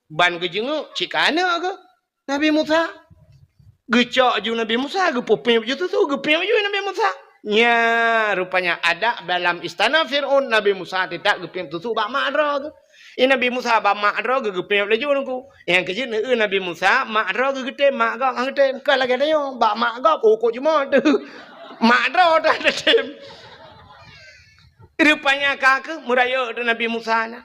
ban geujeungeuk cit ka aneuëk geuh. Nabi Musa. Geucok ju Nabi Musa, geupeupiep ju susu, geupiep ju Nabi Musa. Nya, rupanya adak dalam istana Fir'aun, Nabi Musa teutap geupiep susu bak mak droe geuh. I Nabi Musa bak mak droe geuh geupiep laju nungku. Nyang keujeuet neueu Nabi Musa, mak droe geuh geutem, mak gob han geutem. Ka lagée tanyoe, bak mak gob, oh, kok jumoe teuh. Mak droe dah geutem. Rupanya ka keuh meurayeuk teuh Nabi Musa na.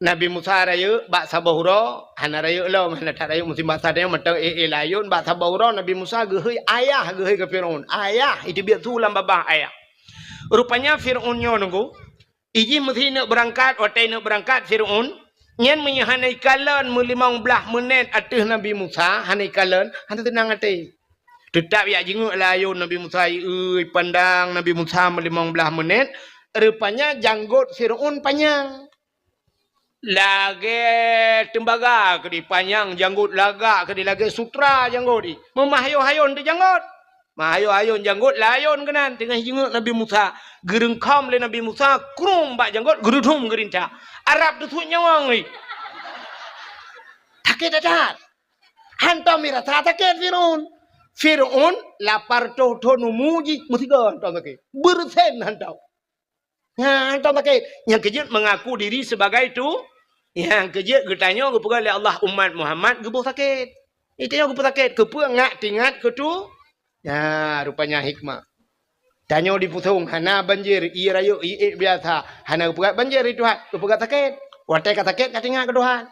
Nabi Musa rayeuk bak saboh uroe, hana rayeuk lom, hana that rayeuk musim basa tanyoe mantong éh-éh layôn, bak saboh uroe Nabi Musa geuhôi ayah, geuhôi keu Fir'aun. "Ayah, iteubiet su lam babah ayah." Rupanya Fir'aun nyoe nungku, ijih meusineuk beurangkat, watée neuk beurangkat Fir'aun, nyan meunyoe hana ikalon meulimong blaih meunét ateueh Nabi Musa, hana ikalon, hana teunang até. Teutap jak jingeuk layôn Nabi Musa, ieu ipandang Nabi Musa meulimong blaih meunét, rupanya janggot Fir'aun panyang. Lagée teumbaga keudeh panyang janggot, lagak keudeh lagée sutra janggot jih. Meumah hayôn-hayôn teuh janggot. Mah hayôn-hayôn janggot layôn keunan teungoh jingeuk Nabi Musa. Geureungkhom lé Nabi Musa, krueng bak janggot, geurudum geurintak. Arab teusuet nyawöng jih. Sakét that-that. Hantom mirasa sakét Fir'aun. Fir'aun lapar toh thon umu jih meusigoe hantom sakét. Beureusen hantom. Nyan hantom sakét. Nyang keujeuet mengaku diri sebagai tu, nyang keujeuet geutanyoe geupeugah lé Allah umat Muhammad geuboh sakét. Geutanyoe geuboh sakét, keupeue ngak tingat keu tu? Nya, rupanya hikmah. Tanyoe di Pusong hana banjir, ié rayeuk, ié ék biasa. Hana geupeugah banjir di Tuhan, geupeugah sakét. Watée ka sakét, ka tingat keu Tuhan.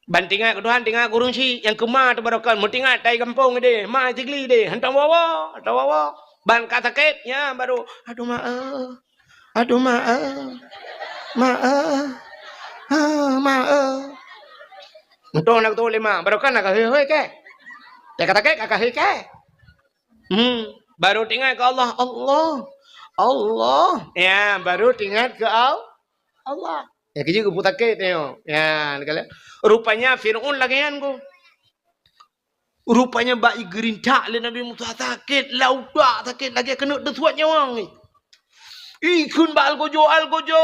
Ban tingat keu Tuhan, tingat keu ureueng chik nyang keuma teubarokan, meutingat tai gampông ideh, ma Sigli ideh, hantom woe-woe, hantom woe-woe. Ban ka sakét, nyan baru, "Aduh, ma, eh. Aduh, ma, eh. Ma, eh. Ah, ma, eh." Mantong na geutoe lé ma, barokan na ka hôi-hôi keh. Teuka sakét ka hôi keh. Hmm, baru teuingat keu Allah, Allah, Allah. Ya, baru teuingat keu Al-, Allah. Ya, keujeuet geupeu sakét nyoe. Ya, rupanya Fir'aun lagée nyan ku. Rupanya bak geurintak lé Nabi Musa sakét, lam utak sakét lagée keuneuk teusuet nyawöng. Ikheun bak algojo, "Algojo,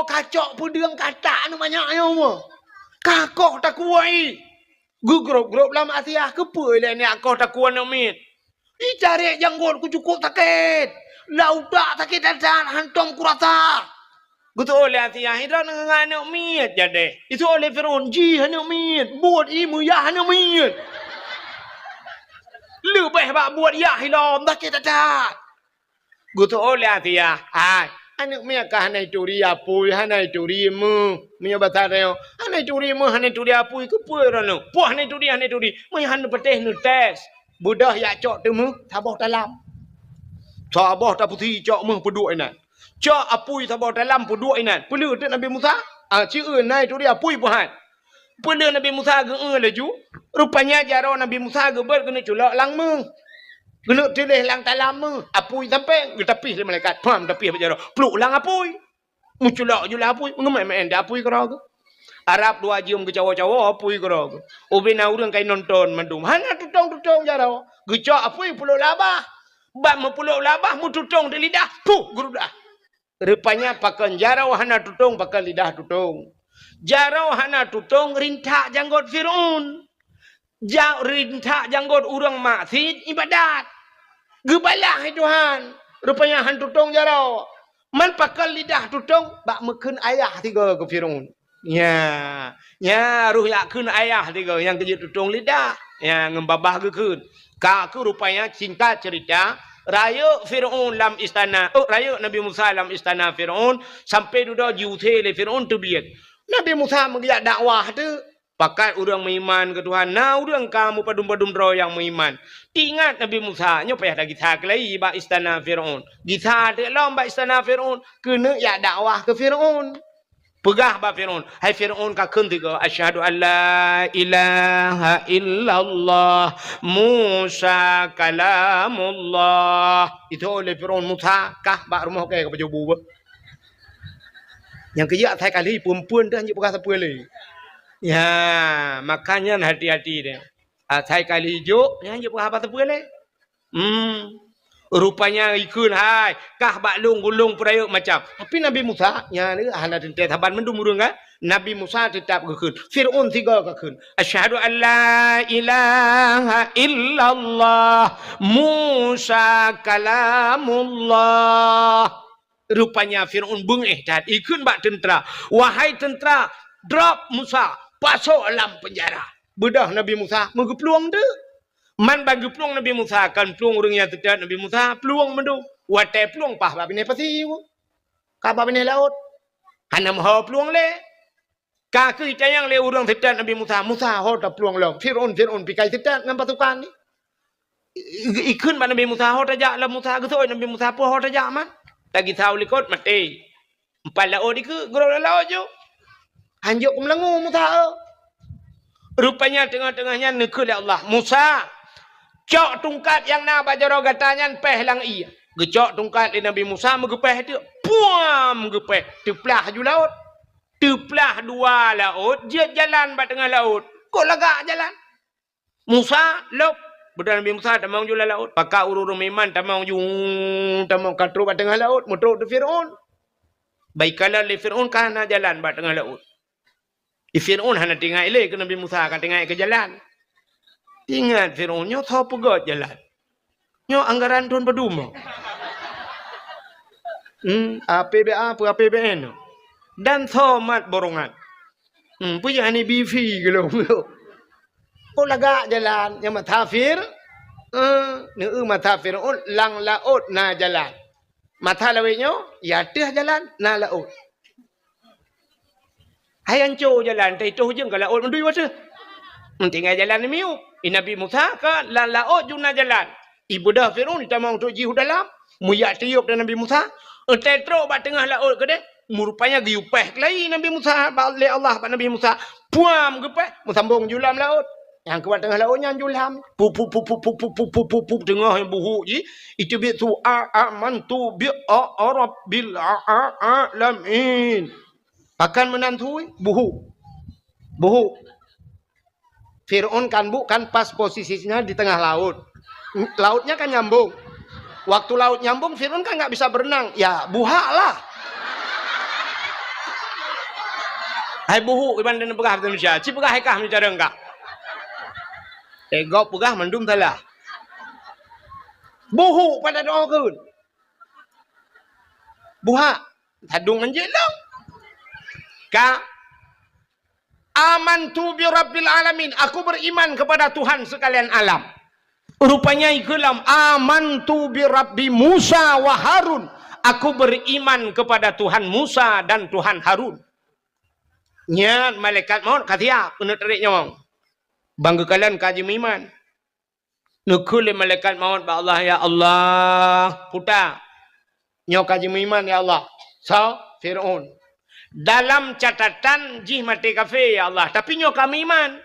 kacok peudeueng katak nyoe manyak nyoe. Kakoh takue." Geugrob-grob lam asiah, keupeue lé nyak koh takue aneuëk miet. Itarek janggot ku cukôp sakét. Lam utak sakét that-that, hantom kurasa. Geuteuôh lé asiah, "Droeneuh ngon aneuëk miet jadeh." Geuteuôh lé Fir'aun, "Jih aneuëk miet, buet ie meuyah aneuëk miet. Leubeh bak buet yah ilom, sakét that-that." Geuteuôh lé asiah, "Hai, aneuëk miet ka hana ituri apui, hana ituri meuh." Meunyoe basa tanyoe, "Hana ituri meuh, hana ituri apui, keupeue droeneuh? Poh hana ituri, hana ituri. Meunyoe hana patéh neutés, beudôh jak cok teumeuh saboh talam." Saboh tapeusi cok meuh peuduek inan. Cok apui saboh talam peuduek inan. Peuleueh teuk Nabi Musa, "Ah, ci eu na ituri apui peuhat." Peuleueh Nabi Musa geu-eu laju, rupanya jaroe Nabi Musa geubeuet keuneuk culok lam meuh. Keuneuk tuléh lam talam meuh, apui sampoe geutapih lé malaikat. Pham tapih bak jaroe, pluek lam apui. Meuculok ju lam apui, meungeumé-mé di apui keudroe geuh. Arab dua jeuem geucawoe-cawoe apui keudroe geuh. Ubena ureuëng ka inonton mandum. Hana tutong-tutong jaroe. Geucok apui peuleuk lam babah. Ban meupeuleuk lam babah, meututong di lidah, puh, geurudah. Rupanya pakon jaroe hana tutong, pakon lidah tutong. Jaroe hana tutong rintak janggot Fir'aun. Ja-, rintak janggot ureuëng maksiet ibadat. Geubalah lé Tuhan. Rupanya han tutong jaroe. Man pakon lidah tutong bak meukheun ayah tiga keu Fir'aun. Nya, nya roh jak kheun ayah tiga nyang keujeuet tutong lidah. Nya ngon babah geukheun. Ka keuh rupanya singkat cerita, Rayeuk Fir'aun lam istana, oh, rayeuk Nabi Musa lam istana Fir'aun, sampai dudoe jiusé lé Fir'aun teubiet. Nabi Musa meugeuyak dakwah teuk. Pakat ureuëng meuiman keu Tuhan, na ureuëng ka meupadum-padum droe nyang meuiman. Teuingat Nabi Musa, nyoe payah tagisa keulai bak istana Fir'aun. Gisa teuk lom bak istana Fir'aun, keuneuk jak dakwah keu Fir'aun. Peugah bak Fir'aun, "Hai Fir'aun, kakheun sigoe, 'Asyhadu an la ilaha illallah, Musa kalamullah.'" Itu oleh Fir'aun, "Musa, kah bak rumoh kèe ka pajoh bu." Nyang keujak asai kali, phon-phon dah jeuet peugah sapeue lé. Ya, makanya hati-hati deh. Asai kali jok, nyan jeuet peugah haba sapeue lé. Hmm. Rupanya ikheun hai, kah bak lôn gulong peurayeuk macam. Tapi Nabi Musa, nyan hana teuntèe saban mandum ureuëng kan? Nabi Musa teutap geukheun. Fir'aun sigoe geukheun. "Asyhadu an la ilaha illallah, Musa kalamullah." Rupanya Fir'aun beungéh that, ikheun bak teuntra, "Wahai teuntra, drop Musa, pasoe lam peunjara." Beudôh Nabi Musa meugeuplueng teuk. Man ban geuplueng Nabi Musa, kon plueng ureuëng nyang teutab Nabi Musa, plueng mandum. Watèe plueng paih bak binéh pasi, ka bak binéh laôt. Hana meuho plueng lé. Ka keuh itanyong lé ureuëng teutab Nabi Musa, "Musa, ho taplueng lom. Fir'aun, Fir'aun pikai teutab ngon pasukan nyan." I-, i-, ikheun bak Nabi Musa, "Ho tajak lom Musa." Geuseuôt Nabi Musa, "Peue ho tajak man?" Tagisa u likot, maté. Empat laôt dikeue, geurôk lam laôt ju. Hanjeuet keu meulangue Musa, eh. Rupanya teungoh-teungoh nyan neukheun lé Allah, "Musa, cok tungkat nyang na bak jaroe gata nyan péh lam ié." Geucok tungkat lé Nabi Musa, meugeupéh teuk. Puam! Geupéh. Teuplah ju laôt. Teuplah dua laôt, jeuet jalan bak teungoh laôt. Kok lagak jalan? Musa, lôb. Beudôh Nabi Musa tamong ju lam laôt. Pakat ureuëng-ureuëng meuiman tamong ju, tamong ka trôk bak teungoh laôt, meutrôk di Fir'aun. Bak ikalon lé Fir'aun ka hana jalan bak teungoh laôt. Di Fir'aun hana teuingat lé keu Nabi Musa, ka teuingat keu jalan. Ingat Fir'aun, nyoe soe peugöt jalan? Nyoe anggaran thôn padum? Hmm, A P B A peue A P B N? Dan soe mat borongan? Hmm, peue nyang hana B V golom? Oh, lagak jalan nyang masa Fir-, eh, neu masa Fir'aun lam laôt na jalan. Masa lawét nyoe, ya ateueh jalan na laôt. Hai anco jalan, tai toh jeueng ka laôt meudui wateuh. Meutinggai jalan miyueb. I Nabi Musa ka lam laôt ju na jalan. Ibeudôh Fir'aun itamong trôk jih u dalam. Meuyak tiôb dan Nabi Musa. Eutai trôk bak teungoh laôt keudeh. Meurupanya geuyue péh keulai Nabi Musa bak, lé Allah bak Nabi Musa. Puam geupéh, meusambong ju lam laôt. Nyang keubat teungoh laôt nyan ju lam. Pup, pup, pup, teungoh buhuk jih. Iteubiet su a, amantu bi a, a rabbil a, a, alamin. Pakon meunan thui? Buhuk. Buhuk. Fir'aun kan bu-, kan pas posisinya di tengah laut. Lautnya kan nyambung. Waktu laut nyambung, Fir'aun kan nggak bisa berenang. Ya, buhak lah. Hai buhuk, iban dan peugah bahasa Indonesia. Ci peugah hai kah meucareng kah. Eh, gob peugah mandum salah. Buhuk pada doa keun. Buhak. Sadung anjing dong. Ka. Amantu bi rabbil alamin. Aku beriman kepada Tuhan sekalian alam. Rupanya ikeulam, "Amantu bi rabbi Musa wa Harun." Aku beriman kepada Tuhan Musa dan Tuhan Harun. Nyan malaikat maut ka siap keuneuk tarék nyawöng. Ban geukalon ka jimeuiman. Neukheun lé malaikat maut bak Allah, "Ya Allah, puta, nyoe ka jimeuiman, ya Allah." Soe? Fir'aun. "Dalam catatan jih maté kafé, ya Allah, tapi nyoe ka meuiman."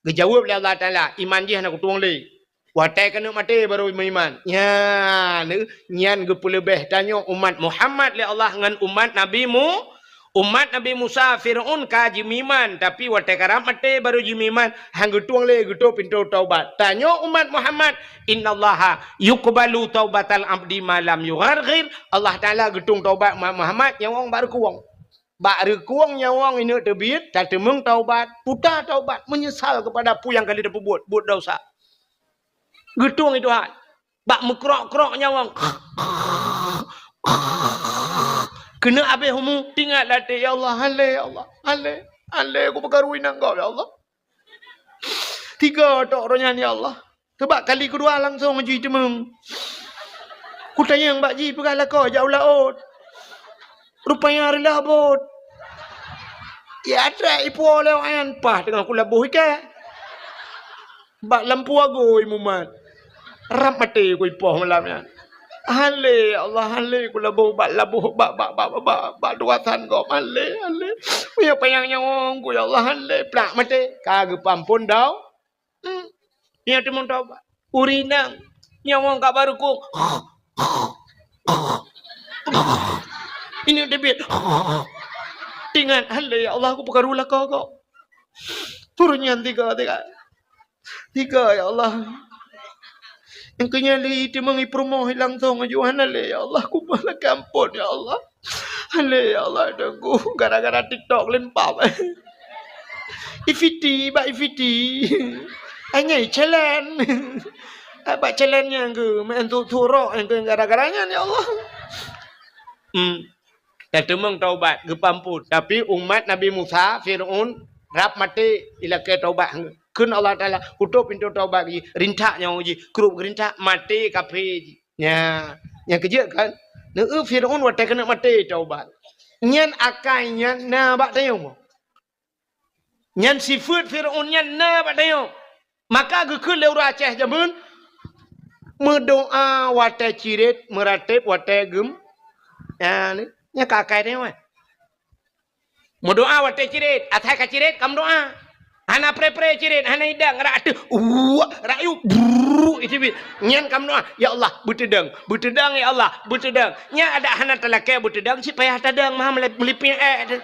Geujaweueb lé Allah Taala, "Iman jih hana kutueng lé. Watèe keuneuk maté barô meuiman." Nyan, nyan geupeuleubeh tanyoe umat Muhammad lé Allah ngon umat Nabi Mu-, Umat Nabi Musa, Fir'aun ka jimeuiman, tapi watèe karab maté barô jimeuiman, han geutueng lé geutôp pintoe taubat. Tanyoe umat Muhammad, "Innallaha yuqbalu taubatal abdi ma lam yugharghir." Allah Taala geutueng taubat umat Muhammad nyawöng bak reukueng. Bak reukueng nyawöng ineuk teubiet, tateumeung taubat, puta taubat, meunyeusal keupada peue nyang ka lheueh tapeubuet, buet desya. Geutueng i Tuhan. Bak meukrok-krok nyawöng. Keuneuk abéh umu, teuingat lam até, "Ya Allah, han lé, ya Allah, han lé, han lé, kupeukaru inong gob, ya Allah." Tiga tok roh nyan, ya Allah. Sabab kali keudua langsong jiteumeung. Kutanyong bak jih peugah lakoe jak u laôt. Rupanya reulah bot. Ya trek ipuwoe lé awaknyan, paih teungoh kulaboh ikée. Bak lampu agui mumat. Rab maté kuipoh malam nyan. Hale, ya Allah, hale kulaboh bak laboh, bak, bak, bak, bak, bak, bak tugasan gob. Hale, hale. Meunyoe panyang nyawöng ku, ya Allah, hale. Plak maté. Ka geupeuamphon dau. Hmm. Nyan teumeung taubat. Ureueng inong nyawöng ka barô kong. Ini teubiet. Ingat, "Hale, ya Allah, kupeukaru lakoe gob." Ureueng nyan tiga, tiga. Tiga, ya Allah. Nyang keunyan lé teumeung ipeurumoh langsong aju, "Hana lé, ya Allah, kumoh lakée amphon, ya Allah." Hale, ya Allah, Teungku, gara-gara TikTok lempap. Ifiti, bak Ifiti. Anyai challenge. Bak challenge nyang geu, main tu turok nyang geu gara-gara nyan, ya Allah. Hmm. Dan teumeung taubat, geupeuamphon. Tapi umat Nabi Musa, Firaun, rab maté ilakée taubat. Kheun Allah Taala, "Kutôb pintoe taubat jih, rintak nyoe jih, krup geurintak, maté kafé jih." Nya, nyang keujeuet kan? Neu Firaun watée keuneuk maté taubat. Nyan akai nyan na bak tanyoe. Nyan sifeuet Firaun nyan na bak tanyoe. Maka geukheun lé ureueng Aceh jameun, meudoá watée cirét, meuratéb watée geum-, nya, nya ka akai tanyoe. Meudoá watée cirét, asai ka cirét ka meudoá. Hana pré-pré cirét, hana idang, rak ateueh, uwak, rak yu, brrrr, iteubiet. Nyan ka meudoá, "Ya Allah, beuteudong, beuteudong, ya Allah, beuteudong." Nyan adak hana talakée beuteudong, cit payah tadong, maha meulip-, meulipéng ék teuh.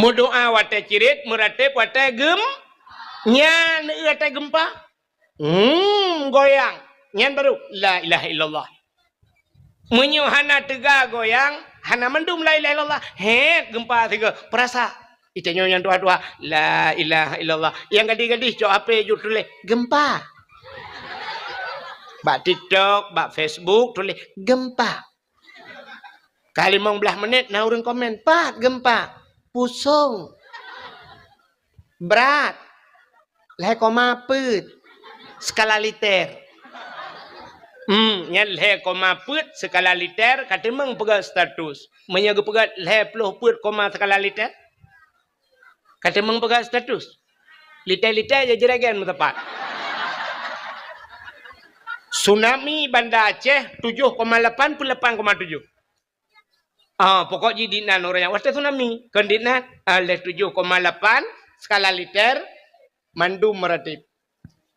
Meudoá watée cirét, meuratéb watée geum-, nyan watée geumpa. Hmm, goyang. Nyan baru, "La ilaha illallah." Meunyoe hana teuga goyang, hana mandum la ilaha illallah. Hét, geumpa sigoe. Peurasa. Itanyoe nyang tuha-tuha, "La ilaha illallah." Nyang gadih-gadih cok H P ju tuléh, "Geumpa." Bak TikTok, bak Facebook tuléh, "Geumpa." Ka limong blaih menit na ureueng komen, "Pat geumpa?" "Pusong." "Brat." "Lhée koma peuet skala liter." Hmm, nyan lhée koma peuet skala liter ka teumeung peugah status. Meunyoe geupeugah lhée ploh peuet koma skala liter, ka teumeung peugah status. Liter-liter jijregen meusapat. Tsunami Banda Aceh tujoh koma lapan peuet lapan koma tujoh. Ah, pokok jih dinan ureueng nyang watée tsunami. Kon dinan, ah, lhée tujoh koma lapan skala liter mandum meuratéb.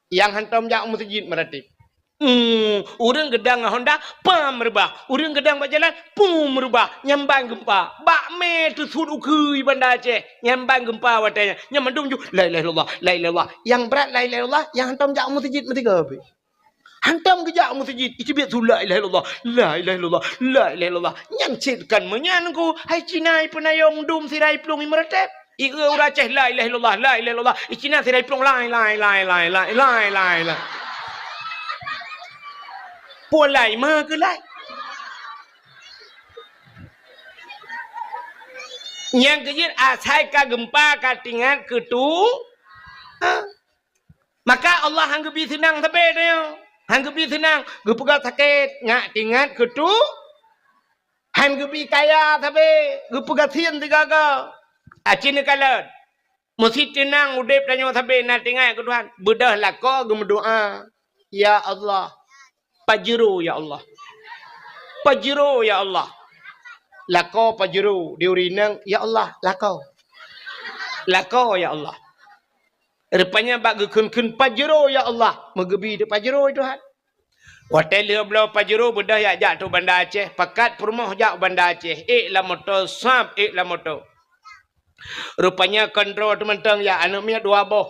Nyang hantom jak u meuseujid meuratéb. Hmm, ureueng geudong ngon honda, pam reubah. Ureueng geudong bak jalan, pum reubah. Nyan ban geumpa. Bak mé teusut ukeue Banda Aceh. Nyan ban geumpa watée nyan. Nyan mandum ju, "La ilaha illallah, la ilaha illallah." Nyang brat la ilaha illallah, nyang hantom jak u meuseujid meusigoe pih. Hantom geujak u meuseujid, iteubiet su la ilaha illallah, la ilaha illallah, la ilaha illallah. Nyan cit kan meunyan ku, hai Cina ipeunayong dum sira iplueng imeuratéb. Ieu ureueng Aceh la ilaha illallah, la ilaha illallah. I Cina sira iplueng lai, lai, lai. Pulan lai ma keu lai. Nyang keujeuet asai ka geumpa ka tingat keu tu. Ha? Maka Allah han geubi seunang sabe tanyoe. Han geubi seunang, geupeugah sakét, nyak tingat keu tu. Han geubi kaya sabe, geupeugah sien sigaga. Aci neukalon. Meusi teunang udeb tanyoe sabe na tingat keu Tuhan. Beudôh lakoe geumeudoá, "Ya Allah, Pajero, ya Allah. Pajero, ya Allah." Lakoe pajero di ureueng inong, "Ya Allah, lakoe. Lakoe, ya Allah." Rupanya bak geukheun-kheun, "Pajero, ya Allah." Meugeubi teuk pajero, Tuhan. Watée lheueh bloe pajero beudôh jak, jak teuk Banda Aceh, pakat peurumoh jak Banda Aceh, ék lam moto, sab ék lam moto. Rupanya kontrol teumantong jak aneuk miet dua boh.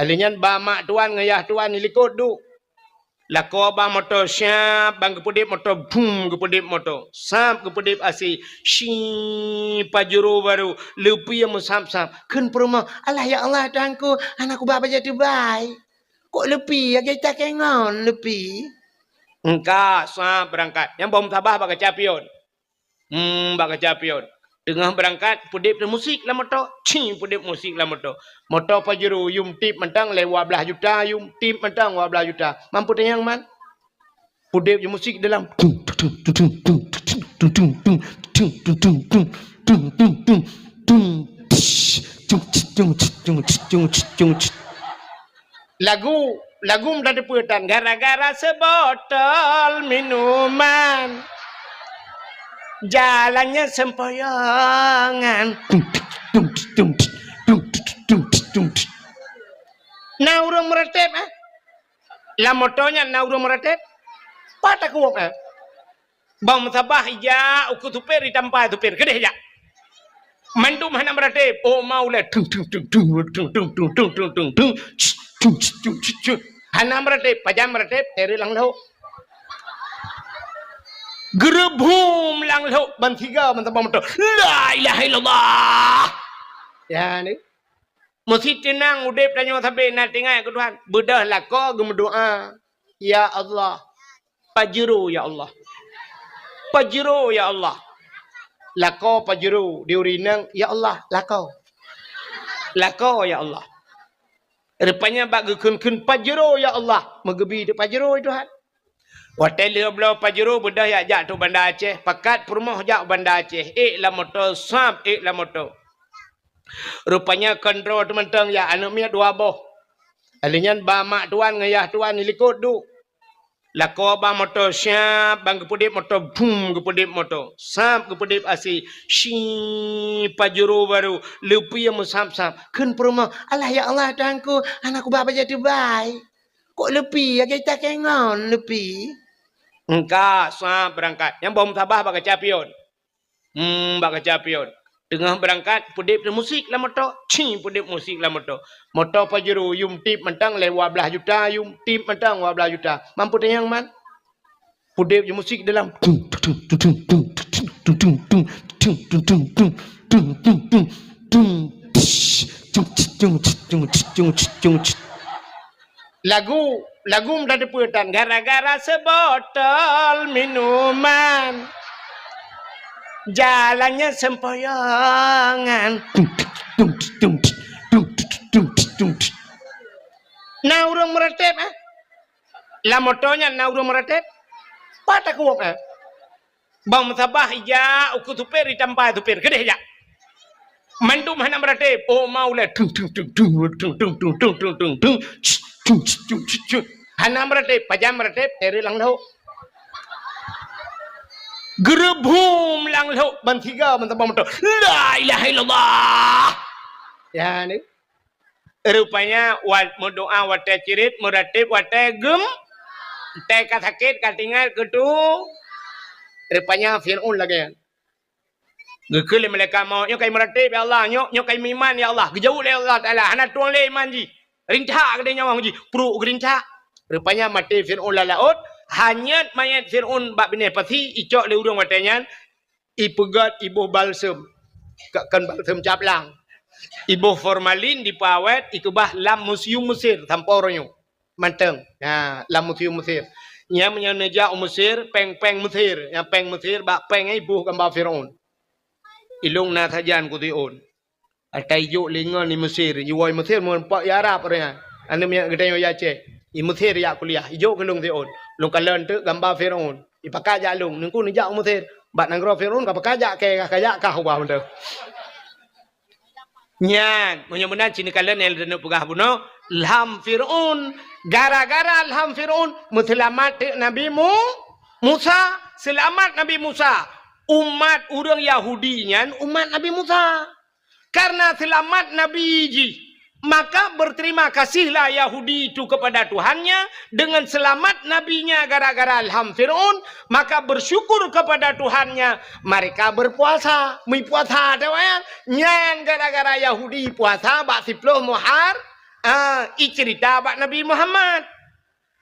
Lheueh nyan ba mak tuan ngon yah tuan di likot duek. Lakoe ba moto, siap, ban geupeudeb moto, bum, geupeudeb moto. Sab geupeudeb asi, si, pajero barô, leupie meusab-sab. Kheun peurumoh, "Alah ya Allah, Tuhanku, hana kuba bajée teubai. Kok leupie, lagée takée ngon leupie." Engka, sab beurangkat. Nyang boh meutabah bak kaca pion. Hmm, bak kaca pion. Teungoh beurangkat, peudeb musik lam moto. Cing, peudeb musik lam moto. Moto Pajero, yum tip mantong lé dua blaih juta, yum tip mantong dua blaih juta. Mampu tanyong man? Peudeb musik dalam. Lagu, lagu mudah dipeutan. Gara-gara sebotol minuman, jalannya sempoyongan. Na ureuëng meuratéb, eh? Lam moto nyan na ureuëng meuratéb. Pat takeuwok, eh? Bang meusabah ijak ukeue supir, itampa supir, keudeh jak. Mandum hana meuratéb. Oh, mau lé. Tung, tung, tung, tung. Hana meuratéb. Pajan meuratéb, teureuk lam lhok. Geureubhum lam lhok, ban siga, ban sabah moto. La ilaha illallah. Ya, ni. Meusti teunang udeb tanyoe sabe na teuingat keu Tuhan. Beudôh lakoe geumeudoá, "Ya Allah, Pajero ya Allah. Pajero ya Allah." Lakoe Pajero di ureuëng inong, "Ya Allah, lakoe. Lakoe ya Allah." Rupanya bak geukheun-kheun Pajero ya Allah, meugeubi teuk Pajero ya Tuhan. Watée lheueh bloe Pajero beudôh yak jak teuk Banda Aceh, pakat peurumoh jak Banda Aceh, ék lam moto, sab ék lam moto. Rupanya kon droe teumantong yak aneuëk miet dua boh. Alheuh nyan ba mak tuan ngon yah tuan dilikot duek. Lakoe ba moto sab, ban geupeudeb moto, bum, geupeudeb moto. Sab geupeudeb asai, shi, Pajero baru, leupie meusab-sab. Kheun peurumoh, "Alah ya Allah Tuhanku, hana kuba bajée teubai." Kok leupie, lagée takée ngon leupie? Engka sab beurangkat. Nyang boh meusabah bak kaca pion. Hmm, bak kaca pion. Teungoh beurangkat, peudeb musik lam moto. Cing, peudeb musik lam moto. Moto Pajero, yum tip mantong lé dua blaih juta, yum tip mantong dua blaih juta. Mampu tanyong man? Peudeb musik dalam. Lagu, lagu mudah dipeutan. Gara-gara sebotol minuman, jalannya sempoyongan. Na ureuëng meuratéb, eh? Lam moto nyan na ureuëng meuratéb. Pat takeuwok, eh? Bang meusabah ijak ukeue supir, itampa supir, keudeh jak. Mandum hana meuratéb. Oh, mau lé. Tung, tung, tung. Hana meuratéb. Pajan meuratéb, teureuk lam lhok. Geureubhum lam lhok, ban siga, ban sabah moto. La ilaha illallah. Ya, ni. Rupanya, wat meudoá watée cirit, meuratéb watée gem, watée ka sakét, ka teuingat keu tu. Rupanya Fir'aun lagée nyan. Geukheun lé malaikat maut, "Nyoe ka imeuratéb, ya Allah, nyoe, nyoe ka imeuiman, ya Allah." Geujaweueb lé Allah Taala, "Hana tueng lé iman jih. Rintak keudeh nyawöng jih, pruek geurintak." Rupanya maté Fir'aun lam laôt, hanyot manyét Fir'aun bak binéh pasi, icok lé ureuëng watée nyan, ipeugét iboh balsem, ka-, kon balsem caplang. Iboh formalin dipeuawét, ikeubah lam museum Mesir sampoe uroe nyoe. Mantong. Ha, lam museum Mesir. Nyan meunyoe neujak u Mesir, péng-péng Mesir. Nyang péng Mesir, bak péng nyan iboh gamba Fir'aun. Ilong na sajan keu Fir'aun. Ata ijok lé ngon i Mesir, iwoe i Mesir meureumpok i Arab ureuëng nyan. Aneuk miet geutanyoe i Aceh, i Mesir jak kuliah, ijok keu lôn Fir'aun. Lôn kalon teuk gamba Fir'aun. Ipakat jak lôn, neungku neujak u Mesir. Bak nanggroe Fir'aun ka pakat jak kée, ka jak kah ubah mantong. Nyan, meunyoe meunan cit neukalon nyang lôn peugah bunoe, lham Fir'aun. Gara-gara lham Fir'aun, meuseulamat teuk Nabi Mu-, Musa. Seulamat Nabi Musa. Umat ureuëng Yahudi nyan umat Nabi Musa. Karena seulamat Nabi jih, maka berterima kasihlah Yahudi itu kepada Tuhannya dengan selamat nabinya gara-gara lham Fir'aun, maka bersyukur kepada Tuhannya, mereka berpuasa, meupuasa, nyan gara-gara Yahudi puasa bak siploh Muhar-, ah, icerita bak Nabi Muhammad.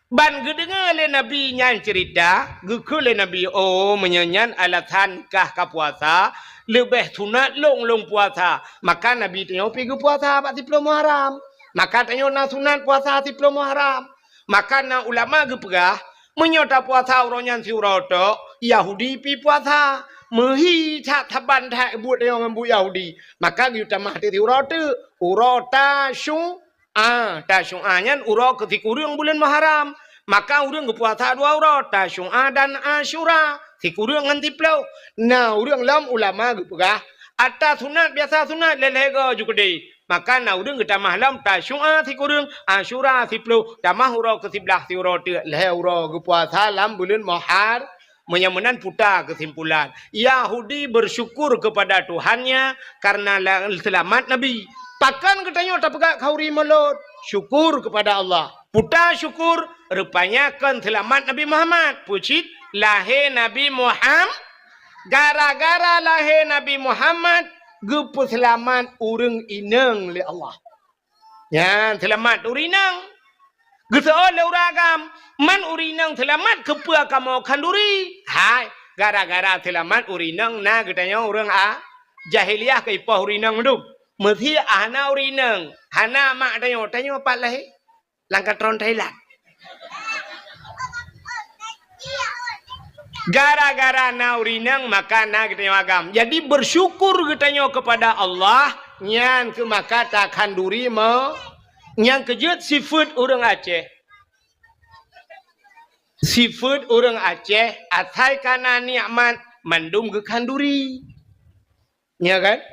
Ban geudeungoe lé Nabi nyan ceurita, geukheun lé Nabi, "Oh, meunyoe nyan alasan kah ka puasa, leubeh sunat lôn lôn puasa." Maka Nabi tanyoe pi geupuasa bak siploh Muharram. Maka tanyoe na sunat puasa siploh Muharram. Maka na ulama geupeugah, meunyoe tapuasa uroe nyan siuroe tok, Yahudi pi puasa. Meuhi that saban that buet tanyoe ngon buet Yahudi. Maka geuyue tamah teuk siuroe teuk. Uroe Tasyu'a. Tasyu'a nyan uroe keu sikureueng buleuen Muharram. Maka ureueng geupuasa dua uroe, Tasyu'a dan Asyura, sikureueng ngon siplôh. Na ureueng lom ulama geupeugah, ata sunat biasa sunat lhèe-lhèe goe ju keudeh. Maka na ureueng geutamah lom Tasyu'a sikureueng, Asyura siplôh, tamah uroe keu siblaih siuroe teuk, lhèe uroe geupuasa lam buleuen Muhar-, Meunyoe meunan puta keusimpulan, Yahudi bersyukur kepada Tuhannya karena la-, seulamat Nabi. Pakon geutanyoe tapeugah khanduri mulod? Syukur kepada Allah. Puta syukur, rupanya kon seulamat Nabi Muhammad. Peue cit? Lahé Nabi Muham-, gara-gara lahé Nabi Muhammad, geupeuseulamat ureueng inong lé Allah. Nyan seulamat ureueng inong. Geuseuôt lé ureueng agam, man ureueng inong seulamat keupeue kamoe khanduri? Hai, gara-gara seulamat ureueng inong na geutanyoe ureueng a-, jahiliyah keu ipoh ureueng inong dum. Meusé hana ureueng inong, hana mak tanyoe, tanyoe pat lahé? Lam katron Thailand. Gara-gara na ureueng inong, maka na geutanyoe agam. Jadi, bersyukur geutanyoe kepada Allah, nyan keuh maka takhanduri mo-, nyang keujeuet sifeuet ureueng Aceh. Sifeuet ureueng Aceh, asai ka na nikmat, mandum geukhanduri. Nya kan?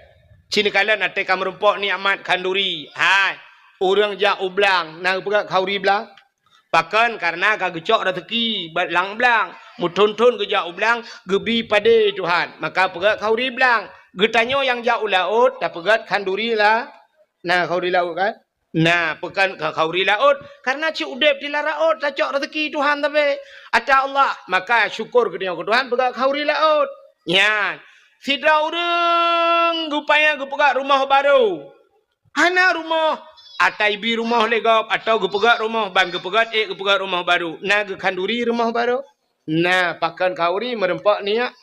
Ci neukalon até ka meurumpok nikmat khanduri. Hai, ureueng jak u blang, na geupeugah khanduri blang? Pakon? Karena ka geucok raseuki bak lam blang. Meuthon-thon geujak u blang, geubi padé Tuhan. Maka peugah khanduri blang. Geutanyoe nyang jak u laôt, tapeugah khanduri la-, na khanduri laôt kan? Na, pakon ka khanduri laôt? Karena cit udeb di lam laôt tacok raseuki Tuhan tapi ata Allah. Maka syukur geutanyoe keu Tuhan peugah khanduri laôt. Nyan, sidroe ureueng geupaya geupeugah rumoh barô. Hana rumoh, ata ibi rumoh lé gob, atawa geupeugah rumoh, ban geupeugah ék geupeugah rumoh barô. Na geukhanduri rumoh barô? Na, pakon khanduri meurumpok niat,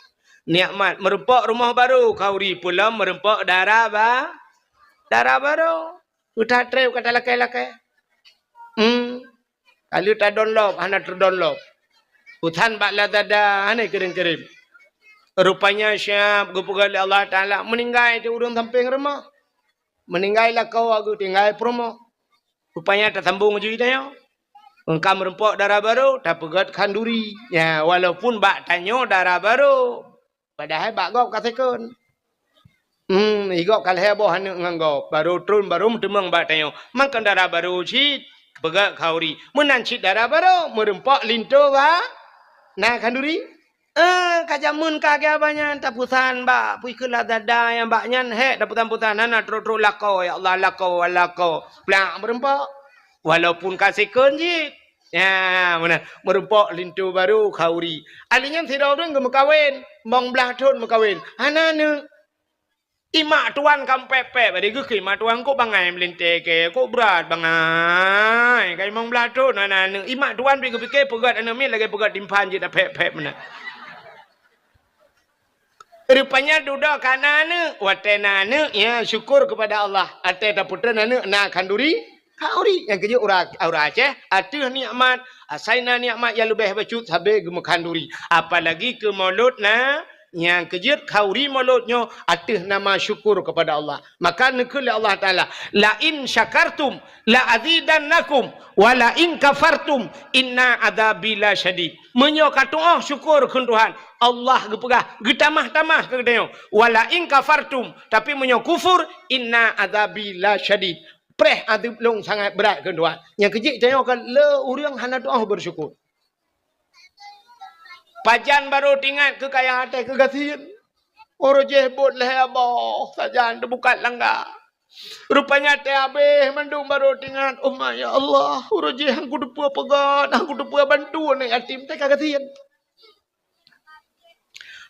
nikmat. Meurumpok rumoh barô, khanduri peulom meurumpok dara ba-, dara barô. Uta treb ka talakée-lakée. Hmm. Ka lheueh tadonlop, hana teudonlop. Utan bak Lazada, hana kirém-kirém. Rupanya siab geupeugah lé Allah Taala, meuninggai di ureueng sampéng rumoh. Meuninggai lakoe geutinggai peurumoh. Rupanya tasambong ju tanyoe. Eungkam meurumpok dara barô, tapeugah khanduri. Ya, walaupun bak tanyoe dara barô. Padahai bak gob ka second. Hmm, i gob ka lhèe boh aneuk ngon gob. Barô tron, barô meuteumèe bak tanyoe. Mangkon dara barô cit, peugah khanduri. Meunan cit dara barô, meurumpok linto ba-, na khanduri. Eh, ka jameun ka geuh abah nyan, tapeusan bak, pih keu Lazada nyang bak nyan, hék, tapeusan-peusan, hana trok-trok lakoe, ya Allah, lakoe, lakoe. Plak meurumpok. Walaupun ka second cit. Ya, meunan. Meurumpok linto barô khanduri. Ahli nyan sidroe ureueng geumeukawen, limong blaih thon meukawen. Hana aneuk. Ié mak tuan ka meupék-pék, bak digeuh keu ié mak tuan, "Kok bangai meulintèe kèe, kok brat bangai, ka limong blaih thon hana aneuk." Ié mak tuan pih geupike peugöt aneuk miet lagèe peugöt timphan jeuet tapék-pék meunan. Rupanya dudoe ka na aneuk. Watèe na aneuk, ya, syukur kepada Allah. Watèe tapeutreun aneuk na khanduri, khanduri. Nyang keujeuet ureueng, ureueng Aceh, ateueh nikmat, asai na nikmat nyang leubeh bacut sabe geumeukhanduri. Apalagi keu mulod na, nyang keujeuet khanduri mulod nyoe ateueh nama syukur kepada Allah. Maka neukheun lé Allah Taala, "La in syakartum la azidannakum, wa la in kafartum inna adzabi lasyadid." Meunyoe katu'oh syukur kheun Tuhan, Allah geupeugah, geutamah-tamah keu geutanyoe. "Wa la in kafartum," tapi meunyoe kufur, "inna adzabi lasyadid." Preh azeub lôn sangat brat kheun Tuhan. Nyang keujeuet tanyoe ka le ureueng hana tu'oh bersyukur. Pajan barô teuingat keu kaya até keu gasien. Uroe jéh bot lhèe boh sajan teubukat langga. Rupanya teuh abéh mandum barô teuingat, "Oh ma, ya Allah, uroe jéh han kuteupeue peugöt, han kuteupeue bantu aneuk yatim teuh ka gasien."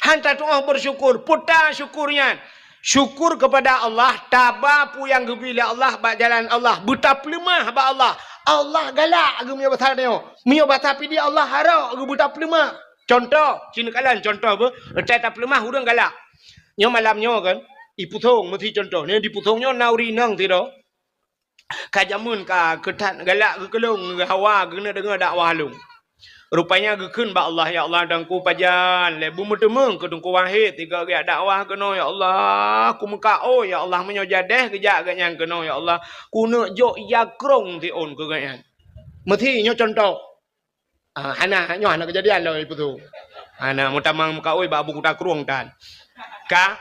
Han tatu'oh bersyukur, peue ta syukur nyan. Syukur kepada Allah, taba peue nyang geubri lé Allah bak jalan Allah, beutapeuleumah bak Allah. Allah galak geumeunyoe basa tanyoe. Meunyoe basa Pidie Allah harok geubeutapeuleumah. Cuntoh, ci neukalon cuntoh beuh, watèe tapeuleumah ureueng galak. Nyoe malam nyoe kan, i Pusong meusi cuntoh. Nyoe di Pusong nyoe na ureueng inong sidroe. Ka jameun ka keu that galak geukeulong, geuhawa, geuneuk deungö dakwah lôn. Rupanya geukheun bak Allah, "Ya Allah, Teungku pajan lé beumeuteumeung keu Teungku Wahid sigoe geujak dakwah keunoe, ya Allah. Kumeukaôi, ya Allah, meunyoe jadeh geujak geuhnyan keunoe, ya Allah, kuneuk jok ija krông siôn keu geuhnyan." Meusi nyoe cuntoh. Ah, hana, nyoe hana keujadian lom ipeue. Hana meutamang meukaôi bak buku takrueng tan. Ka,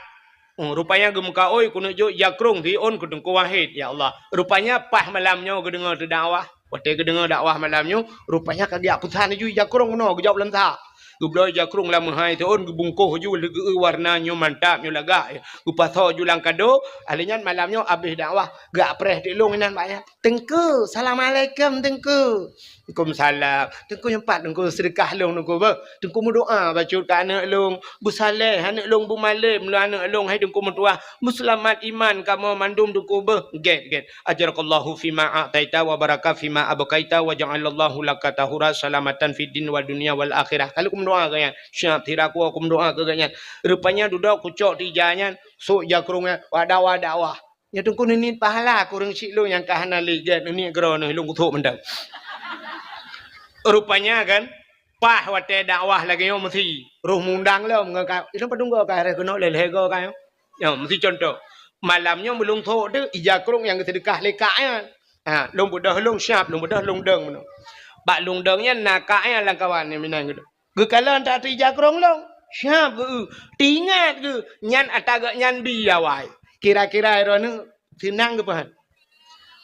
oh, rupanya geumeukaôi kuneuk jok ija krông siôn keu Teungku Wahid, ya Allah. Rupanya paih malam nyoe geudeungoe teudakwah. Watée geudeungoe dakwah malam nyoe, rupanya ka geujak peusan laju ija krông keunoe, geujok lam sa. Geubloe ija krông lam meuhai siôn, geubungkoh laju lagée warna nyoe mantap, nyoe lagak. Geupasoe laju lam kado, alheuh nyan malam nyoe abéh dakwah, geupreh teuk lôn inan bak nyan. "Teungku, assalamualaikum, Teungku." "Waalaikumsalam." "Teungku, nyoe pat Teungku seudeukah lôn, Teungku, beuh. Teungku meudoá bacut keu aneuk lôn, beusaleh aneuk lôn, beumalém lôn aneuk lôn, hai Teungku meutuah, beuseulamat iman kamoe mandum, Teungku, beuh." "Gét, gét. Ajarakallahu fima a'taita wa baraka fima abqaita wa ja'alallahu laka tahura salamatan fid din wa dunya wal akhirah." Ka lheueh kumeudoá keu nyan, siap sira kuwoe kumeudoá keu geuhnyan. Rupanya dudoe kucok teuh ija nyan, sôk ija krông nyan, wada-wada wah. Nyoe Teungku neuniet pahala kureueng syiek lôn nyang ka hana lé gét, neuniet keudroe neuh lôn kuthok mantong. Rupanya kan, paih watée dakwah lagée nyoe meusi, roh mundang lom ngon ka, ilôn padum goe ka hareh keunoe lé lhée goe ka nyoe. Nyoe meusi cuntoh. Malam nyoe meulôn thok teuh ija krông nyang geuseudeukah lé kak nyan. Ha, lôn beudôh lôn siab, lôn beudôh lôn dong meunoe. Bak lôn dong nyan na kak nyan lam kawan nyang meunan geuh. Geukalon that ija krông lôn. Siab geu, teuingat geu, nyan ata geuh nyan bi awai. Kira-kira droeneuh seunang geuh pahan.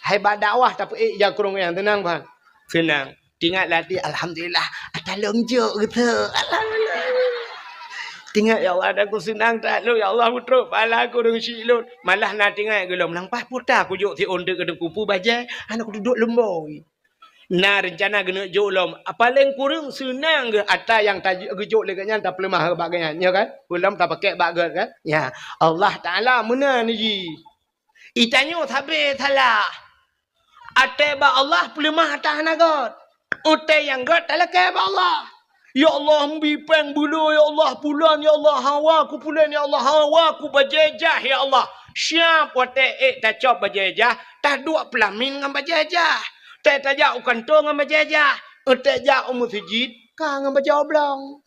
Hai bak dakwah tapeuék ija krông nyan seunang pahan. Seunang. Teuingat lati, alhamdulillah, ata lôn jok geuh. Alhamdulillah. Teuingat, ya Allah, ata ku seunang that lôn, ya Allah, meutrok pahala kureueng syiek lôn. Malah na teuingat geuh lom, nang paih puta kujok siôn teuk keu Teungku, peue bajée, hana kuduek leumboi. Na reuncana geuneuk jok lom, paleng kureueng seunang geuh ata nyang ta-, geujok lé geuhnyan tapeuleumah bak geuhnyan, nyo kan? Peulom tapakèk bak gét kan? Ya, Allah Taala meunan jih. Itanyoe sabe salah. Até bak Allah peuleumah ata hana gét. Até nyang gét talakée bak Allah. Ya Allah, meubi péng beuloe, ya Allah, pulan, ya Allah, hawa kupulan, ya Allah, hawa kubajée jah, ya Allah. Siab watée ék tacok bajée jah, taduek peulamin ngon bajée jah. Tée tajak u kantô ngon bajée jah, tée jak u meuseujid ka ngon bajée oblong.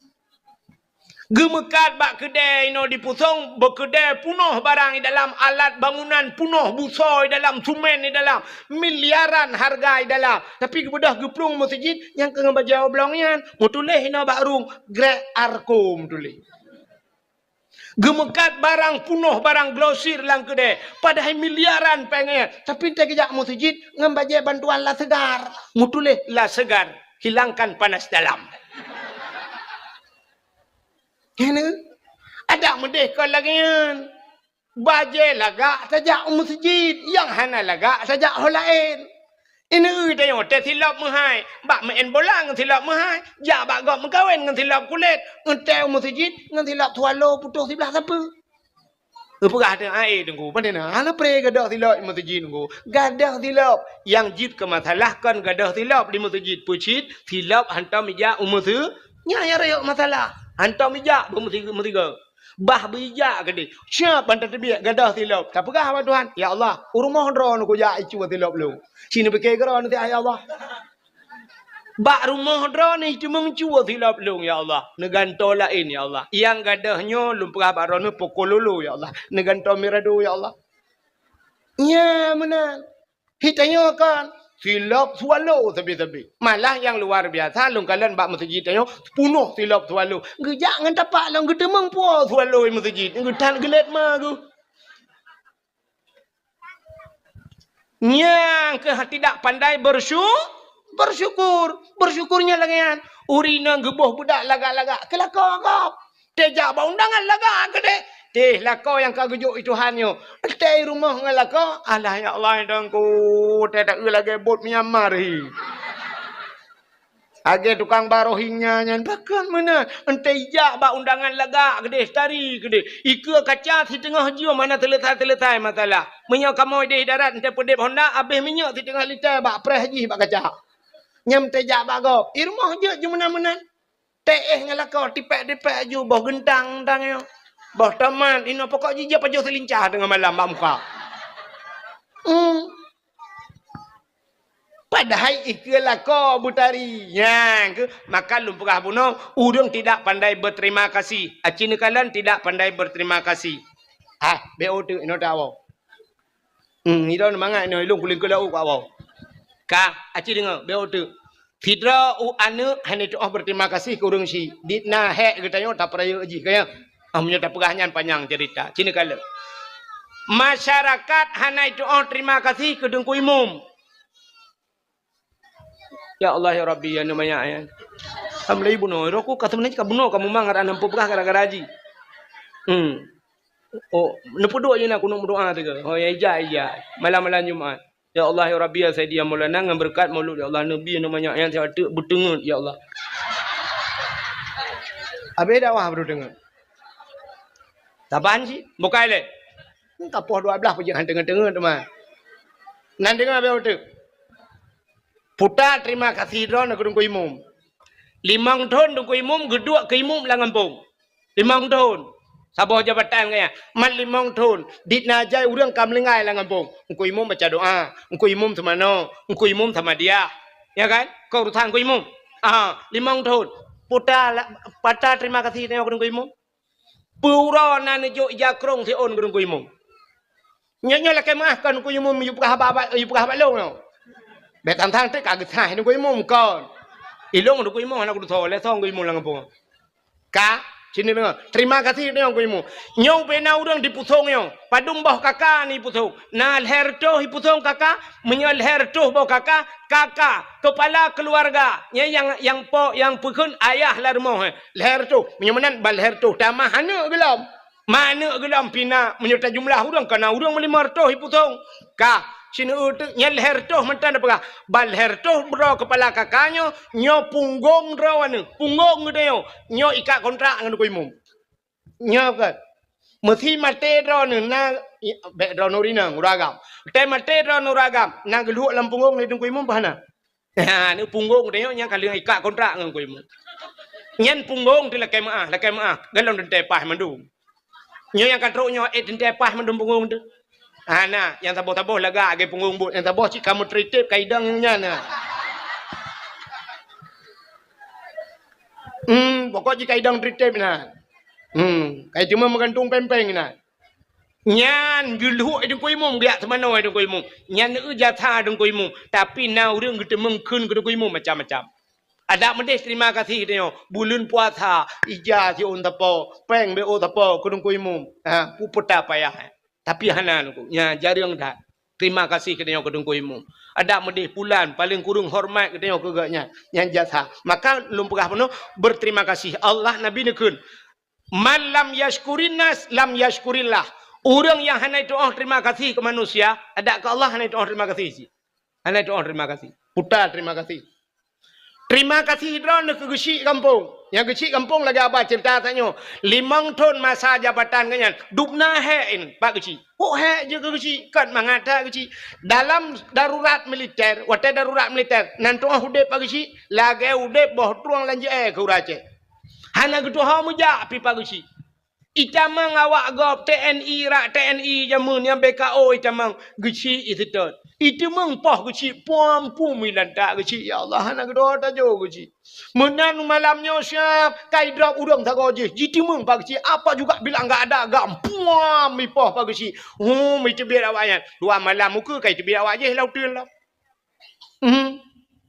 Geumeukat bak keudée inoe di Pusong, beukeudée punoh barang di dalam, alat bangunan punoh, busoe di dalam, sumen di dalam, miliaran hareuga di dalam. Tapi geubeudôh geuplueng meuseujid nyang keu ngon bajée oblong nyan, meutuléh inoe bak rueng, Grek Arko meutuléh. Geumeukat barang punoh, barang grosir lam keudée, padahai miliaran péng nyan. Tapi tée geujak meuseujid ngon bajée bantuan La Segar. Meutuléh La Segar, hilangkan panas dalam. Kena. Adak meudeh kon lagée nyan. Bajée lagak tajak u meuseujid, nyang hana lagak tajak ho laén. Ineue tanyoe tée silop meuhai, bak meu'en bola ngon silop meuhai, jak bak gob meukawen ngon silop kulét, eunteuk u meuseujid ngon silop swallow putôh siblah sapeue. Geupeugah teuh, "Ai, Teungku, pane na hana pre gadôh silop di meuseujid, Teungku." Gadôh silop, nyang jeuet keu masalah kon gadôh silop di meuseujid, peucit silop hantom ijak u meuseu-, nyan nyang rayeuk masalah. Hantom ijak bak meusi-, meusigoe. Bah beuijak keudeh. Siab ban tateubiet gadôh silop. Tapeugah bak Tuhan, "Ya Allah, u rumoh droeneuh kujak icu silop lôn. Ci neupike keudroe neuh, ya Allah. Bak rumoh droeneuh teumeung cu silop lôn, ya Allah. Neugantoe laén, ya Allah. Nyang gadôh nyoe lôn peugah bak droeneuh poko lolo, ya Allah. Neugantoe mirado, ya Allah." Nya meunan. Hitanyoe kan, silop swallow sabe-sabe. Malah nyang luar biasa, lôn kalon bak meuseujid tanyoe, punoh silop swallow. Geujak ngon tapak lom geuteumeung po swallow di meuseujid. Geutan geulét ma geuh. Nyang keuh tidak pandai bersyu-, bersyukur. Bersyukur nyan lagée nyan. Ureueng inong geuboh beudak lagak-lagak, keu lakoe gob. Tée jak bak undangan lagak keudeh. Teh lakoe nyang ka geujok i Tuhan nyoe. Tée i rumoh ngon lakoe, alah ya Allah, Teungku, tée taeu lagée bot Myanmar hi. Lagée tukang ba Rohingya nyan, pakon meunan. Eunteuk jak bak undangan lagak keudeh, tari keudeh. Ikeue kaca siteungoh jeuem hana seuleusai-seuleusai masalah. Meunyoe kamoe ideh darat eunteuk peudeb Honda, abéh minyeuk siteungoh lita bak preh jih bak kaca. Nyan eunteuk jak bak gob. I rumoh jeuet jimeunan-meunan. Teuéh ngon lakoe, tipék-tipék aju boh geuntang-geuntang nyoe. Boh tomat, inoe pokok jih jeuet pajoh seulincah teungoh malam bak muka. Hmm. Padahai ikeu lakoe beutari. Nyang keuh, maka lôn peugah bunoe, ureuëng tidak pandai berterima kasih. Aci neukalon tidak pandai berterima kasih. Ah, beu teuk inoe tawoe. Hmm, idong mangat inoe ilong kuling keu laôt keu awoe. Ka, aci deungoe, beu teuk. Sidroe u aneuëk hana tuoh berterima kasih keu ureuëng syiek. Dit na hék geutanyoe tapeurayeuk jih, ka nyan. Ah, meunyoe tapeugah nyan panyang cerita. Ci neukalon. Masyarakat hana tuoh terima kasih keu Teungku Imum. Ya Allah, ya Rabbi, ya neumaya, ya. Alhamdulillah, bunoe. Roh ku ka seubeunajih ka bunoe, ka mumang, aran hana peugah gara-gara jih. Hmm. Oh, neupeuduek jih na kunong meudoa teuka. Oh, ya ija, ija. Malam-malam Jumat. Ya Allah, ya Rabbi, ya Sayyidi, ya Maulana, ngon beureukat Maulud, ya Allah, Nabi, neumaya, ya, saya teuk beuteungeut, ya Allah. Habis dakwah baru teungeut. Saban cit, bukai lé. Ka poh dua belas pajak han teungeut-teungeut teuma. Nan deungoe beu teuk. Puta terima kasih droeneuh keu Teungku Imum. Limong thon Teungku Imum geuduek keu imum lam gampông. Limong thon. Saboh jabatan gaya. Man limong thon. Dit na jai ureuëng ka meuninggai lam gampông. Teungku Imum baca doa. Teungku Imum seumanoe. Teungku Imum sama dia. Ya kan? Keu urusan Teungku Imum. Ah, limong thon. Puta la-, pata terima kasih tanyoe keu Teungku Imum. Peue uroe na neujok ija krong siôn keu Teungku Imum. Nyoe, nyoe lakée meuáh kon Teungku Imum yue peugah haba, yue peugah haba lôn nyoe. Bék tang-tang teuk ka geusaih Teungku Imum kon. Ilong Teungku Imum hana kutusoe, lé song Teungku Imum lam gampông. Ka, sini deungoe. Terima kasih deungoe Teungku Imum. Nyoe ubena ureuëng dipusong nyoe. Padum boh kaka ni pusong. Na lhée reutôh ipusong kaka, meunyoe lhée reutôh boh kaka, kaka, kepala keluarga. Nyan nyang, nyang po, nyang peukheun ayah lam rumoh, eh. Lhée reutôh. Meunyoe meunan ban lhée reutôh tamah aneuëk geulom. Ma aneuëk geulom pih na, meunyoe tajumlah ureuëng, ka na ureuëng meulimong reutôh ipusong. Ka, sineuk teuk nyan lhée reutôh mantong tapeugah. Ban lhée reutôh droe kepala kaka nyoe, nyoe punggong droe aneuëk, punggong geutanyoe, nyoe ikat kontrak ngon Teungku Imum. Nyoe kan. Meusi maté droeneuh na, bék droeneuh rinong ureuëng agam. Teumaté droeneuh ureuëng agam, na geulhok lam punggong lé Teungku Imum bah na. Ha, ni punggong tanyoe nyang ka lheueh ikat kontrak ngon Teungku Imum. Nyan punggong teuh lakée meuáh, lakée meuáh. Galom teuntée paih mandum. Nyoe nyang ka trok nyoe, eh, teuntée paih mandum punggong teuh. Ha, na, nyang saboh-saboh lagak lagée punggong buet. Nyang saboh cit ka meutritép ka idong nyan na. Hmm, pokok jih ka idong tritép na. Hmm, ka iteumé meugantung péng-péng na. Nyan geulhok Teungku Imum, geujak seumanoe Teungku Imum. Nyan eu jasa Teungku Imum. Tapi na ureuëng geuteumeung kheun keu Teungku Imum macam-macam. Adak meudeh terima kasih tanyoe. Buleuen puasa, ija siôn sapo, péng beu sapo keu Teungku Imum. Ha, peue peutah payah. Tapi hana Teungku. Nya jareueng that. Terima kasih keu tanyoe keu Teungku Imum. Adak meudeh pulan, paléng kureueng hormat keu tanyoe keu geuhnyan. Nyan jasa. Maka lôn peugah bunoe, berterima kasih. Allah Nabi neukheun, "Man lam yashkurin nas, lam yashkurillah." Ureuëng nyang hana ituoh terima kasih keu manusia, adak keu Allah hana ituoh terima kasih cit. Hana ituoh terima kasih. Puta terima kasih. Terima kasih droeneuh keu geuchik gampông. Nyang geuchik gampông lagée haba ceurita tanyoe. Limong thon masa jabatan geuhnyan, dum na hék in bak geuchik. Kok hék jeuet keu geuchik? Kon mangat that geuchik. Dalam darurat militer, watée darurat militer, nan tuoh udeb bak geuchik, lagée udeb boh trueng lam jeuée keu ureuëng Aceh. Hana geutuho meujak pih bak geuchik. Itamong awak gob T N I, rak T N I jameun nyan B K O itamong geuchik iseutôt. Iteumong poh geuchik puam-puam ilantak geuchik, ya Allah, hana geudoe tajo geuchik. Meunan malam nyoe siab, ka idrob ureuëng sagoe jih, jiteumong bak geuchik, apa juga bilang gak ada gam puam ipoh bak geuchik. Hum, iteubiet awak nyan. Dua malam ukeue ka iteubiet awak jih lam uteuen lom. Hmm.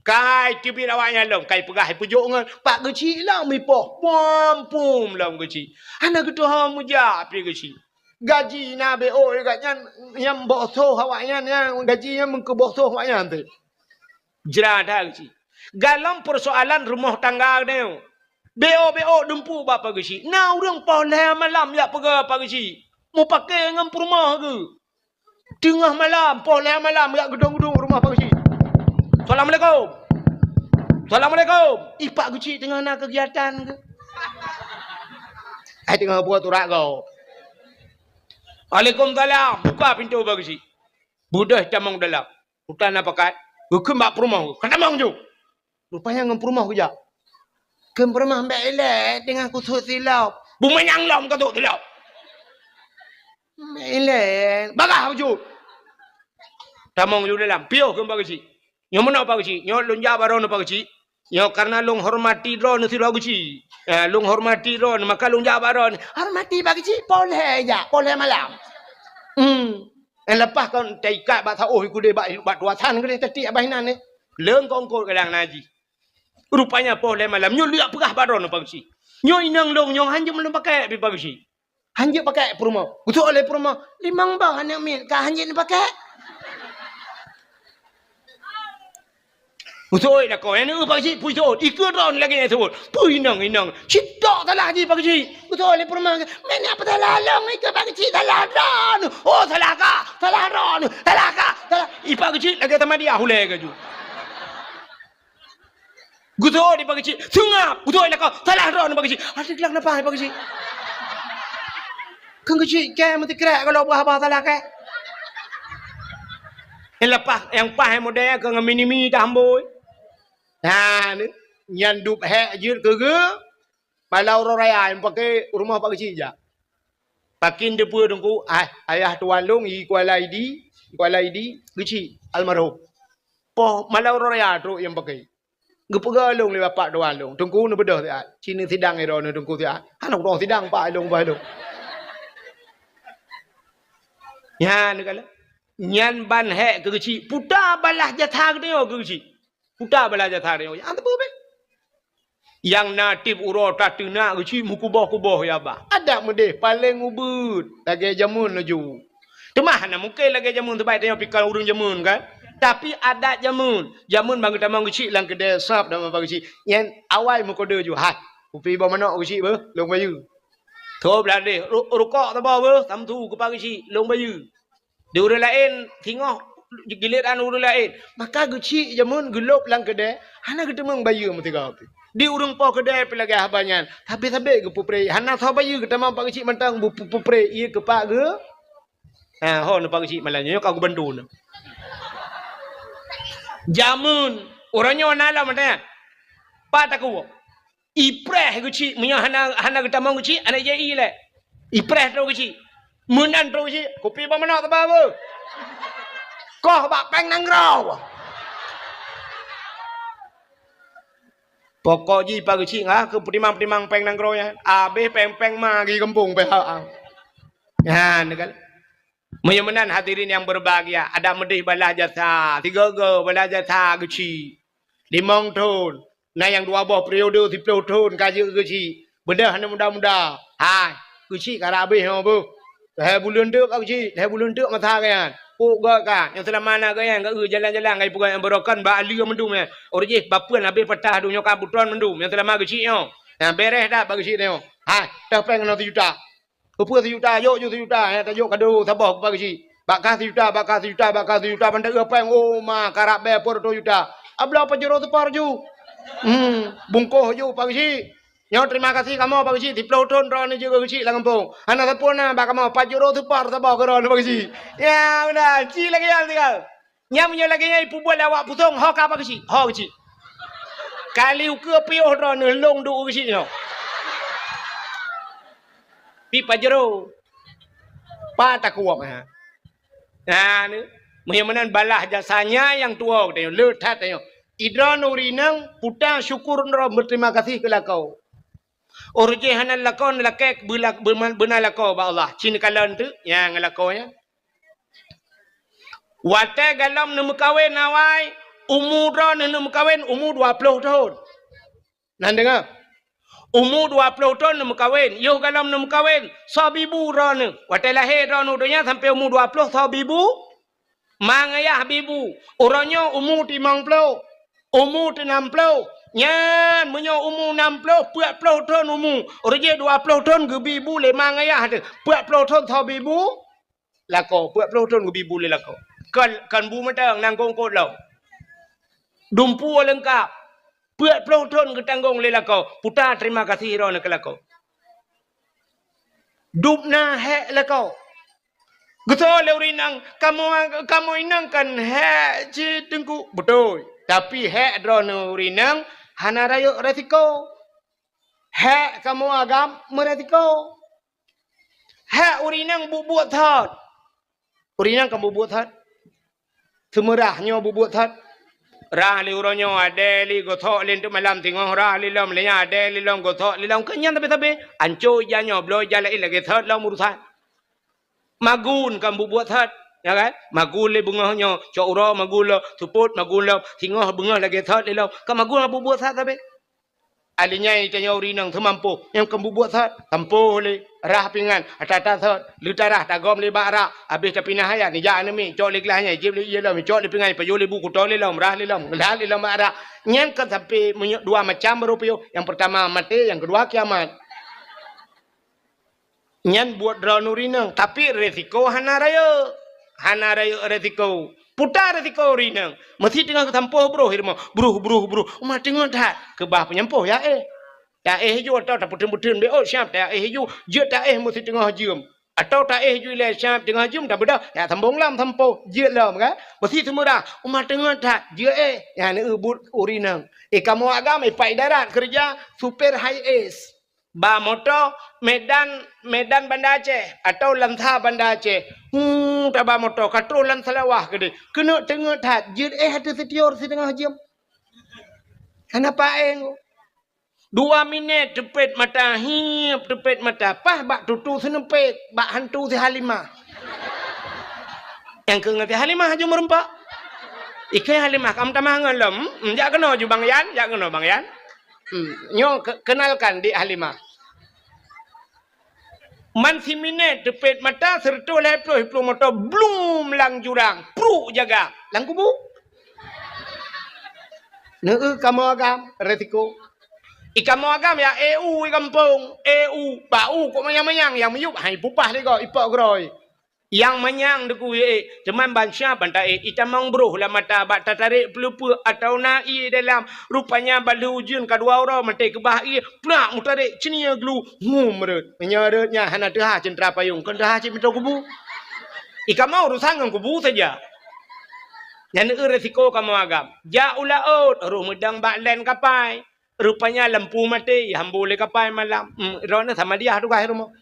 Kai teubiet awak nyan lom, kai peugah ipeujok ngon pak geuchik lom ipoh, puam-puam lom geuchik. Hana geutuho meujak pih geuchik. Gaji na B O geuh nyan, nyang boh soh awak nyan, nyang gaji nyan meukeu boh soh awak nyan teuh. Jra that geuchik. Galom peusoalan rumoh tangga geutanyoe. B O, B O dumpu bak pak geuchik. Na ureuëng poh lhée malam jak peugah pak geuchik. Mupakée ngon peurumoh geuh. Teungoh malam, poh lhée malam, jak geudong-geudong rumoh pak geuchik. "Assalamualaikum. Assalamualaikum." Ih, pak geuchik teungoh na keugiatan geuh. Ai teungoh buet urak gob. "Waalaikumsalam." Buka pintoe pak geuchik. Beudôh tamong dalam. Utan na pakat. Geukheun bak peurumoh. "Ka tamong ju." Rupanya ngon peurumoh geujak. Kheun peurumoh, "Mbek ilée teungoh kusut silop." "Bumanyang lom kusut silop." "Mbek ilée." "Bagah baju." Tamong ju dalam. Piôh kheun pak geuchik. Nyoe meunoe Pak Geuchik, nyoe lôn jak bak droeneuh Pak Geuchik. Nyoe karena lôn hormati droeneuh sidroe Geuchik. Eh, lôn hormati droeneuh, maka lôn jak bak droeneuh. Hormati Pak Geuchik, poh lhèe jak, poh lhèe malam. Hmm. Eh, leupah kon taikat bak saôh i keudè bak, bak tuasan keudè tatiek abah inan, eh. Leung kongkot kadang na jih. Rupanya poh lhèe malam nyoe lheueh peugah bak droeneuh Pak Geuchik. Nyoe inong lôn nyoe hanjeuet lôn pakai pih Pak Geuchik. Hanjeuet pakai peurumoh. Geutu'oh lé peurumoh, "Limong boh aneuk miet ka hanjeuet neupakai." Geutu'oh lakoe, "Nyan Pak Geuchik, peue jeuet?" Ikeue droeneuh lagèe nyan jeuet. "Peue inong, inong?" "Cit tok salah jih Pak Geuchik." Geutu'oh lé peurumoh, "Meunan peue salah lôn, ikeue Pak Geuchik, salah droeneuh." "Oh, salah kah? Salah droeneuh. Salah kah? Salah." I Pak Geuchik lagèe tamadiah ulèe ka ju. Geutu'oh di Pak Geuchik, "Seungab!" Geutu'oh lakoe, "Salah droeneuh Pak Geuchik." Adak lôn napa Pak Geuchik? Kan Geuchik kèe meusikrek kalau bah-bah salah kèe. Nyang leupah, nyang paih model keu ngon mini-mini tambôi. Nah, nyan dub hèk jeuet keu geu, malam uroe raya nyang pakai rumoh Pak Geuchik jak. Pakon teupeue Teungku, ah, ayah tuan lôn i Kuala Idi, Kuala Idi, Geuchik almarhum. Poh malam uroe raya trok nyang pakai. Geupeugah lôn lé bapak tuan lôn, "Teungku, neubeudôh siat. Ci neusidang droeneuh Teungku siat." Hana kutroh sidang pak lôn bah lôn. Nyan neukalon. Nyan ban hèk keu Geuchik. Peue ta balah jasa geutanyoe keu Geuchik? Peue ta balah jasa geutanyoe? Nyang teupeue beh. Nyang na tiep uroe tateunak Geuchik meukuboh-kuboh ya bah. Adak meudeh paleng ubeuet lagèe jameun laju. Teuma hana mungken lagèe jameun, sabab tanyoe pih kon ureueng jameun kan. Tapi adat jameun, jameun ban geutamong Geuchik lam keudè sab dan Pak Geuchik. Nyan awai meukodeu ju, "Hai, kupi boh manok Geuchik beuh, lôn bayeue." Tho blah deh, ru-, rukok saboh beuh, samsu keu Pak Geuchik, lôn bayeue. Di ureueng laén singoh giliran ureueng laén. Maka Geuchik jameun geulôb lam keudè, hana geuteumeung bayeue meusigoe pih. Di ureueng po keudè pih lagèe haba nyan, sabé-sabé geupeupreh, hana soe bayeue geutamong Pak Geuchik mantong beu-, beu-, beupreh ié keu Pak Geu-, Ha, ho neu Pak Geuchik malam nyoe ka kubantu neu. Jameun, uroe nyoe na lom ada. Pat takue. Ipreh Geuchik, meunyoe hana, hana geutamong Geuchik, hana jai lé. Ipreh trok Geuchik. Meunan trok Geuchik, kupi boh manok teuba beuh. Koh bak péng nanggroe. Pokok jih Pak Geuchik ngah keu peutimang-peutimang péng nanggroe nyan. Abéh péng-péng ma geuh gampông pih ha. Nyan kan. Meunyoe meunan hadirin nyang berbahagia, adak meudeh balah jasa, sigoe-goe balah jasa Geuchik. Limong thon, na nyang dua boh periode siploh thon ka jeuet Geuchik. Beudôh aneuk muda-muda. Hai, Geuchik ka rab abéh nyoe beuh. Lhèe buleuen teuk ka Geuchik, lhèe buleuen teuk masa geuh nyan. Pok gèt ka, nyang seulama na geuh nyan, geuh jalan-jalan, geuh peugah nyang beurokon bak aleue mandum nyan. Uroe jih bapeuen abéh patah donya ka butron mandum, nyang seulama Geuchik nyoe. Nyan bereh that bak Geuchik nyoe. Hai, toh péng keunoe sijuta. Keupeue sijuta, jok ju sijuta, eh, tajok kado saboh keu Pak Geuchik. Bak kah sijuta, bak kah sijuta, bak kah sijuta, ban teuh péng, oh, ma, karab bèe peuet reutôh juta. Abloe Pajero seupar ju. Hmm, bungkôh ju Pak Geuchik. Nyoe terima kasih kamoe Pak Geuchik, siploh thon droeneuh jeuet keu Geuchik lam gampông. Hana sapeue na bak kamoe, Pajero seupar saboh keu droeneuh Pak Geuchik. Ya, meunan, ci lagèe nyan tinggai. Nyan meunyoe lagèe nyan ipeubuet lé awak Pusong, ho ka Pak Geuchik, ho Geuchik. Kali ukeue piôh droeneuh lôn duek Geuchik nyoe. Pi Pajero. Pat takue, ha. Nah, ni. Meunyoe meunan balah jasa nyan nyang tuwoe geutanyoe, le that tanyoe. Idroeneuh ureueng inong, peue ta syukur droe, beuterima kasih keu lakoe. Uroe jih hana lakoe, lakèe beula-, beuna lakoe bak Allah. Ci neukalon teuk nyang lakoe nyan. Watèe galom neumeukawen awai, umu droeneuh neumeukawen umu dua ploh thon. Nan deungö. Umu dua ploh thon neumeukawen, yoh galom neumeukawen, soe bibu droeneuh. Watèe lahé droeneuh u donya sampoe umu dua ploh, soe bibu? Ma ngayah bibu. Uroe nyoe umu limong ploh, umu teunam ploh. Nyan meunyoe umu nam ploh, peuet ploh thon umu. Uroe jih dua ploh thon geubibu lé ma ngayah teuh. Peuet ploh thon soe bibu? Lakoe, peuet ploh thon geubibu lé lakoe. Kon, kon bu mantong, nangkong kot lom. Dumpeue leungkap. Peuet ploh thon geutanggong lé lakoe. Peue ta terima kasih droeneuh keu lakoe. Dub na hèk lakoe. Geusoe lé ureueng inong, kamoe, kamoe inong kan hèk cit Teungku. Beutôi. Tapi hèk droeneuh ureueng inong hana rayeuk resiko. Hèk kamoe agam meuresiko. Hèk ureueng inong buet-buet that. Ureueng inong kan buet-buet that. Seumeurah nyoe buet-buet that. Rhah lé uroe nyoe, adèe lé gosok lé teuk malam, singoh rhah lé lom, lé nyan adèe lé lom, gosok lé lom. Keu nyan sabe-sabe, ancô ija nyoe, bloe ija laén lagèe sot lom urusan. Magun ka buet-buet sot, ya kan? Magun lé beungoh nyoe, cok uroe magun lom, seupôt magun lom, singoh beungoh lagèe sot lé lom. Ka magun ka buet-buet sot sabe. Alèh nyan tanyoe ureueng inong teumampôh, nyang keu bubuet sot, tampôh lé, rhah pingan, ata-ata sot, leutarah tagom lé bak rak, abéh tapinah ayat, nijak aneuk miet, cok lé glah nyan, jieb lé ié lom, cok lé pingan, pajoh lé bu, kuto lé lom, rhah lé lom, glah lé lom bak rak. Nyan kan sampoe meunyoe dua macam baru piôh. Nyang peurtama maté, nyang keudua kiamat. Nyan buet droeneuh ureueng inong, tapi resiko hana rayeuk. Hana rayeuk resiko. Puta resiko ureueng inong. Meusi teungoh geusampôh broh i rumoh. Broh, broh, broh. Uma teungoh that. Keubah peunyampôh ya éh. Taéh ju atau tapeuteun-peuteun B O siap taéh ju. Jeuet taéh meusi teungoh jeuem. Atau taéh ju ilèe siap teungoh jeuem tabeudoh. Ya sambông lom sampôh. Jeuet lom kan. Meusi seumeurah. Uma teungoh that. Jeuet éh. Nyan eu buet ureueng inong. Eh kamoe agam eh Pak Idarat keureuja supir high S. Ba moto Medan, Medan Banda Aceh atau Lansa Banda Aceh. Hmm, taba moto ka troh lam Seulawah keudéh. Keuneuk teungeut that, jeuet éh ateueh sitior siteungoh jeuem. Hana paéng. Dua minèt teupet mata, hiep teupet mata, paih bak tutu seuneupet, bak hantu si Halimah. Nyang keu ngon si Halimah aju meureumpok. Ikheun Halimah, "Kam tamah ngon lom, hmm? Jak keunoe ju Bang Yan, jak keunoe Bang Yan." Hmm, nyoe ke-, kenalkan Dik Halimah. Man siminèt teupet mata seureutôh lhèe ploh iplueng moto blum lam jurang, pruk jaga lam kubu. Neu kamoe agam resiko. I kamoe agam ya eu i gampông, eu bak u kok manyang-manyang nyang miyueb hai pupah lé gob ipok groi. Nyang manyang deukui ék, teuma bansa ban taék itamong broh lam mata bak tatarek peuleupeuk atawa na ié dalam. Rupanya ban lheueh ujeuen ka dua uroe maté keubah ié, plak meutarek ceunie glu, hum rhot. Meunyoe rhot nyan hana teuhah ceuntra payong, kon teuhah cit meutoe kubu. I kamoe urusan ngon kubu saja. Nyan eu resiko kamoe agam. Jak u laôt, roh meudong bak lén kapai. Rupanya lampu maté, ihambô lé kapai malam. Hmm, droeneuh sama diah tugaih rumoh.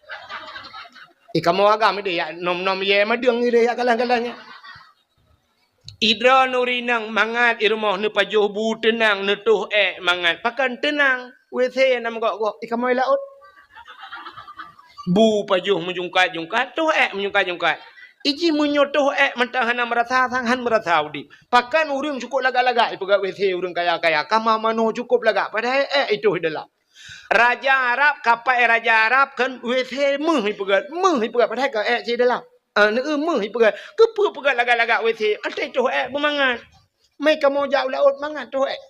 I kamoe agam idéh yak nom-nom yé madeueng idéh yak galah-galah nyan. I droeneuh ureueng inong mangat i rumoh neupajoh bu teunang, neutoh ék mangat. Pakon teunang? W C na meugok-gok. I kamoe laôt. Bu pajoh meujungkat-jungkat, toh ék meujungkat-jungkat. Iji meunyoe toh ék mantong hana meurasa sang, han meurasa udép. Pakon ureueng cukôp lagak-lagak ipeugah W C ureueng kaya-kaya, kama manoe cukôp lagak, padahai ék itoh i dalam. Raja Arab, kapai raja Arab kan W C meuh ipeugah, meuh ipeugah, padahai ka ék cit i dalam. Ah, neu meuh ipeugah, keupeue peugah lagak-lagak W C, até toh ék beumangat. Mei kamoe jak u laôt mangat toh ék.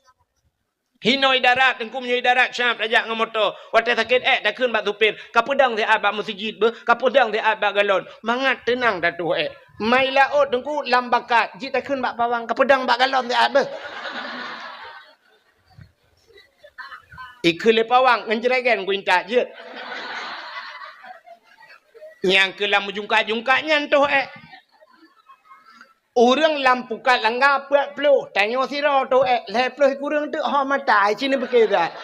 Hinoe i darat, teungku meunyoe i darat siap tajak ngon moto. Watèe sakét ék takheun bak supir, "Kapeudong siat bak meuseujid beuh, kapeudong siat bak galon." Mangat teunang tatoh ék. Mai laôt teungku lam bakat, jeuet takheun bak pawang, "Kapeudong bak galon siat beuh." Ikheun lé pawang ngon jregen kuintat jeuet. Nyang keu lam meujungkat-jungkat nyan toh ék. Ureueng lam pukat langga peuet ploh, tanyoe sidroe toh ék, lhèe ploh kureueng teuk ho mata, ci neupike that.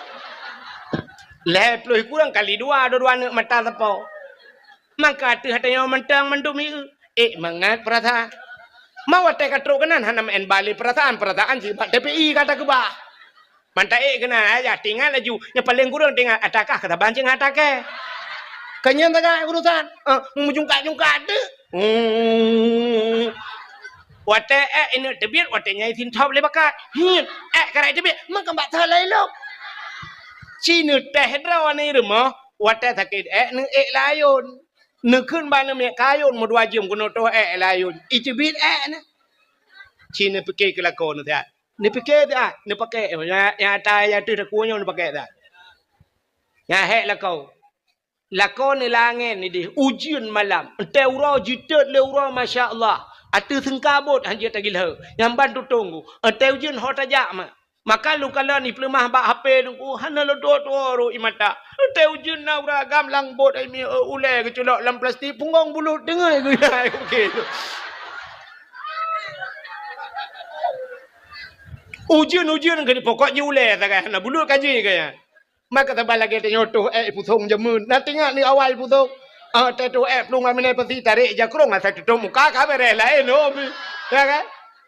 Lhèe ploh kureueng kali dua, dua-dua neuk mata sapo. Maka ateueh tanyoe mantong mandum ieu, ék mangat peurasaan. Ma watèe ka trok keunan hana meu'en bale peurasaan, peurasaan sibak T P I ka takeubah. Mantong ék keunan, ayah, tingat laju. Nyang paleng kureueng tingat, ata kah keu saban cit ngon ata kèe. Ka nyan sagai urusan. Ah, meujungkat-jungkat teuk. Hmm. Watèe ék ineuk teubiet, watèe nyan isin thop lé bakat. Hiet, ék karai teubiet, meukeubah that lom. Ci neutéh droeneuh i rumoh, watèe sakét ék neuék layôn. Neukheun bak aneuk miet kayôn meudua jeuem keunoe toh ék layôn. Iteubiet ék nyan. Ci neupike keu lakoe neuh siat. Neupike siat, neupakèk, nyang, nyang ata nyang ateueh takue nyoe neupakèk siat. Nyang hék lakoe. Lakoe neulangèe nideh, ujeuen malam. Entèe uroe jiteuet lé uroe, masya Allah. Ateueh seungkabot han jeuet tagilheu. Nyang ban tutông ku. Entèe ujeuen ho tajak ma. Maka lôn kalon ipeuleumah bak H P lôn ku, hana lôn tuwoe-tuwoe rot i mata. Entèe ujeuen na ureueng agam lam bot ai mi, ulèe geuculok lam plastik, punggong bulut teungeut geuya. Ujeuen-ujeuen keu di pokok jih ulèe sagai, hana bulut ka jih gaya. Maka saban lagèe tanyoe toh ék ipusong jameun. Na teuingat ni awai ipusong. Ah, teutoh ék plueng ngon minai pasi tarek jakrong asai tutup muka ka beres laén, oh, mi. Ya kan?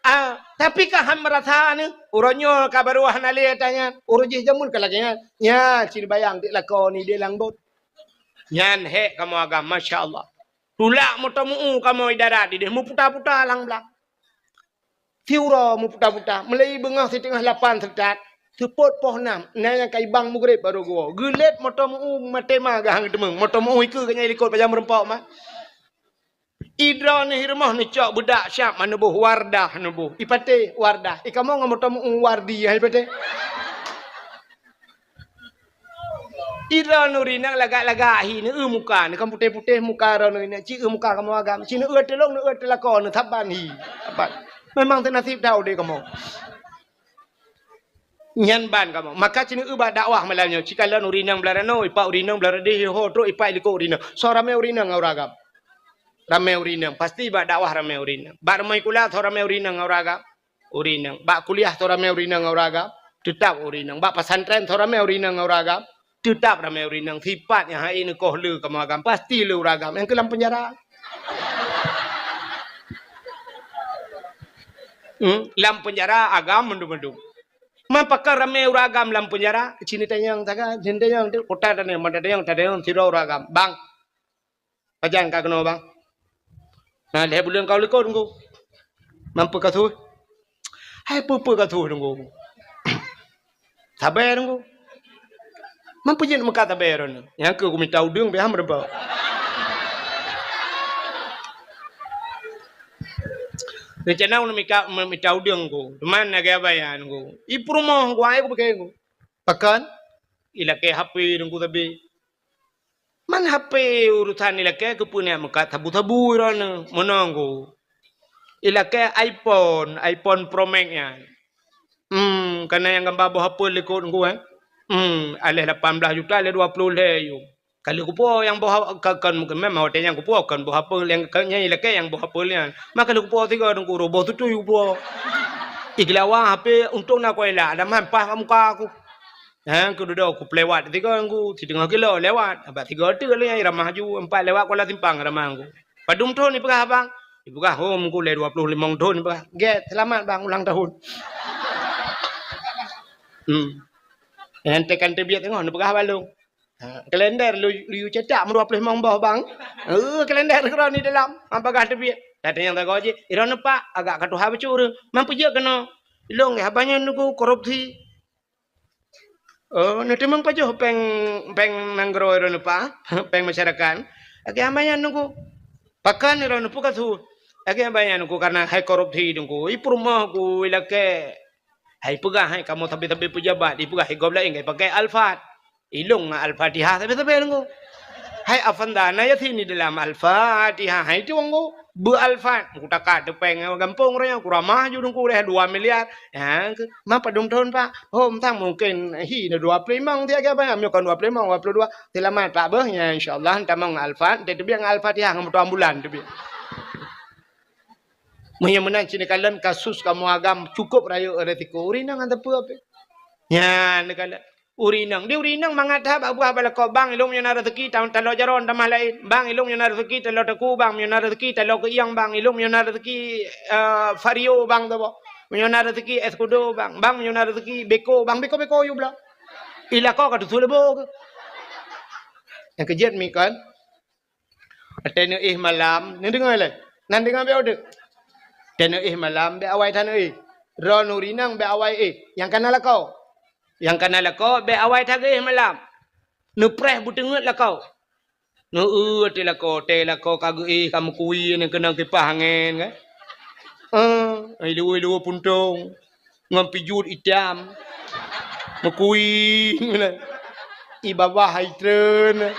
Ah, tapi ka han meurasa nyoe, uroe nyoe ka barô hana lé ata nyan, uroe jih jameun ka lagée nyan. Nyan, cit bayang dik lakoe ni di lam bot. Nyan hék kamoe agam, masya Allah. Tulak meuteumeu kamoe di darat ideh, meuputa-puta lam blang. Siuroe meuputa-puta, mulai beungoh siteungoh lapan seutôt, seupôt poh nam, na nyang ka ibang mugreb barô geuwoe. Geulét meuteumeu maté ma geuhang teumeng, meuteumeu ikeue geuh nyan likot pajan meureumpok ma. Idroe neuh i rumoh neucok beudak siab ma neuboh Wardah neuboh. Ipatéh Wardah. Ikamoe ngon meuteumeu Wardi hai patéh. Idroe nuri nang lagak-lagak hi neueu muka, neukan putéh-putéh muka droe nuri nang ci eu muka kamoe agam. Ci neueu teulông, neueu teulako, neusaban hi. Saban. Memang teunasib that udeb kamoe. Nyan ban kamoe. Maka ci neueu bak dakwah malam nyoe. Ci kalon urineueng blah ranoe, ipak urineueng blah radeh, ho trok ipak ilikot urineueng. Soe ramé urineueng ngon ureueng agam? Ramé urineueng. Pasti bak dakwah ramé urineueng. Bak rumoh sikula soe ramé urineueng ngon ureueng agam? Urineueng. Bak kuliah soe ramé urineueng ngon ureueng agam? Teutap urineueng. Bak pesantren soe ramé urineueng ngon ureueng agam? Teutap ramé urineueng. Sipat nyang hai neukoh le kamoe agam. Pasti le ureueng agam. Nyang keu lam peunjara. Hmm? Lam peunjara agam mandum-mandum. Man pakon ramé ureueng agam lam peunjara, ci neutanyong sagai, ci neutanyong tu, kota tanyong, mata tanyong, tanyong sidroe ureueng agam. Bang, pajan ka keunoe, Bang? Na lhée buleuen ka u likot, Teungku. Man peue ka su? Hai peue-peue ka su, Teungku. Sabe, Teungku. Man peue jeuet meukat sabe droeneuh? Nyang keu kumita udeueng pih han meureumpok. Reuncana ulôn mika, mita udeueng ku, teuma lagée abaya ku. I peurumoh ku, ai kupike ku. Pakon? Ilakée H P dong ku sabe. Man H P urosan ilakée keupeue neujak meukat sabu-sabu droeneuh, meunan ku. Ilakée iPhone, iPhone Pro Max nyan. Hmm, kana nyang gamba boh apel likot ku, eh. Hmm, aléh lapan blaih juta, aléh dua ploh lhée yuem. Ka lheueh kupuwoe nyang boh ha-, ka, kon, memang watée nyan kupuwoe kon boh apel nyang ka, nyang ilakée nyang boh apel nyan. Maka lheueh kupuwoe sigoe Teungku, boh tutui kupuwoe. Igeulawa H P untông na kuela, ada man paih bak muka ku. Ha, kududoe kupeuliwat sigoe Teungku, siteungoh kilo lewat. Abah sigoe teuk lé nyang iramah ju, empat lewat kuala simpang ramah ku. Padum thon ipeugah abang? Ipeugah, "Oh, Teungku, lé dua ploh limong thon," ipeugah. "Gét, seulamat bang ulang tahun." Hmm. Nyang tekan teubiet teungoh neupeugah bak lôn. Ha, kalender lu, lu cetak meudua ploh limong boh, Bang. Eh, kalender keudroe ni dalam, han peugah teubiet. Datang nyang sagoe jih, "Droeneuh Pak, agak ka tuha bacut ureueng. Man peue jeuet keunoe?" "Ilôn haba nyan Teungku korupsi." "Oh, neuteumeung pajoh péng, péng nanggroe droeneuh Pak, péng masyarakat?" "Lagée haba nyan Teungku." "Pakon droeneuh peue ka su?" "Lagée haba nyan Teungku, karena hai korupsi Teungku. I peurumoh ku ilakée." Hai peugah hai kamoe sabe-sabe peujabat, ipeugah igob laén kai pakai Alphard. Ilôn ngon Al-Fatihah sabe-sabe Teungku. Hai Afanda, na Yasin di dalam Al-Fatihah hai Teungku. Beu Alphard, ku takat teupeng gampông roh nyan, ku ramah ju Teungku lé dua miliar. Ha, ke, ma padum thon Pak? Hom sang mungken hi na dua ploh limong tiga ke apa? Meunyoe kon dua ploh limong, dua puluh dua. Selamat Pak beuh, ya insyaallah tamong Alphard, teubiet ngon Al-Fatihah ngon moto ambulan teubiet. Meunyoe meunan cit neukalon kasus kamoe agam cukup rayeuk resiko. Urineueng hana teupeu ape. Nyan neukalon. Urineueng. Di urineueng mangat that bak buah bak lakoe, "Bang, ilôn meunyoe na rezeki ta-, talo jaroe tamah laén. Bang, ilôn meunyoe na rezeki talo takue, Bang. Meunyoe na rezeki talo keuieng, Bang. Ilôn meunyoe na rezeki, eh, Vario, Bang, tobo. Meunyoe na rezeki es kudo, Bang. Bang, meunyoe na rezeki beko, Bang. Beko-beko yue bloe." I lakoe ka tusu leubo keuh. Nyang keujeuet mi kon. Watée neuéh malam, neudeungoe lé. Nan deungoe bék udeuek. Watée neuéh malam, bék awai that neuéh. Droeneuh urineueng bék awai éh. Nyang kana lakoe. Nyang kana lakoe, bék awai that geuéh malam. Neupreh beuteungeut lakoe. Neueu até lakoe, watée lakoe ka geuéh, ka meukui, nyan keunong kipah angén, kan? Eh, ilue-ilue puntông. Ngon pijut itam. Meukui. I babah hai treun.